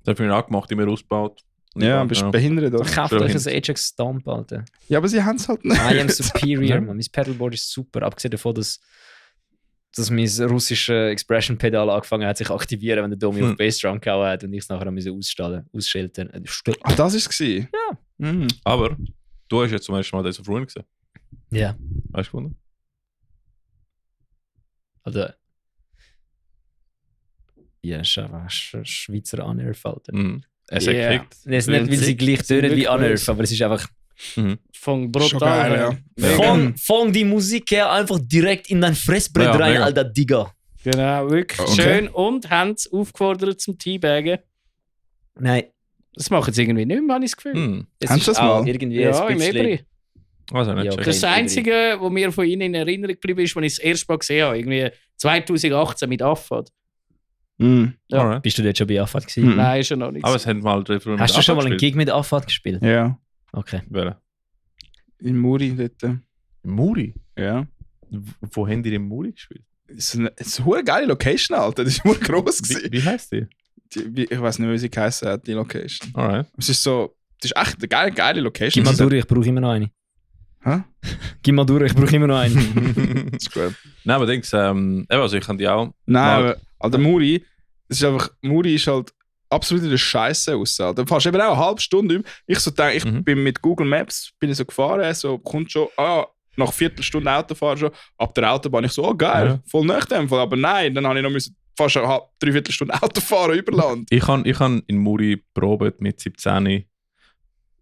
Das habe ich auch gemacht, immer ausgebaut. Ja, bist du behindert, oder? Kauft euch ein Ajax Stomp, Alter. Ja, aber sie haben es halt nicht. I am superior, man. Mein Pedalboard ist super, abgesehen davon, dass mein russisches Expression-Pedal angefangen hat, sich zu aktivieren, wenn der Domi auf Bassdrum gehauen hat und ich es nachher ausschalten. Ach, das war es? Ja. Mhm. Aber du hast jetzt zum ersten Mal das auf Ruin gesehen. Ja. Weißt du gefunden? Also... Ja, Schweizer Unearth, Alter. Es hat gekickt. Es ist nicht, weil sie gleich tönen wie Unearth, aber es ist einfach... Von Schon geil, brutal. Fang die Musik her einfach direkt in dein Fressbrett rein, mega. Alter Digga. Genau, wirklich Okay. schön. Und haben es aufgefordert zum Teabaggen. Nein, Das machen sie irgendwie nicht mehr, habe ich das Gefühl. es Haben ist sie das auch mal? irgendwie Ja, ein im bisschen... Ebri. Also nicht Ja, checken. Das ist das Okay. Einzige, was mir von ihnen in Erinnerung geblieben ist, als ich das erste Mal gesehen habe. Irgendwie 2018 mit Affad. Mhm. Ja. Alright. Bist du dort schon bei Affad gewesen? Mhm. Nein, ist ja noch nicht. Aber es haben mal früher mit Hast du schon mal einen gespielt. Gig mit Affad gespielt? Ja. Okay. Welchen? In Muri dort. Muri? Ja. Wo haben die in Muri gespielt? Es ist eine geile Location, Alter. Das war gross. Wie heisst die? Ich weiß nicht mehr, wie sie geheißen hat, die Location. Alright. Es ist so... Das ist echt eine geile Location. Gib mal Das ist- durch, ich brauche immer noch eine. Hä? Gib mal durch, ich brauche immer noch eine. Das ist gut. Nein, aber denkst also ich kann die auch. Nein, Mal- aber Alter, Muri, das ist einfach, Muri ist halt absolut in der Scheiße raus. Alter. Du fährst eben auch eine halbe Stunde über. Ich so denke, ich bin mit Google Maps bin ich so gefahren, so kommt schon, nach einer Viertelstunde Autofahren schon, ab der Autobahn. Ich so, oh geil, Ja. voll nach dem Fall. Aber nein, dann habe ich noch müssen fast eine Dreiviertelstunde Auto fahren über Land. Ich han in Muri probiert mit 17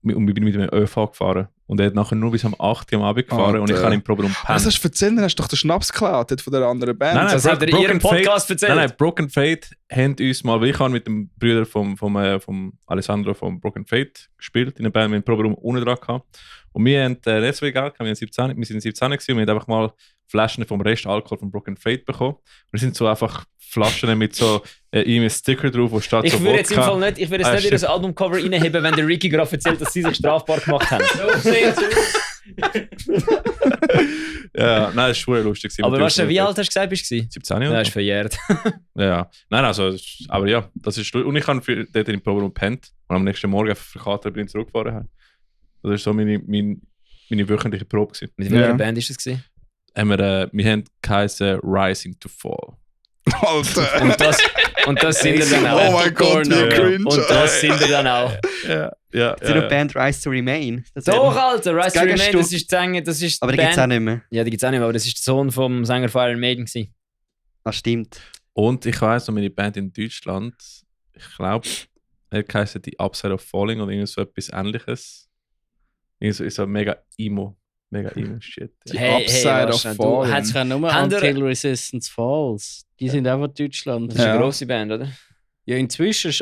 und ich bin mit einem ÖV gefahren. Und er hat nachher nur bis am 8 Uhr am Abend gefahren und ich Alter. kann im Proberaum Was pennen. hast du erzählt? Dann hast du doch den Schnaps geklaut dort von der anderen Band. Nein, Das hat er in ihrem Podcast erzählt. Nein, Broken Fate haben uns mal, weil ich habe mit dem Bruder vom Alessandro von Broken Fate gespielt in der Band, wir haben den Proberaum unten dran gehabt. Und wir haben nicht so viel Geld gehabt, wir sind 17 gewesen und wir haben einfach mal Flaschen vom Rest Alkohol von Broken Fate bekommen. Und es sind so einfach Flaschen mit so einem Sticker drauf, wo steht so Ich würde jetzt im Wodka. Fall nicht, ich würde jetzt nicht in das Albumcover reinheben, wenn der Ricky gerade erzählt, dass sie sich strafbar gemacht haben. Ja, nein, das war lustig. Aber weißt du, wie alt hast du gesagt, bist du? 17 Ja, oder ist so. verjährt. Ja, nein, also, aber ja, das ist und ich habe dort im Proberaum gepennt und am nächsten Morgen einfach verkatert bin ich zurückgefahren. Das war so meine wöchentliche Probe gewesen. Mit welcher Ja. Band ist das gewesen? Wir haben geheißen Rising to Fall. Alter. Und das sind wir dann auch. Oh mein Gott, wie Ja. cringe. Und das sind wir dann auch. Ja, Die Band Rise to Remain. Das Doch, eben- Alter, Rise to Gegenstück. Remain, das ist die Sänger, das ist Aber die gibt es auch nicht mehr. Ja, die gibt es auch nicht mehr, aber das ist der Sohn vom Sänger von Iron Maiden gewesen. Das stimmt. Und ich weiss noch, meine Band in Deutschland, ich glaube, er heisst die Upside of Falling oder irgend so etwas Ähnliches. Irgendwie so mega Emo Shit. Ja. Hey, Upside of was, Falling. Hat's kann nur Haben wir- Until Resistance Falls. Die sind einfach Deutschland. Das ist Ja. eine grosse Band, oder? Ja, inzwischen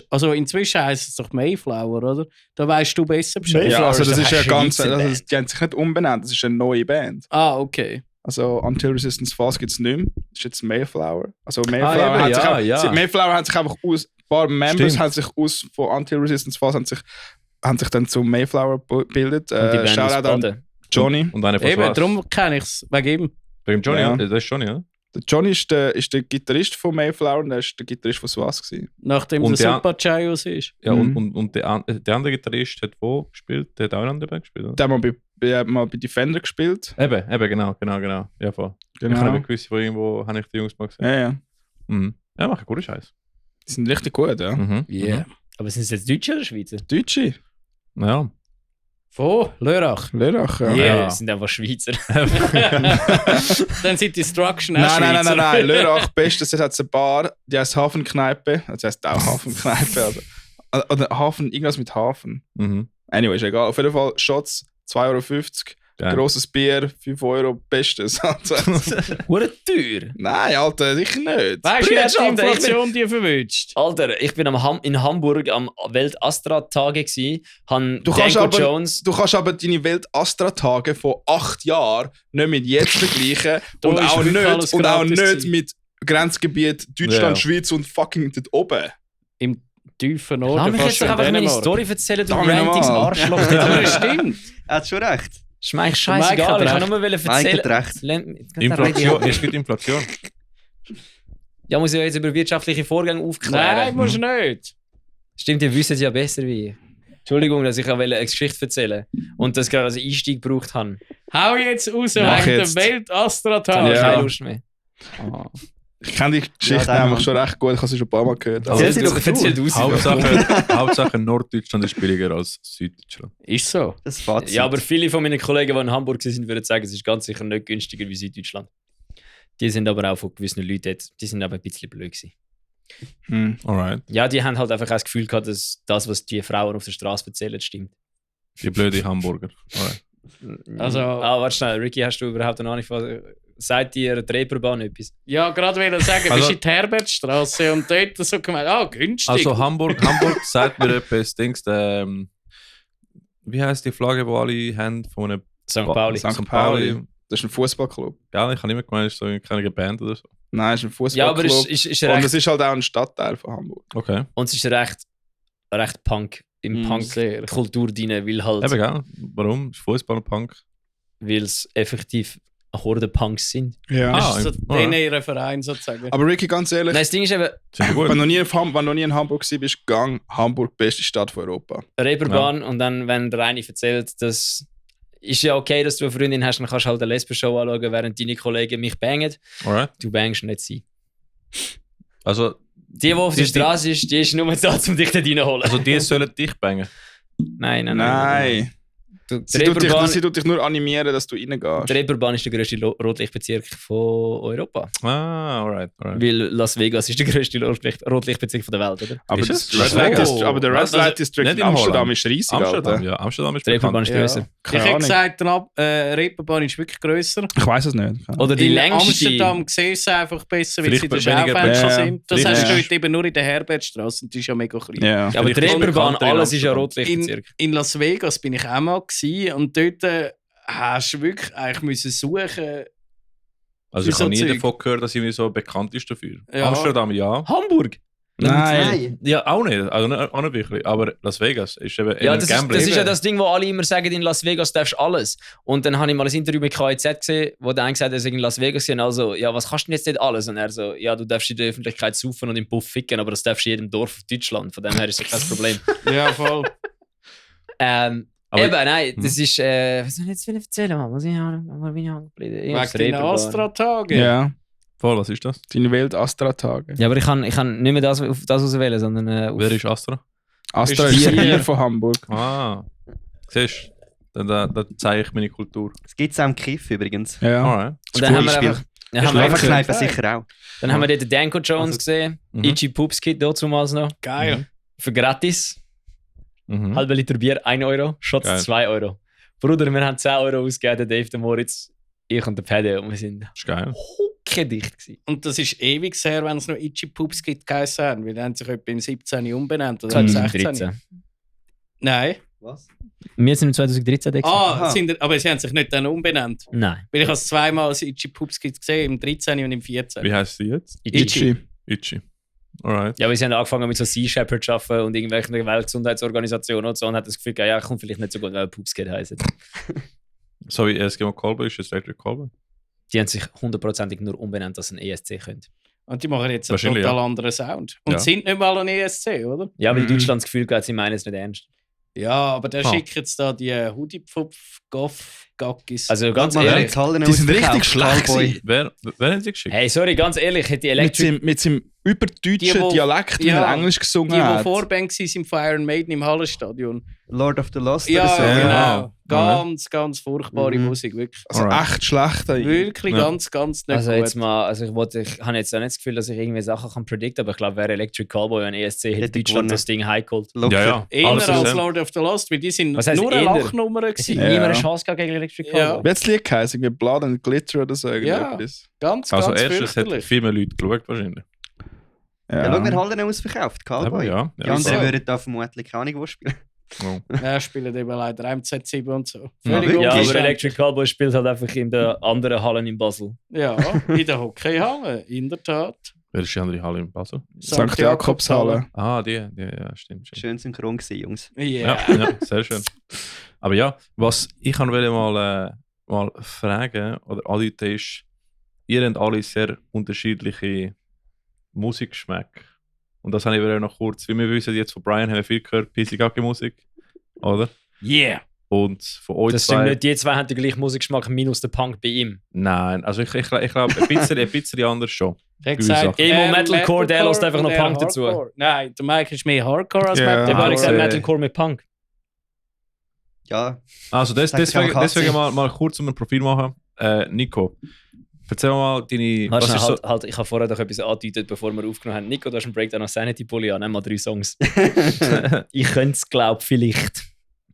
heisst es doch Mayflower, oder? Da weißt du besser Bescheid. Ja, also das so ist ja eine ganz... Schweizer Also, Band. die haben sich nicht umbenannt, das ist eine neue Band. Ah, okay. Also Until Resistance Falls gibt es nicht mehr. Das ist jetzt Mayflower. Also Mayflower, eben, hat, sich ja, auch, ja. Mayflower hat sich einfach aus... Ein paar Members Stimmt. haben sich aus von Until Resistance Falls haben sich dann zu Mayflower gebildet. Und die Band aus Shoutout an Baden. Johnny. Und einer von Eben, Schwarz. darum kenne ich es. Wegen ihm. Wegen Johnny, Ja. das ist Johnny, oder? Der Johnny ist der Gitarrist von Mayflower und der ist der Gitarrist von Swas gewesen. Nachdem Und der der- Super Chayos ist. Ja, Mhm. und der andere Gitarrist hat wo gespielt? Der hat auch in einer anderen Band gespielt, oder? Der hat mal bei Defender gespielt. Eben, genau. Ja, voll. Ich habe nicht gewusst, wo irgendwo habe ich die Jungs mal gesehen. Ja, ja. Mhm. Ja, machen guten Scheiß. Die sind richtig gut, ja. Mhm. Yeah. Aber sind es jetzt Deutsche oder Schweizer? Deutsche. Mhm. Ja. Von Lörrach. Lörrach, ja. Ja, Ja. es sind einfach Schweizer. Dann sind Destruction auch Nein. Schweizer. Lörrach, bestes, es hat eine Bar, die heißt Hafenkneipe. Das heißt auch Hafenkneipe. Oder Hafen, irgendwas mit Hafen. Mhm. Anyway, ist egal. Auf jeden Fall Shots, 2,50 €. Geil. Grosses Bier, 5 €, bestes. Hure teuer. Nein, Alter, sicher nicht. Weißt du, wie hat die Alter, Inflation die verwünscht? Alter, ich bin in Hamburg am Welt-Astra-Tage gsi. Du kannst aber deine Welt-Astra-Tage von 8 Jahren nicht mit jetzt vergleichen Da und ist auch wirklich alles gratis nicht gewesen. mit Grenzgebiet Deutschland, Ja. Schweiz und fucking dort oben. Im tiefen Lass Norden mich fast jetzt schon doch einfach meine Dänemark. Story erzählen, du Danke Rantings nochmal. Arschloch. Aber das stimmt. Er hat schon recht. Ist mir eigentlich Mike scheißegal, hat ich kann recht. nur Mike erzählen. hat recht. Inflation, es gibt Inflation. Ja, muss ich jetzt über wirtschaftliche Vorgänge aufklären. Nein, musst du nicht. Stimmt, ihr wisst es ja besser wie ich. Entschuldigung, dass ich eine Geschichte erzählen und das gerade als Einstieg gebraucht habe. Hau jetzt raus, Mach wegen der jetzt. Dann Welt-Astra-Tag. habe ich Ja. keine Lust mehr. Ich kenne die Geschichte Ja, nämlich schon recht gut, ich habe sie schon ein paar Mal gehört. Erzähl sie doch Erzähl du. du sie. Hauptsache Norddeutschland ist billiger als Süddeutschland. Ist so. Das Fazit. Ja, aber viele von meinen Kollegen, die in Hamburg sind, würden sagen, es ist ganz sicher nicht günstiger wie Süddeutschland. Die sind aber auch von gewissen Leuten dort, die sind aber ein bisschen blöd gewesen. Alright. Ja, die haben halt einfach das Gefühl gehabt, dass das, was die Frauen auf der Straße erzählen, stimmt. Die blöde Hamburger. Alright. Also- warte schnell, Ricky, hast du überhaupt eine Ahnung von... Sagt dir die Reeperbahn etwas? Ja, gerade will ich sagen, Also- bist in die Herbertstraße und dort so gemeint, günstig. Also Hamburg sagt mir etwas, Dings, wie heisst die Flagge, die alle haben von einem St. Pauli. St. Pauli. Das ist ein Fußballclub. Ja, ich habe immer gemeint, es ist so keine Band oder so. Nein, es ist ein Ja, aber Fußballclub. ist Und recht, es ist halt auch ein Stadtteil von Hamburg. Okay. und es ist recht Punk, im sehr. Punk-Kultur drin, weil Eben, halt, gell? Warum? Ist Fußball und Punk? weil es effektiv eine Horde Punks sind. Ja. Das ist so alright. denen Verein sozusagen. Aber Ricky, ganz ehrlich, Nein, das Ding ist eben, Sind die gut? wenn du nie in Hamburg warst, gang Hamburg, beste Stadt von Europa. Reeperbahn und dann, wenn der eine erzählt, dass ist ja okay, dass du eine Freundin hast, dann kannst du halt eine Lesben-Show anschauen, während deine Kollegen mich bangen. Alright. Du bangst nicht sie. Also, Die auf der Die- Straße ist, die ist nur da, um dich da reinholen. also die sollen dich bangen. Nein. Die Sie tut Reeperbahn, dich nur animieren, dass du reingehst. die Reeperbahn ist der grösste Rotlichtbezirk von Europa. Ah, alright. Weil Las Vegas ist der grösste Rotlichtbezirk von der Welt, oder? Aber, Ist das es? Red Oh. Light District, aber der Red Also, Light District nicht in in Amsterdam Holland. ist riesig, Amsterdam, Alter. ja. Amsterdam ist Die Reeperbahn ist bekannt. grösser. Ich Keine hätte Ahnung. gesagt, die Reeperbahn ist wirklich grösser. Ich weiß es nicht. Oder die In längste. Amsterdam siehst du einfach besser, weil sie in der Vielleicht weniger Schaufenster Plätze. sind. Das Vielleicht hast du ist- dort eben nur in der Herbertstraße und die ist ja mega klein. Ja. Ja, aber die Vielleicht Reeperbahn, bekannter in alles ist ja Amsterdam. Rotlichtbezirk. In Las Vegas bin ich auch mal gewesen, und dort hast du wirklich eigentlich müssen suchen. Also ich Für so habe nie Zeug. davon gehört, dass irgendwie so bekannt ist dafür. Ja. Amsterdam, ja. Hamburg? Nein. Ja, auch nicht. Also auch nicht wirklich. Aber Las Vegas ist eben Ja, ein das Gambling. ist ja das Ding, wo alle immer sagen, in Las Vegas darfst du alles. Und dann habe ich mal ein Interview mit KIZ gesehen, wo der eine gesagt hat, er sei in Las Vegas gesehen. Also, ja, was kannst du denn jetzt nicht alles? Und er so, ja, du darfst in der Öffentlichkeit saufen und im Puff ficken, aber das darfst du in jedem Dorf auf Deutschland. Von dem her ist das kein Problem. Ja, voll. Aber- Eben, nein, das ist, was soll ich jetzt erzählen, Mann? Was bin ich hängen geblieben? Wegen deinen Astra-Tagen. Ja. Voll, was ist das? Deine Welt-Astra-Tage. Ja, aber ich kann nicht mehr das, auf das auswählen, sondern auf Wer ist Astra? Astra Ist ist hier- hier von Hamburg. Ah. Siehst du? Da zeige ich meine Kultur. Es gibt es auch im Kiff übrigens. Ja. Alright. Und dann haben wir Spiel. einfach... Dann haben wir einfach Schlafenkneipe sicher auch. dann haben wir dort den Danko Jones Also- gesehen, Mhm. Itchy Poops Kid damals noch, Geil. für gratis. Mhm. Halber Liter Bier, 1 Euro, Shots Geil. 2 Euro. Bruder, wir haben 10 Euro ausgegeben, der Dave, der Moritz, ich und der Paddy, und wir sind Ist geil. huckendicht gewesen. Und das ist ewig her, wenn es noch Itchy Pups gibt, geheißen haben. Weil die haben sich etwa im 17 umbenannt. Oder im 16. 2013. Nein. Was? Wir sind im 2013 da gewesen. Aha. Aber sie haben sich nicht dann umbenannt. Nein. Weil ich habe es zweimal als Itchy Pups gesehen, im 13. und im 14. Wie heißt sie jetzt? Itchy. Itchy. Alright. Ja, wir haben angefangen mit so Sea Shepherd zu arbeiten und irgendwelchen Weltgesundheitsorganisationen und so und hat das Gefühl, ja, kommt vielleicht nicht so gut, weil Poops Kid heisst. So wie Eskimo Kolbe ist jetzt Electric Kolbe. Die haben sich hundertprozentig nur umbenannt, dass sie einen ESC können. Und die machen jetzt einen Wahrscheinlich, total ja. anderen Sound. Und Ja. sind nicht mal ein ESC, oder? Ja, weil Mhm. Deutschland das Gefühl hat, sie meinen es nicht ernst. Ja, aber der Ah. schickt jetzt da die Hoodie-Pfupf, Goff-Gackis. Also ganz Mal, ehrlich, Hallen Die sind ausverkauft, richtig schlecht Cowboy. gewesen. Wer haben sie geschickt? hey, sorry, ganz ehrlich, hätte die Mit Electric... seinem überdeutschen Die, wo- Dialekt, wie ja, er Englisch gesungen Die hat. Vorband waren von Iron Maiden im Hallenstadion. Lord of the Lost Ja, oder so. Ja. genau. Ganz, ganz furchtbare Mhm. Musik, wirklich. Also Alright. echt schlecht. Wirklich Ja. ganz, ganz nicht Also gut. jetzt mal, also ich habe jetzt auch nicht das Gefühl, dass ich irgendwie Sachen kann predikten, aber ich glaube, wäre Electric Callboy und ESC hätte Hätte Deutschland gewonnen. das Ding heimgeholt. Locker. Ja, ja. Eher Alles als zusammen. Lord of the Lost, weil die sind Was heisst nur eine eher? Lachnummer Es hat gewesen. Ja. niemand eine Chance gehabt gegen Electric Ja. Callboy. Wie hat das Lied geheißen? Irgendwie Blood and Glitter oder so? Ja. Irgendetwas. Ganz, Also ganz erstens hat fürchterlich. viel mehr Leute geschaut wahrscheinlich. Ja, schau, wir Hallen ausverkauft, Callboy. Ja, Die ja. anderen so. würden da vermutlich keine Ahnung wo spielen. Oh. Ja, spielen eben leider MZ7 und so. Ja, Völlig Ja, aber unverständlich. Electric Callboy spielt halt einfach in den anderen Hallen in Basel. Ja, in der Hockeyhalle, in der Tat. Wer ist die andere Halle in Basel? St. Jakobshalle. Ah, die ja, stimmt. Schön synchron gewesen, Jungs. Ja. Ja, sehr schön. Aber ja, was ich wollte mal fragen oder andeuten ist, ihr habt alle sehr unterschiedliche Musikgeschmäcke. Und das habe ich wieder noch kurz, wie wir wissen, jetzt von Brian haben wir viel gehört, PC-Musik, oder? Yeah. Und von euch Das stimmt zwei... nicht, die zwei haben den gleichen Musikgeschmack minus der Punk bei ihm. Nein, also ich glaube ein bisschen anders schon. Ich habe Gewisse gesagt, Sachen. Emo, Metalcore, der lässt einfach noch und Punk er dazu. Hardcore. Nein, der Mike ist mehr Hardcore als Ja. Der Metalcore. hat gesagt Also, Metalcore mit Punk. Ja, Also Sagt deswegen, Katze. deswegen mal kurz um ein Profil machen. Nico, erzähl mal deine... Warte was schnell, ist so, halt, ich habe vorher doch etwas angedeutet, bevor wir aufgenommen haben. Nico, du hast einen Breakdown auf Sanity-Pulli an, nimm mal 3 Songs. Ich könnte es, glaube vielleicht.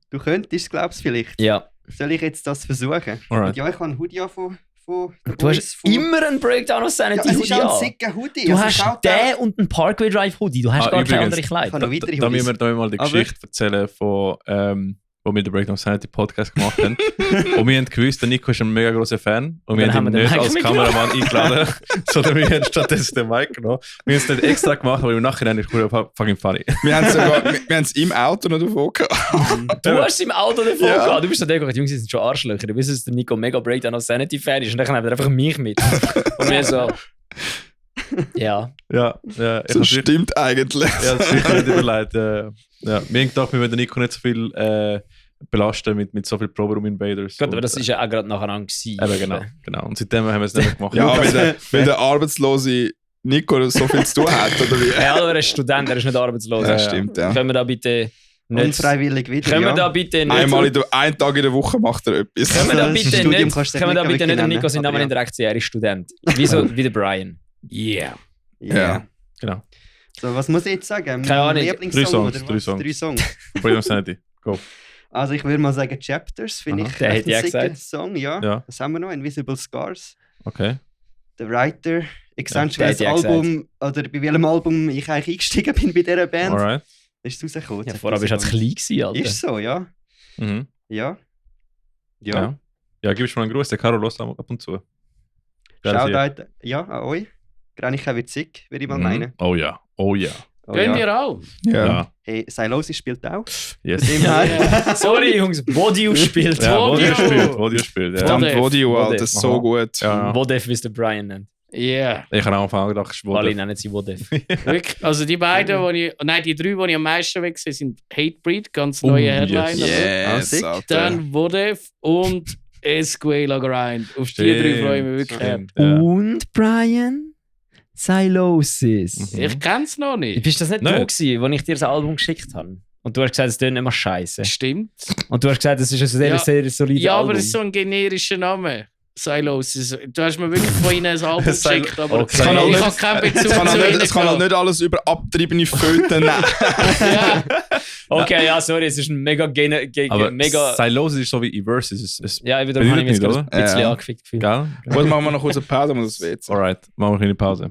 du könntest, glaubst du vielleicht. Ja. Soll ich jetzt das versuchen? Alright. Und ja, ich habe einen Hoodie von den Du Boys. hast Von... immer einen Breakdown auf Ja, es Sanity-Hoodie ist auch ein an. sicker Hoodie. Du Also hast Shoutout- den und einen Parkway Drive Hoodie. Du hast gar keine übrigens, andere Ich Kleidung. habe noch weitere da Hoodies. müssen wir mal die Aber- Geschichte erzählen von wo wir den Breakdown Sanity Podcast gemacht haben. Und wir haben gewusst, der Nico ist ein mega grosser Fan. Und wir Dann haben ihn haben wir nicht den als Mike Kameramann eingeladen, sondern wir haben stattdessen den Mike genommen. Wir haben es nicht extra gemacht, aber im Nachhinein ist es fucking funny. Wir haben es im Auto noch davon gehabt. Du hast es im Auto davon Ja. gehabt. Du bist dann gesagt, Jungs, die sind schon Arschlöcher. Du wissen, dass der Nico mega Breakdown auf Sanity-Fan ist. Und dann haben wir einfach mich mit. Und wir so... Ja. Ja, ich Das hab's stimmt eigentlich. Ja, das ist sicher nicht überlegt. Ja. Wir haben gedacht, wir wollen den Nico nicht so viel belasten mit so viel Proberoom-Invaders. Gut, aber Und, das ist ja auch gerade nacheinander gewesen. Eben, genau. Und seitdem haben wir es nicht mehr gemacht. Ja, weil der arbeitslose Nico so viel zu tun hat, oder wie? Ja, aber er ist Student, er ist nicht arbeitslos. Ja, stimmt, ja. Können wir da bitte nicht... Unfreiwillig wieder, Können wir ja. da bitte nicht... Einen Tag in der Woche macht er etwas. Können wir da Das bitte Studium nicht... kannst du Können wir da nicht bitte nicht wirklich Nico seinen nennen, Namen aber in der Aktie, er ist Student. Wie der Brian. Yeah. Ja. Genau. So, was muss ich jetzt sagen? Keine Ahnung. Lieblingssong 3 Songs, oder 3 was? Songs. 3 Songs. Breakdown Sanity. Go. Also ich würde mal sagen Chapters, finde Aha. ich Den echt hätte ich ein auch sicker gesagt. Song, ja. Ja. Was haben wir noch? Invisible Scars. Okay. The Writer. Essentially den das hätte ich auch Album, oder bei welchem Album ich eigentlich eingestiegen bin bei dieser Band. Alright. Ist es rausgekommen? Ja, vorher bist du halt klein gewesen, Alter. Ist so, ja. Mhm. Ja. Ja. Ja. Ja, gibst du mal einen Gruß. Der Caro lässt ab und zu. Geiles Lied. Shoutout, ja, an euch. Granica wird sick, würde ich mal Mhm. meinen. Oh ja. Oh ja. Oh, Gehen ja. wir auch. Ja. Ja. Hey, Silosis spielt auch. Yes. Dem her. Sorry, Jungs, Bodiu spielt. Ja, Vodio. Wodio spielt. Ja. Verdammt, Vodio, Wodef. Alter, so gut. Ja. Wodef, wie es der Brian nennt. Yeah. Ich habe am Anfang gedacht, es ist Alle Wodef. nennen sie Wodef. Wirklich. Also die beiden, die 3, die ich am meisten weg sehe, sind Hatebreed, ganz neue Headliner. Yes, sick. Alter. Dann Wodef und Esquela Grind. Auf die 3 freue ich mich wirklich. Stimmt, ja. Und Brian? Silosis. Mhm. Ich kenne es noch nicht. Bist das nicht Nein. du gewesen, als ich dir das Album geschickt habe? Und du hast gesagt, es tönt immer scheiße. Stimmt. Und du hast gesagt, es ist ein sehr, Ja. sehr solides Ja, Album. aber es ist so ein generischer Name. Silosis. Du hast mir wirklich von ihnen ein Album geschickt, aber Okay. Es kann halt ich nicht- habe keinen Bezug Es kann zu halt ihnen. nicht, es kann halt gehabt. nicht alles über abtriebene Föten nehmen. Ja. Okay, ja, sorry, es ist ein mega... Aber mega Silosis ist so wie Everse. Es ja, wieder habe ich mich jetzt nicht, gerade ein bisschen Ja. angefickt gefühlt. Gell? Gut, machen wir noch kurz eine Pause, muss das WC. Alright, machen wir eine kleine Pause.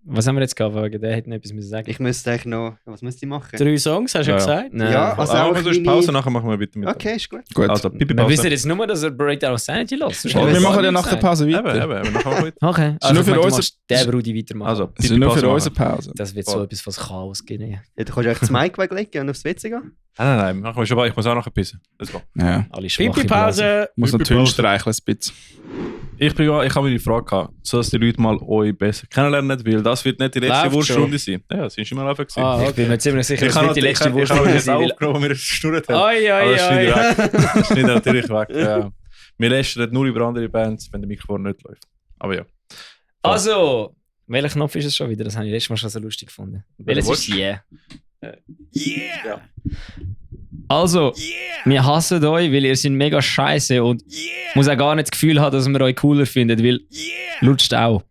Was haben wir jetzt gehabt? Wegen der hätte noch etwas müssen sagen. Ich müsste eigentlich noch. Was müsste ich machen? 3 Songs, hast du Ja. gesagt? Nein. Ja, also Also auch machen wir sonst meine- Pause, nachher machen wir weiter mit. Okay, ist gut. Gut. Also, Wir Pipi-Pause. wissen jetzt nur, dass er Breakdown of Sanity lässt. Sonst Und haben wir es machen gar ja nicht nach der gesagt. Pause Eben, weiter. eben, nachher machen wir weiter. Okay, nur also für ich meine, du uns- machst den Brudi weitermachen. Also, Es ist nur für Pipi-Pause unsere machen. Pause. Das wird Voll. so etwas von Chaos geben. Ja, du kannst echt das Mic weglegen und aufs WC gehen. Nein, machen wir schon mal. Ich muss auch noch ein bisschen. Let's go. Ja. Alle schwache Blasen. Pipi-Pause. Muss noch Pipi-Pause. Tünn streicheln, ein bisschen. Ich habe mir die Frage gehabt, so dass die Leute mal euch besser kennenlernen, weil das wird nicht die letzte Läuft Wurststunde sein. Ja, das ist schon mal laufen gewesen. Ah, Ich bin mir ziemlich sicher, Ich dass habe nicht die letzte ich Wurst habe jetzt sein will. aufgenommen, wo wir geschnurrt haben. Oi, Aber oi, das oi. schneide ich weg. Das schneide ich natürlich weg. Ja. Wir lästern nur über andere Bands, wenn der Mikrofon nicht läuft. Aber ja. Also, Welcher Knopf ist es schon wieder? Das habe ich letztes Mal schon so lustig gefunden. Welches ist Yeah? Yeah! Also, wir hassen euch, weil ihr seid mega scheiße und muss auch gar nicht das Gefühl haben, dass wir euch cooler finden, weil lutscht auch.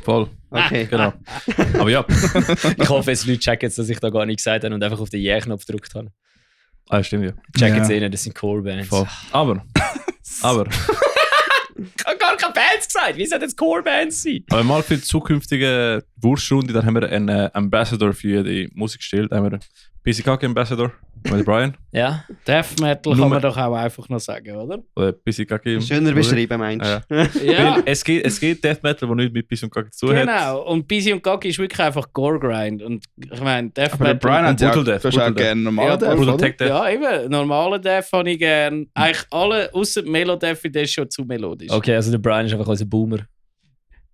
Voll. Okay. Genau. Aber ja. Ich hoffe, jetzt Leute checken jetzt, dass ich da gar nicht gesagt habe und einfach auf den Yeah-Knopf gedrückt habe. Ah, stimmt ja. Checken sie nicht, das sind Core-Bands. Voll. Aber. Ich habe gar keine Bands gesagt. Wie soll das Core-Bands sein? Aber mal für die zukünftige Wurstrunde, dann haben wir einen Ambassador für die Musik gestellt. Dann haben wir einen PCKG Ambassador mit Brian. Ja. Death Metal kann man doch auch einfach noch sagen, oder? Oder PCKG. Schöner beschrieben, meinst Ja. du? Ja, Weil es gibt Death Metal, der nichts mit PCKG zu tun hat. genau. Und Busy und Gaggi ist wirklich einfach Gore-Grind. Und ich meine, Death Aber der Metal... Brian hat ja Brutal Death, du hast Brutal auch gerne normale Ja, Death, Brutal oder? Tech Death. Ja, eben. Normale Death habe ich gern. Eigentlich alle, außer Melodeath, das ist schon zu melodisch. Okay, also der Brian ist einfach unser Boomer.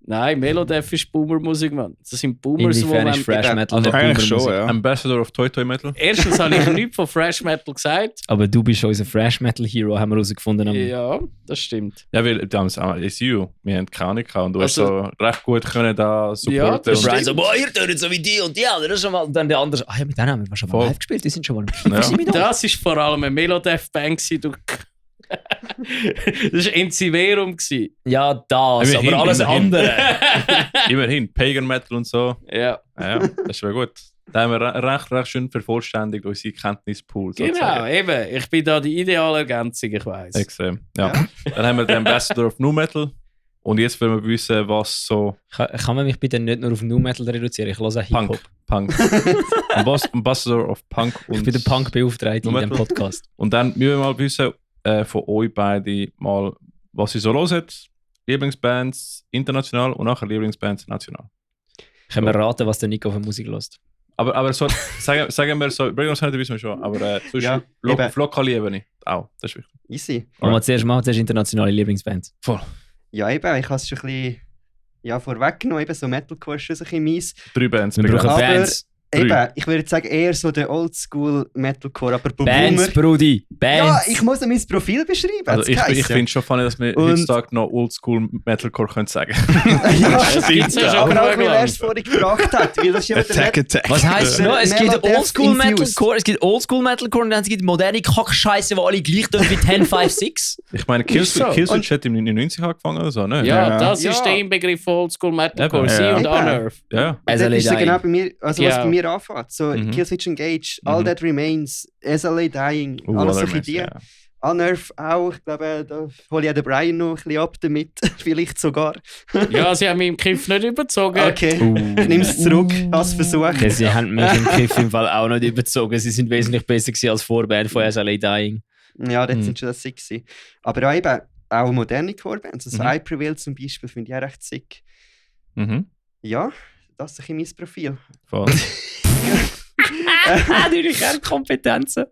Nein, Melodeath ist Boomer-Musik, Mann. Das sind Boomers, Inwiefern ist die Fresh Metal nicht Eigentlich schon, Boomer-Musik? ja. Ambassador of Toy Toy Metal. Erstens habe ich nichts von Fresh Metal gesagt. Aber du bist unser Fresh Metal Hero, haben wir herausgefunden. Ja, das stimmt. Ja, weil damals SU, wir haben keine Ahnung gehabt und du hast Also- so recht gut können da supporten. Ja, das und- Brian so, boah, ihr tönt so wie die und die anderen schon mal. Und dann der andere so, ah ja, mit denen haben wir schon mal Voll. live gespielt, die sind schon mal Ja. mit uns. Das war vor allem eine Melodeath-Band. Du das war Enziverum. Ja, das, Immerhin, aber alles immerhin. andere. Immerhin, Pagan Metal und so. Ja, Ja, das wäre gut. Da haben wir recht schön vervollständigt unsere Kenntnispool. genau, sozusagen. eben. Ich bin da die ideale Ergänzung, ich weiss. Extrem. Ja. Dann haben wir den Ambassador of Nu Metal. Und jetzt wollen wir wissen, was so Kann man mich bitte nicht nur auf Nu Metal reduzieren? Ich höre auch Hip-Hop. Punk. Ambassador of Punk und Ich bin der Punk-Beauftragte in Nu diesem Metal. Podcast. Und dann müssen wir mal wissen von euch beiden mal, was ihr so hört. Lieblingsbands international und nachher Lieblingsbands national. Können wir raten, was der Nico für Musik lässt? Aber so, sagen wir so, Breakdance wissen wir schon, aber sonst Ja, eben. auf lokaler Ebene auch, das ist wichtig. Easy. Machen wir zuerst internationale Lieblingsbands. Ja, eben, ich habe es schon ein bisschen vorweggenommen. Eben, so Metalcore ist schon so ein bisschen mies. 3 Bands. Wir brauchen Aber- Bands. Eben, ich würde sagen, eher so der Oldschool Metalcore, aber Bands, Boomer. Brudi. Ja, Bands. ich muss mein Profil beschreiben. Also hat's ich geheißen. finde schon funny, dass wir Und- heutzutage noch Oldschool Metalcore können sagen. ja, Das gibt's ja schon aber auch, genug weil er lang. es vorhin gebracht hat. Weil das ist ja der Attack, Attack. Was heisst es noch? Es gibt Melodeath Oldschool infused. Metalcore, es gibt Oldschool Metalcore und dann gibt es moderne Kackscheiße, die alle gleich tun wie 1056. Ich meine, Ist so. Killswitch hat im 99 angefangen oder so, ne? Ja, Ja. das ist Ja. der Inbegriff von Oldschool Metalcore. Eben. Sie Ja. und Eben. Unearth. Ja. Also Das ist so Dying. genau bei mir, also Ja. was bei mir anfängt. So Killswitch Engage, All Mhm. That Remains, SLA Dying, alles Other solche Bands, die. ja. Unearth auch, ich glaube, da hole ich auch den Brian noch ein bisschen ab damit. Vielleicht sogar. Ja, sie haben mich im Kiff nicht überzogen. Okay, ich nehme es zurück, als Versuch. Okay, sie haben mich im Griff im Fall auch nicht überzogen. Sie sind wesentlich besser gewesen als Vorband von SLA Dying. Ja, das sind schon das sick gewesen. Aber auch eben, auch moderne Core-Bands, also Mhm. Hyperville zum Beispiel, finde ich auch recht sick. Mhm. Ja, das ist ein bisschen mein Profil. Voll. Deine Kernkompetenzen.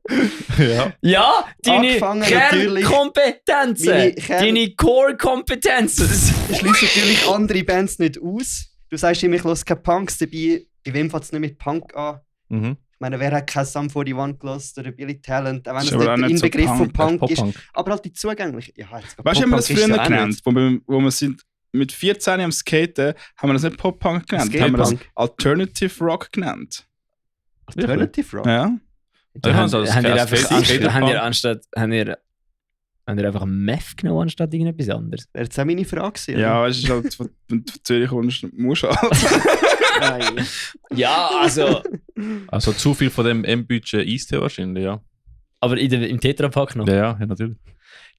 ja. Ja, deine Angefangen natürlich- Kernkompetenzen. Meine Kern- Deine Core-Kompetenzen. Ich schließe natürlich andere Bands nicht aus. Du sagst immer, ich höre keine Punks dabei. Bei wem fängt es nicht mit Punk an? Mhm. Ich meine, wer hat kein Sum 41 gelost oder Billy Talent, auch wenn Ist es aber nicht auch der nicht so Inbegriff von Punk, Punk ist. Pop-Punk. Aber halt die zugänglich. Ja, jetzt Weißt du, haben wir das Pop-Punk ist früher ja auch genannt? nicht. Wo wir sind mit 14 am Skaten, haben wir das nicht Pop-Punk genannt, haben wir das Skatepunk. Alternative Rock genannt. Alternative Rock. Ja. Ja, also das Haben ihr Skate- einfach Skate- haben ihr einfach Meth genommen anstatt irgendetwas anderes? Wäre jetzt auch meine Frage gewesen. Ja, weißt du, halt, wenn du von Zürich kommst, musst du halt. Nein. Ja, also. Also zu viel von dem M-Budget Eistee wahrscheinlich, ja. Aber im Tetrapack noch. Ja, natürlich.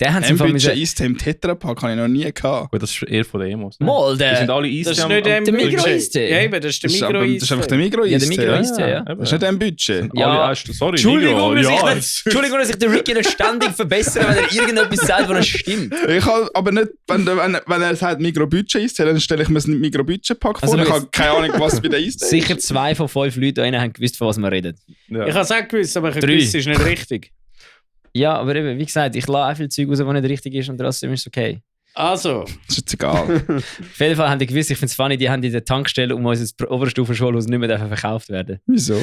Der haben sie im Fall M-Budget müssen- Eistee im Tetrapack habe ich noch nie gehabt. Gut, das ist eher von den Emos. Ne? Mal, Die sind der. alle Eistee Das ist nicht der der Migros Budget. Eistee. Ja, eben, das ist der Das ist, Migros aber, das ist einfach der Migros Ja, der Eistee, Migros ja. Eistee, ja. Eben. Das ist nicht ein Budget. Ja. Alle, sorry, Entschuldigung, Migros, dass ja. Entschuldigung, dass ich den Ricky nicht ständig verbessere, wenn er irgendetwas sagt, was nicht stimmt. Ich habe aber nicht, wenn er sagt Migros Budget Eistee, dann stelle ich mir ein Migros Budget Pack vor. Also, Ich du habe keine Ahnung, was bei der Eistee Sicher 2 von 5 Leuten da drinnen haben gewusst, von was wir reden. Ja. Ich habe es auch gewusst, aber ich habe 3. gewusst, es ist nicht richtig. Ja, aber eben, wie gesagt, ich lasse auch viel Zeug raus, was nicht richtig ist und trotzdem ist es okay. Also, Das ist jetzt egal. Auf jeden Fall haben die gewusst, ich finde es funny, die haben in der Tankstelle um unser Oberstufenschulhaus nicht mehr dürfen verkauft werden. Wieso?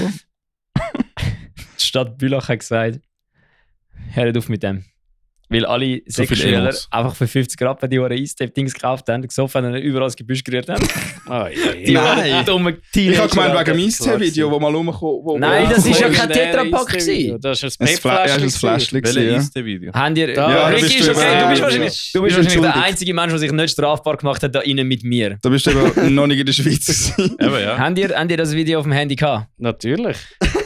Die Stadt Bülach hat gesagt, hört auf mit dem. Weil alle So viel Sechsschüler Emos. einfach für 50 Rappen die Eistep-Dings gekauft haben, gesoffen haben und überall das Gebüsch gerührt haben. Die Nein. dummen Ich habe gemeint, wegen dem Klar Eistee-Video, das mal rumkommt. Nein, das ist ja Legendäre kein Tetrapack Eistee-Video. gewesen. Das ist ein ein Fläschchen. Pep-Fläschchen. Welches Welches ja. ist das Video? Habt ihr... Da Ja, Ricky bist ist du okay, eben- du bist Ja. wahrscheinlich Bist der entschuldigt. einzige Mensch, der sich nicht strafbar gemacht hat, da innen mit mir. Da bist du eben noch nicht in der Schweiz gewesen. Eben, ja. Habt ihr das Video auf dem Handy gehabt? Natürlich.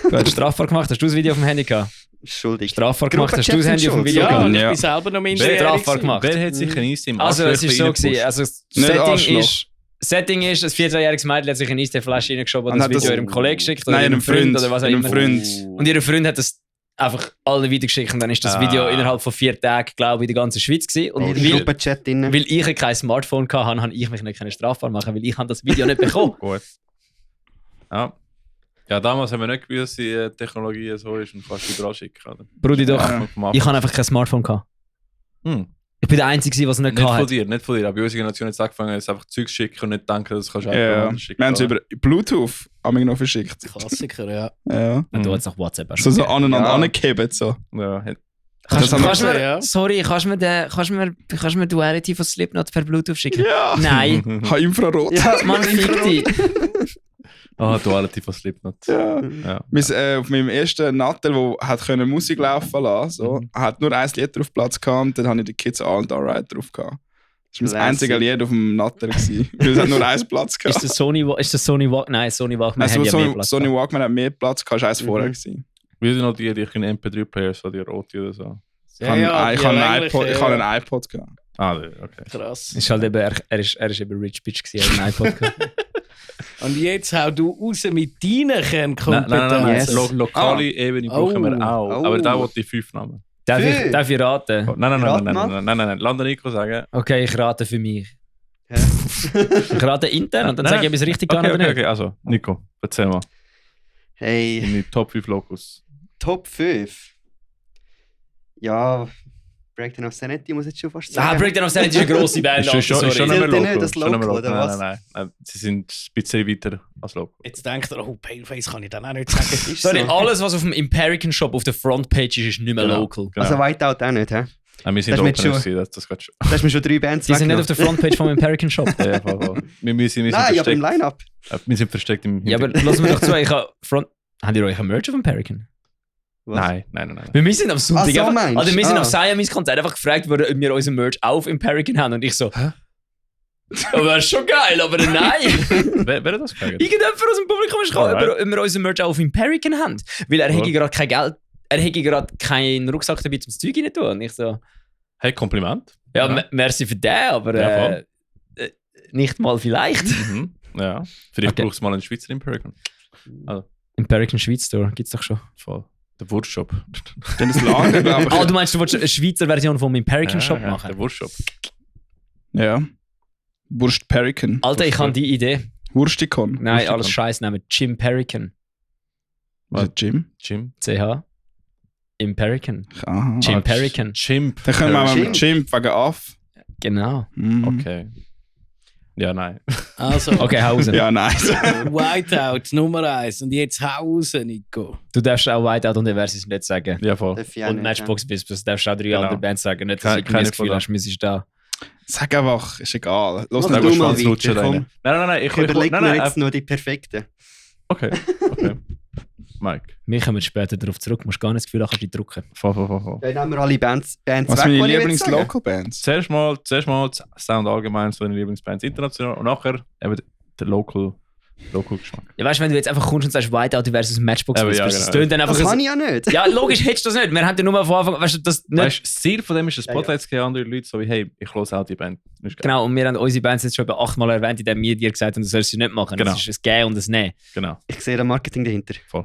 Du hast strafbar gemacht, hast du das Video auf dem Handy gehabt? Schuldig. Strafbar gemacht, hast du das Gruppenchat Handy auf dem sind Video Ja, gehabt? und ich Ja. bin selber noch Wer strafbar minderjährig. gemacht? Wer hat sich ein Eistee im Also es ist so gewesen, also das Nicht Setting ist, ein 14-jähriges Mädchen hat sich eine Eistee-Flasche reingeschoben und Und das hat Video das- ihrem Kollegen geschickt oder Nein, einem Freund. oder was auch Einem immer. Freund. Und ihr Freund hat das einfach alle weitergeschickt und dann ist das Video innerhalb von 4 Tagen, glaube ich, in der ganzen Schweiz gewesen. Und In Oh, der shit. Gruppenchat drin. weil ich kein Smartphone hatte, habe ich mich nicht strafbar machen, weil ich habe das Video nicht bekommen. Gut. Ja. Ja, damals haben wir nicht gewusst, dass die Technologie so ist und kannst du überall schicken. Oder? Brudi doch. Ja. Ich habe einfach kein Smartphone gehabt. Hm. Ich bin der Einzige, der es nicht Nicht von hatte. dir, nicht von dir. Aber unsere Generation jetzt angefangen, ist einfach Zeugs schicken und nicht denken, das kannst du Ja, einfach schicken. wir haben es über Bluetooth an mich noch verschickt. Klassiker, ja. Ja. Du hast noch WhatsApp. hast So, du so gegeben. aneinander Ja. angehebt. So. Ja, Kannst haben wir du mir, ja. sorry, kannst du mir Duality von Slipknot per Bluetooth schicken? Ja. Nein. Ha, Infrarot. Ja, Mann, fick dich. Ah, Duality von Slipknot. Ja. Ja. Auf meinem ersten Nattel, wo hat können Musik laufen lassen, so, hat nur ein Lied drauf Platz gehabt und dann habe ich die Kids All Alright drauf gehabt. Das war mein Classic. einziges Lied auf dem Nattel gewesen, weil es hat nur ein Platz Ist gehabt. das Sony Walkman? Nein, Sony Walkman Also, hat ja mehr Sony, Platz. Sony Walkman hat mehr Platz gehabt, als eins Mhm. vorher gewesen. Wie sind noch die in MP3-Player, so die rote oder so? Ich habe die ich habe einen länglichen, iPod, ich habe einen iPod gehabt. Ah, okay. Krass. Ist halt eben, er ist eben Rich Bitch gewesen, er hat einen iPod gehabt. Und jetzt hau du raus mit deinen Nein, Kernkompetenzen. Yes. Lokale Ebene brauchen wir auch. Oh. Aber da wollte ich 5 Namen. Darf ich raten? Oh, nein, Rat mal. nein. Lass den Nico sagen. Okay, ich rate für mich. Hä? Ich rate intern und dann Nein, sage ich, ob ich es richtig kann Okay, oder okay, nicht. okay. Also, Nico, erzähl mal. Hey, Deine Top 5 Locals. Top 5. Ja, Breakdown of Sanity muss ich jetzt schon fast Ah, sagen. Breakdown of Sanity ist eine grosse Band. Ist schon Alter, nicht sorry. mehr Zählt der Local. nicht als Schon nicht mehr Local, oder Local. was? Nein. Sie sind ein bisschen weiter als Local. Jetzt denkt er, oh, Paleface kann ich dann auch nicht sagen. Ist Sorry, so. alles, was auf dem Imperican Shop auf der Frontpage ist nicht mehr Genau. local. Genau. Also Whiteout auch nicht, hä? Nein, wir sind das ist Opener mit schon- gewesen, das geht schon. Da hast du mir schon 3 Bands Die sind nicht weggenommen. auf der Frontpage vom Imperican Shop. Ja, voll. Wir sind Nein, aber im versteckt. Line-Up. Wir sind versteckt im Ja, aber lassen wir doch zu. Habt ihr euch ein Merch auf Imperican? Was? Nein. Weil wir sind am Sonntag Ach so, einfach, meinst also wir du? sind Ah. auf Siamese Konzert einfach gefragt worden, ob wir unseren Merch auf Imperican haben und ich so, hä? Aber ist schon geil, aber nein. Wer hat das gefragt? Irgendjemand aus dem Publikum ist gekommen, Alright. ob wir unseren Merch auch auf Imperican haben. Weil er Cool. hätte gerade kein Geld, er hätte gerade keinen Rucksack dabei zum Zeug rein tun. Und ich so, Hey, Kompliment. ja, merci für den, aber Ja, voll. nicht mal vielleicht. Mhm. Ja. Vielleicht Okay. brauchst du mal einen Schweizer Imperial. Imperican Schweiz Store gibt's doch schon. Voll. Der Wurstshop. Dann das Lager, glaube ich. Ah, du meinst, du wolltest eine Schweizer Version vom Imperican Shop Der machen? Wurstshop. Ja. Wurst Perican. Alter, ich habe die Idee. Wurstikon. Nein, Lustig, alles Mann. Scheiß nehmen. Jim Perican. Also Jim. Jim. CH. Imperican. Aha. Jim Ah, Perican. Chimp. Dann können wir mal Jim. mit Jim wegen Aff. Genau. Mhm. Okay. Ja, nein. Also, Okay, Hausen. Ja, nice. Whiteout Nummer 1. Und jetzt raus, Nico. Du darfst auch Whiteout und Eversis nicht sagen. Ja, voll. Darf ich auch Und nicht, Matchbox Business darfst du auch 3 Genau. andere Bands sagen. Nicht, dass Keine- du irgendwie das keine Gefühl von hast, müsstest da. Sag einfach, ist egal. Los Mach nicht du los. mal Schwanz lutschen weiter, komm. rein. Nein. Ich überlege nein, mir nein, jetzt nur die perfekten. Okay. Mike. Wir kommen später darauf zurück. Du musst gar nicht das Gefühl haben, kannst du drücken. Voll. Dann nehmen wir alle Bands Was weg, sind die meine ich will sagen. Lieblings-Local-Bands? Zuerst mal Sound allgemein, so deine Lieblingsbands international und nachher eben der Local-Geschmack. Ja, weißt du, wenn du jetzt einfach kommst und sagst Whiteout versus Matchbox Aber Business, ja, das genau. tönt dann einfach. Das kann ich ja nicht. Ja, logisch hättest du das nicht. Wir haben ja nur von Anfang, weißt du, das nicht. Weißt du, das Ziel von dem ist, ein Ja, Spotlight zu geben an andere Leute, so wie, hey, ich höre auch die Band. Das ist geil. Genau, und wir haben unsere Bands jetzt schon etwa 8-mal erwähnt, indem wir dir gesagt haben, du sollst sie nicht machen. Genau. Das ist ein Gehen und ein Nehmen. Genau, Ich sehe das Marketing dahinter. voll.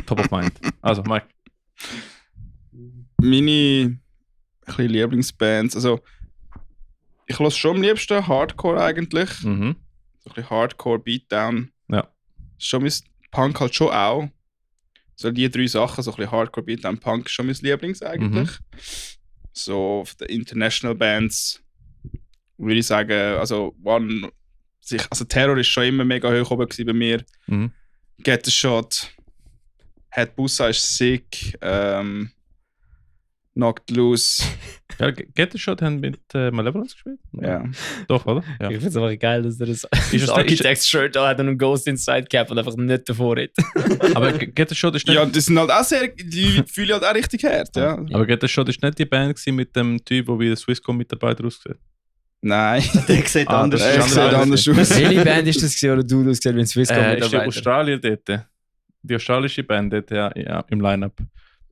Top of mind. Also, Mike. Meine ein Lieblingsbands, also ich höre schon am liebsten Hardcore eigentlich. Mhm. So ein bisschen Hardcore, Beatdown. Ja. Schon mein Punk halt schon auch. So die 3 Sachen, so ein bisschen Hardcore, Beatdown, Punk ist schon mein Lieblings eigentlich. So von den International Bands würde ich sagen, also Terror ist schon immer mega hoch oben gewesen bei mir. Mhm. Get the Shot, Head Bussa ist sick. Knocked Loose. Ja, Get the Shot haben mit Malevolence gespielt? Ja. Doch, oder? Ja. Ich finde es einfach geil, dass er es das der- Architects-Shirt da hat und einen Ghost Inside Cap und einfach nicht davor hat. Aber Get the Shot ist nicht... Ja, das sind halt auch sehr, die fühlen halt auch richtig hart, ja. Aber Get the Shot ist nicht die Band gewesen mit dem Typ, der wie der Swisscom-Mitarbeiter aussieht. Nein, Der sieht Ah, anders das er ist aus. sieht anders aus. Welche Band ist das gewesen, oder du ausgesehen, wenn Swisscom Ist die mitarbeiter? Australier dort. Die australische Band dort ja, im Line-Up.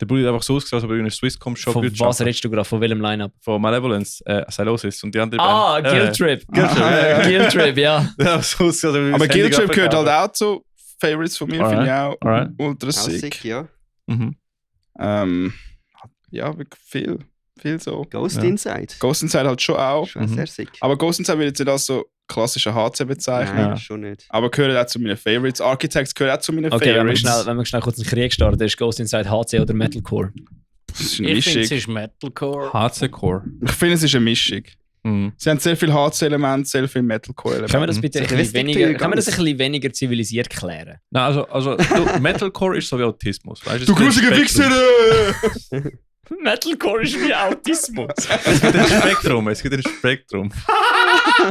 Der Bruder hat einfach so ausgesehen, als ob er in einer Swisscom-Shop Von was redest du gerade? Von welchem Line-Up? Von Malevolence, Silosis und die andere Ah, Band. Guilt Trip. Guilt Trip, ja. Guilt Trip, ja. Ja, so ausgesehen, als ob er Aber das Guilt Handy Trip gehört halt abgekauft auch zu Favorites von mir, finde ich auch Alright. ultra Auch sick. sick, ja. hat. Mhm. Ja, wirklich viel so. Ghost Ja. Inside. Ghost Inside halt schon auch. Schon Mhm. sehr sick. Aber Ghost Inside will jetzt nicht als so klassischer HC bezeichnen. Nein, Ja. schon nicht. Aber gehört auch zu meinen Favorites. Architects gehört auch zu meinen Okay, wenn Favorites. wir schnell kurz einen Krieg starten, ist Ghost Inside HC oder Metalcore? Das ist eine Ich finde, es Mischung. ist Metalcore. HC-Core. Ich finde, es ist eine Mischung. Mhm. Sie haben sehr viel HC-Elemente, sehr viel Metalcore-Elemente. Können wir das bitte ein So bisschen richtig weniger, ganz. können wir das ein bisschen weniger zivilisiert klären? Nein, also du, Metalcore ist so wie Autismus. Weißt, Du grusiger Wichser! Wichser! Metalcore ist wie Autismus. Es gibt ein Spektrum.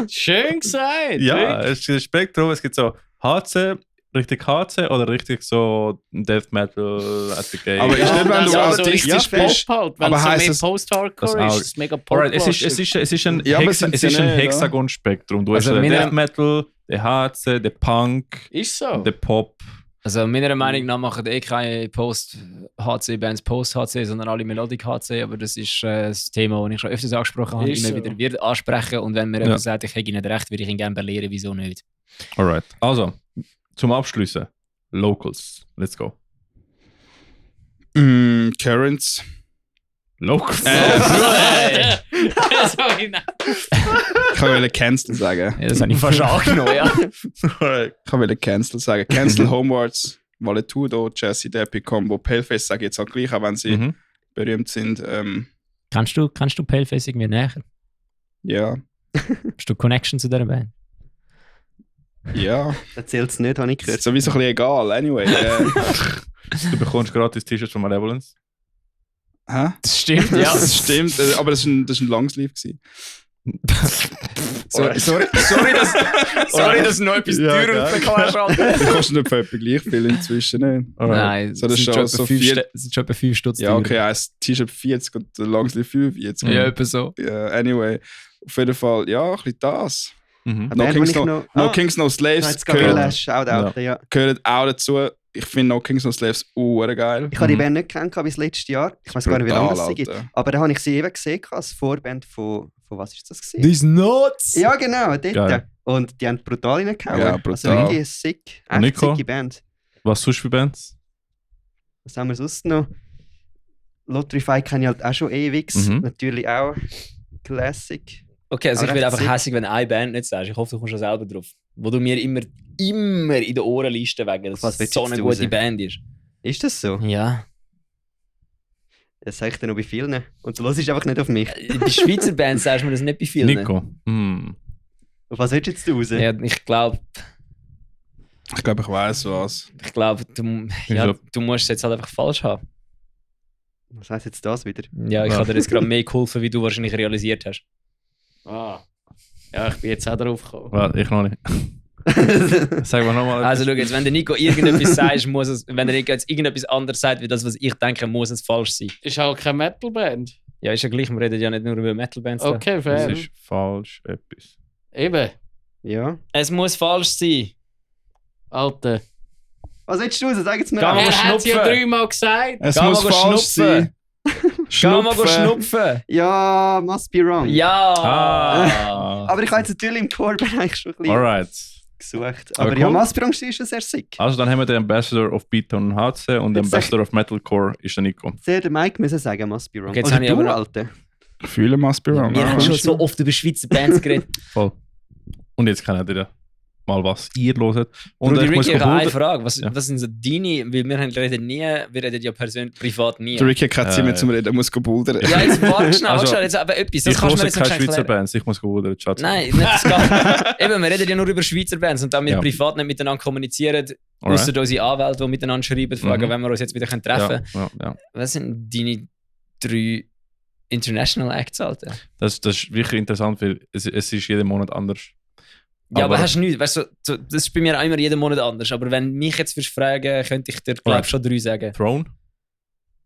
Schön gesagt. Ja, es gibt ein Spektrum. Es gibt so HC, richtig HC oder richtig so Death Metal at the Game. Aber ist nicht, wenn du also autistisch richtig bist, Pop halt. Wenn aber es so heisst mehr es- Post-Hardcore das auch- ist, ist es mega pop. Alright, es ist ein, Ja, aber sind es sie ist ein nicht, ja? Hexagon-Spektrum. Du Also hast den meine- Death Metal, den HC, den Punk, Ist so. den Pop. Also meiner Meinung nach machen keine Post-HC-Bands Post-HC, sondern alle Melodic-HC, aber das ist das Thema, das ich schon öfters angesprochen habe, Ist immer so. wieder wird ansprechen und wenn mir jemand sagt, ich hätte nicht recht, würde ich ihn gerne belehren, wieso nicht. Alright. Also, zum Abschließen. Locals. Let's go. Currents. Locals. Sorry, nein. Ich wollte Cancel sagen. Ja, das habe ich fast angenommen, ja. Alright. Ich wollte Cancel sagen. Cancel Homewards, Valetudo, Jesse, der Epic Combo, Paleface sage ich jetzt auch gleich, auch wenn sie Mhm. berühmt sind. Kannst du Paleface irgendwie näher? Ja. Hast du Connection zu dieser Band? Ja. Erzählt es nicht, habe ich Ist gehört. sowieso ein bisschen egal. Anyway. Du bekommst gratis T-Shirts von Malevolence. Hä? Das stimmt, Ja, das stimmt. Aber das war ein Longsleeve. gewesen. Sorry, dass du noch etwas Ja, teurer geil. auf den Kanal schalten. Die kosten nicht etwa gleich viel inzwischen. Nicht? Nein, So, das sind ist schon schon etwa so 5 Stutz Ja, okay, ein T-Shirt 40 und ein Longsleeve 45. Ja, etwa so. Ja, anyway. Auf jeden Fall, ja, ein bisschen das. Mhm. No Band, Kings, wo ich no, noch- no Ah, Kings, No Slaves Jetzt Gorilla, gehört, Shoutout, ja. gehört auch dazu. Ich finde No Kings, No Slaves geil. Ich habe die Mhm. Band nicht kennengelernt bis letztes Jahr. Ich weiß gar nicht, wie lange das sie gibt. Alter. Aber da habe ich sie eben gesehen als Vorband von was ist das gewesen? These nuts! Ja, genau, dort. Geil. Und die haben brutal reingehauen. Ja, Also brutal. wirklich eine sick, echt Nico? sicke Band. Was sonst für Bands? Was haben wir sonst noch? Lotrify kenne ich halt auch schon ewig. Mhm. Natürlich auch Classic. Okay, also Aber ich bin recht einfach sick. hässlich, wenn du eine Band nicht sagst. Ich hoffe, du kommst schon selber drauf. Wo du mir immer in den Ohren listen wegen, dass Was es willst so du eine jetzt gute raus? Band ist. Ist das so? Ja. Das sage ich dir noch bei vielen. Und du hörst einfach nicht auf mich. Bei Schweizer Bands sagst du mir das nicht bei vielen. Nico. Hm. Auf was willst du jetzt raus? Ja, ich glaube, Ich glaube, ich weiß was. du musst es jetzt halt einfach falsch haben. Was heisst jetzt das wieder? Ja, ich Ja. habe dir jetzt gerade mehr geholfen, wie du wahrscheinlich realisiert hast. Ah. Ja, ich bin jetzt auch drauf gekommen. Warte, ich noch nicht. Sag mal nochmal. Also schau jetzt, wenn der Nico irgendetwas sagt, muss es, wenn der Nico jetzt irgendetwas anderes sagt, wie das, was ich denke, muss es falsch sein. Ist halt keine Metal-Band. Ja, ist ja gleich, wir reden ja nicht nur über Metal-Bands. da. Okay, Das fair. ist falsch etwas. Eben. Ja. Es muss falsch sein. Alter. Was willst du raus? Sag jetzt mir Geh an. mal Er hat es ja schnupfen. 3-mal gesagt. Es Geh muss mal falsch schnupfen. sein. Geh mal schnupfen. Ja, must be wrong. Ja. Ah. Aber ich habe jetzt natürlich im Core-Bereich schon ein bisschen Alright. gesucht. Aber Aber ja, cool. must be wrong ist schon sehr sick. Also dann haben wir den Ambassador of Beatdown HC und den Jetzt sag- Ambassador of Metalcore ist der Nico. Sehr der Mike müssen sagen, must be wrong. Okay, jetzt Oder habe ich du, aber noch- Alter. Fühle must be wrong. Wir ja. haben schon so oft über Schweizer Bands geredet. Voll. Und jetzt kennt ihr mal, was ihr hört. Und Und ich muss Ricky, ich habe eine verbunden- Frage. Was, Ja. was sind so deine, weil wir reden ja persönlich, privat nie. Der Ricky hat keine Zeit mehr zum Reden, er muss buldern. Ja, jetzt warte schnell, Also, jetzt aber etwas. Das Ich kannst du mir höre jetzt keine noch schnell Schweizer erklären. Bands, ich muss gewundert, Schatz. Nein, nicht das geht. Eben, wir reden ja nur über Schweizer Bands und da wir Ja. privat nicht miteinander kommunizieren, Alright. außer unsere Anwälte, die miteinander schreiben, fragen, Mhm. wenn wir uns jetzt wieder treffen können. Ja. Was sind deine 3 International Acts, Alter. Das ist wirklich interessant, weil es ist jeden Monat anders. Ja, aber hast du nichts, weißt du, so, das ist bei mir auch immer jeden Monat anders. Aber wenn du mich jetzt würdest fragen, könnte ich dir, glaube ich, schon 3 sagen. Throne?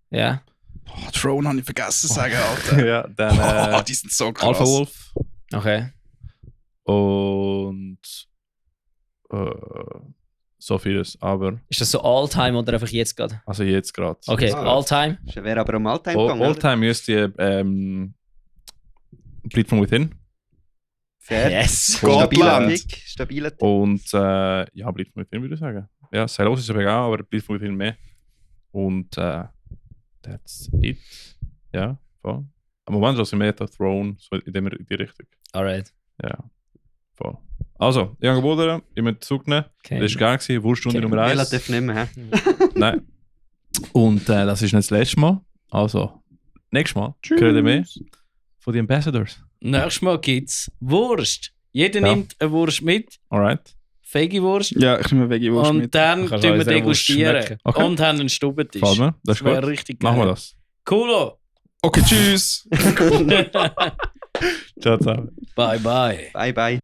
Ja. Oh, Throne habe ich vergessen zu sagen, Alter. Ja, dann Die sind so krass. Alpha Wolf Okay. und so vieles, aber Ist das so All-Time oder einfach jetzt gerade? also jetzt gerade. Okay, Ah. All-Time. Das wäre aber am Alltime gegangen. oder? All-Time müsste Bleed from Within Fair. Yes. Stabiler Scotland. Pick. Stabiler Pick. und ja, Bleed from Within würde ich sagen. Ja, Celos ist aber auch, aber Bleed from Within mehr. Und that's it. Ja, voll. Aber manchmal also mehr der Throne, so in die Richtung. Alright. Ja, voll. Also, ich habe geboten, ich möchte zurücknehmen. Okay. Das war geil, Wurststunde Okay. Nummer 1. Relativ nicht mehr. hä? Nein. Und das ist nicht das letzte Mal. Also, nächstes Mal hören wir mehr von den Ambassadors. Nächstes Mal gibt's Wurst. Jeder Ja. nimmt eine Wurst mit, Alright. Veggie-Wurst. Ja, ich nehme Veggie-Wurst Und mit. dann Kannst tun du wir uns eine Wurst degustieren. schmecken. Okay. Und haben einen Stubentisch. Gefällt mir, das ist wäre gut. richtig geil. Machen wir das. Coolo. Okay, tschüss. Ciao zusammen. Bye, bye. Bye, bye.